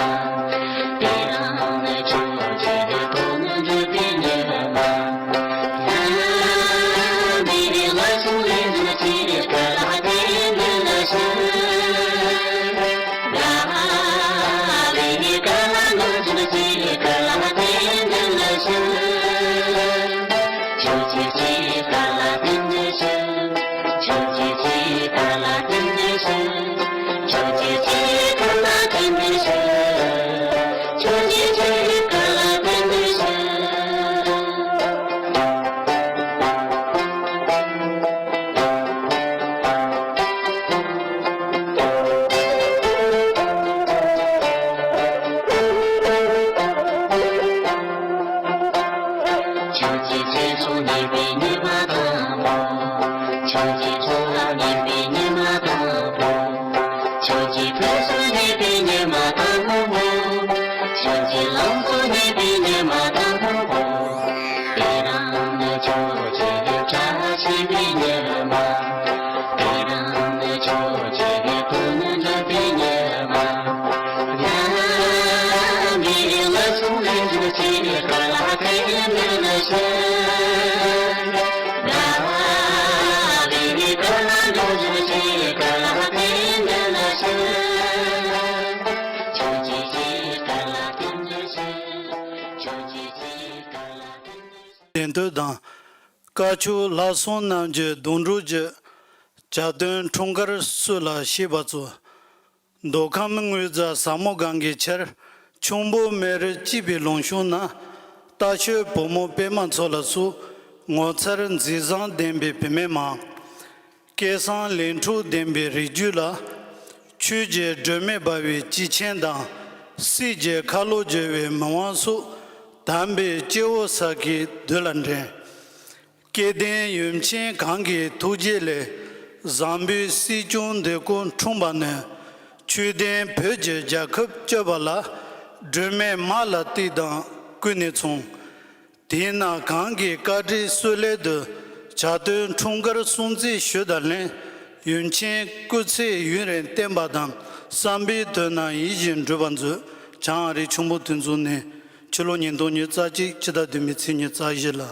དེ་རིང་ནི་ཆོས་ཀྱི་དོན་འགྲུབ་པའི་ཉི་མ། ཆོས་ཀྱི་ཚེ་སྲོག་རྙེད་པའི་ཉི་མ་དང་པོ། ཆོས་ཀྱི་འཚོ་བ་རྙེད་པའི་ཉི་མ་དང་པོ། ཆོས་ཀྱི་ཕུན་སུམ་རྙེད་པའི་ཉི་མ་དང་པོ། ཆོས་ཀྱི་ལང་ཚོ་རྙེད་པའི་ཉི་མ་དང་པོ། དེ་རིང་ནི་ཆོས་ཀྱི་བཀྲ་ཤིས་པའི་ཉི་མ། དེ་རིང་ནི་ཆོས་ཀྱི་དོན་འགྲུབ་པའི་ཉི་མ། བདེན་དོན་དང་། བཀའ་ཆོས་ལྷག་སོང་རྣམས་ཀྱི་སྡོང་གྲོགས་ཀྱི་བྱ་དོན་འཁྲུངས་སྐར་སྲོལ་ལ་གཞིགས་པ་ཚོ། མདོ་ཁམས་དངོས་རྫ་ཟབ་མོ་སྒང་གི་ཆར་ཆུང་བོ་མེ་རི་གཅིག་པའི་ལུང་གཤོང་ན། རྟ་ཤོད་བུ་མོ་པད་མ་མཚོ་ལ་སོགས་ངོ་མཚར་མཛེས་བཟང་ལྡན་པའི་བུད་མེད་མང་། སྐད་གསང་ལན་འཕྲོ་ལྡན་པའི་རི་རྒྱུད་ལ། ཆོས་ཀྱི་སྒྲོན་མེ་འབར་བའི་སྐྱེས་ཆེན་དང་། སྲིད་ཀྱི་ཁ་ལོ་བསྒྱུར་བའི་མི་དབང་སོགས། དམ་པའི་སྐྱེ་བོ་ས་ཁའི་རྡུལ་ལ་འདྲེན། སྐལ་ལྡན་ཡུམ་ཆེན་གང་གི་ཐུགས་རྗེ་ལས། བཟང་པོའི་སྲིད་སྐྱོང་འདི་ཀོ་འཁྲུངས་པ་ནི། ཆོས་ལྡན་བོད་ཀྱི་རྒྱལ་ཁབ་སྐྱོབ་པ་ལ། སྒྲོན་མེ་མ་ལ་གཏད་དང་ཀུན་ནས་མཚུངས། དེས་ན་གང་གི་བཀའ་དྲིན་གསོལ་སླད་དུ། བྱ་དོན་འཁྲུངས་སྐར་སྲུང་བརྩི་ཞུ་དང་ལྷན། ཡུམ་ཆེན་སྐུ་ཚེ་ཡུན་རིང་བརྟན་པ་དང་། བསམ་པའི་དོན་རྣམས་ཡིད་བཞིན་འགྲུབ་པར་མཛོད། བྱང་ཨ་རིའི་ཆུ་འབུ་དུས་འཛོམས་ནས། ཕྱི་ལོ་ཉིས་སྟོང་ཉི་ཤུ་རྩ་གཅིག་ཕྱི་ཟླ་བདུན་པའི་ཚེས་ཉི་ཤུ་རྩ་བཞི་ལ།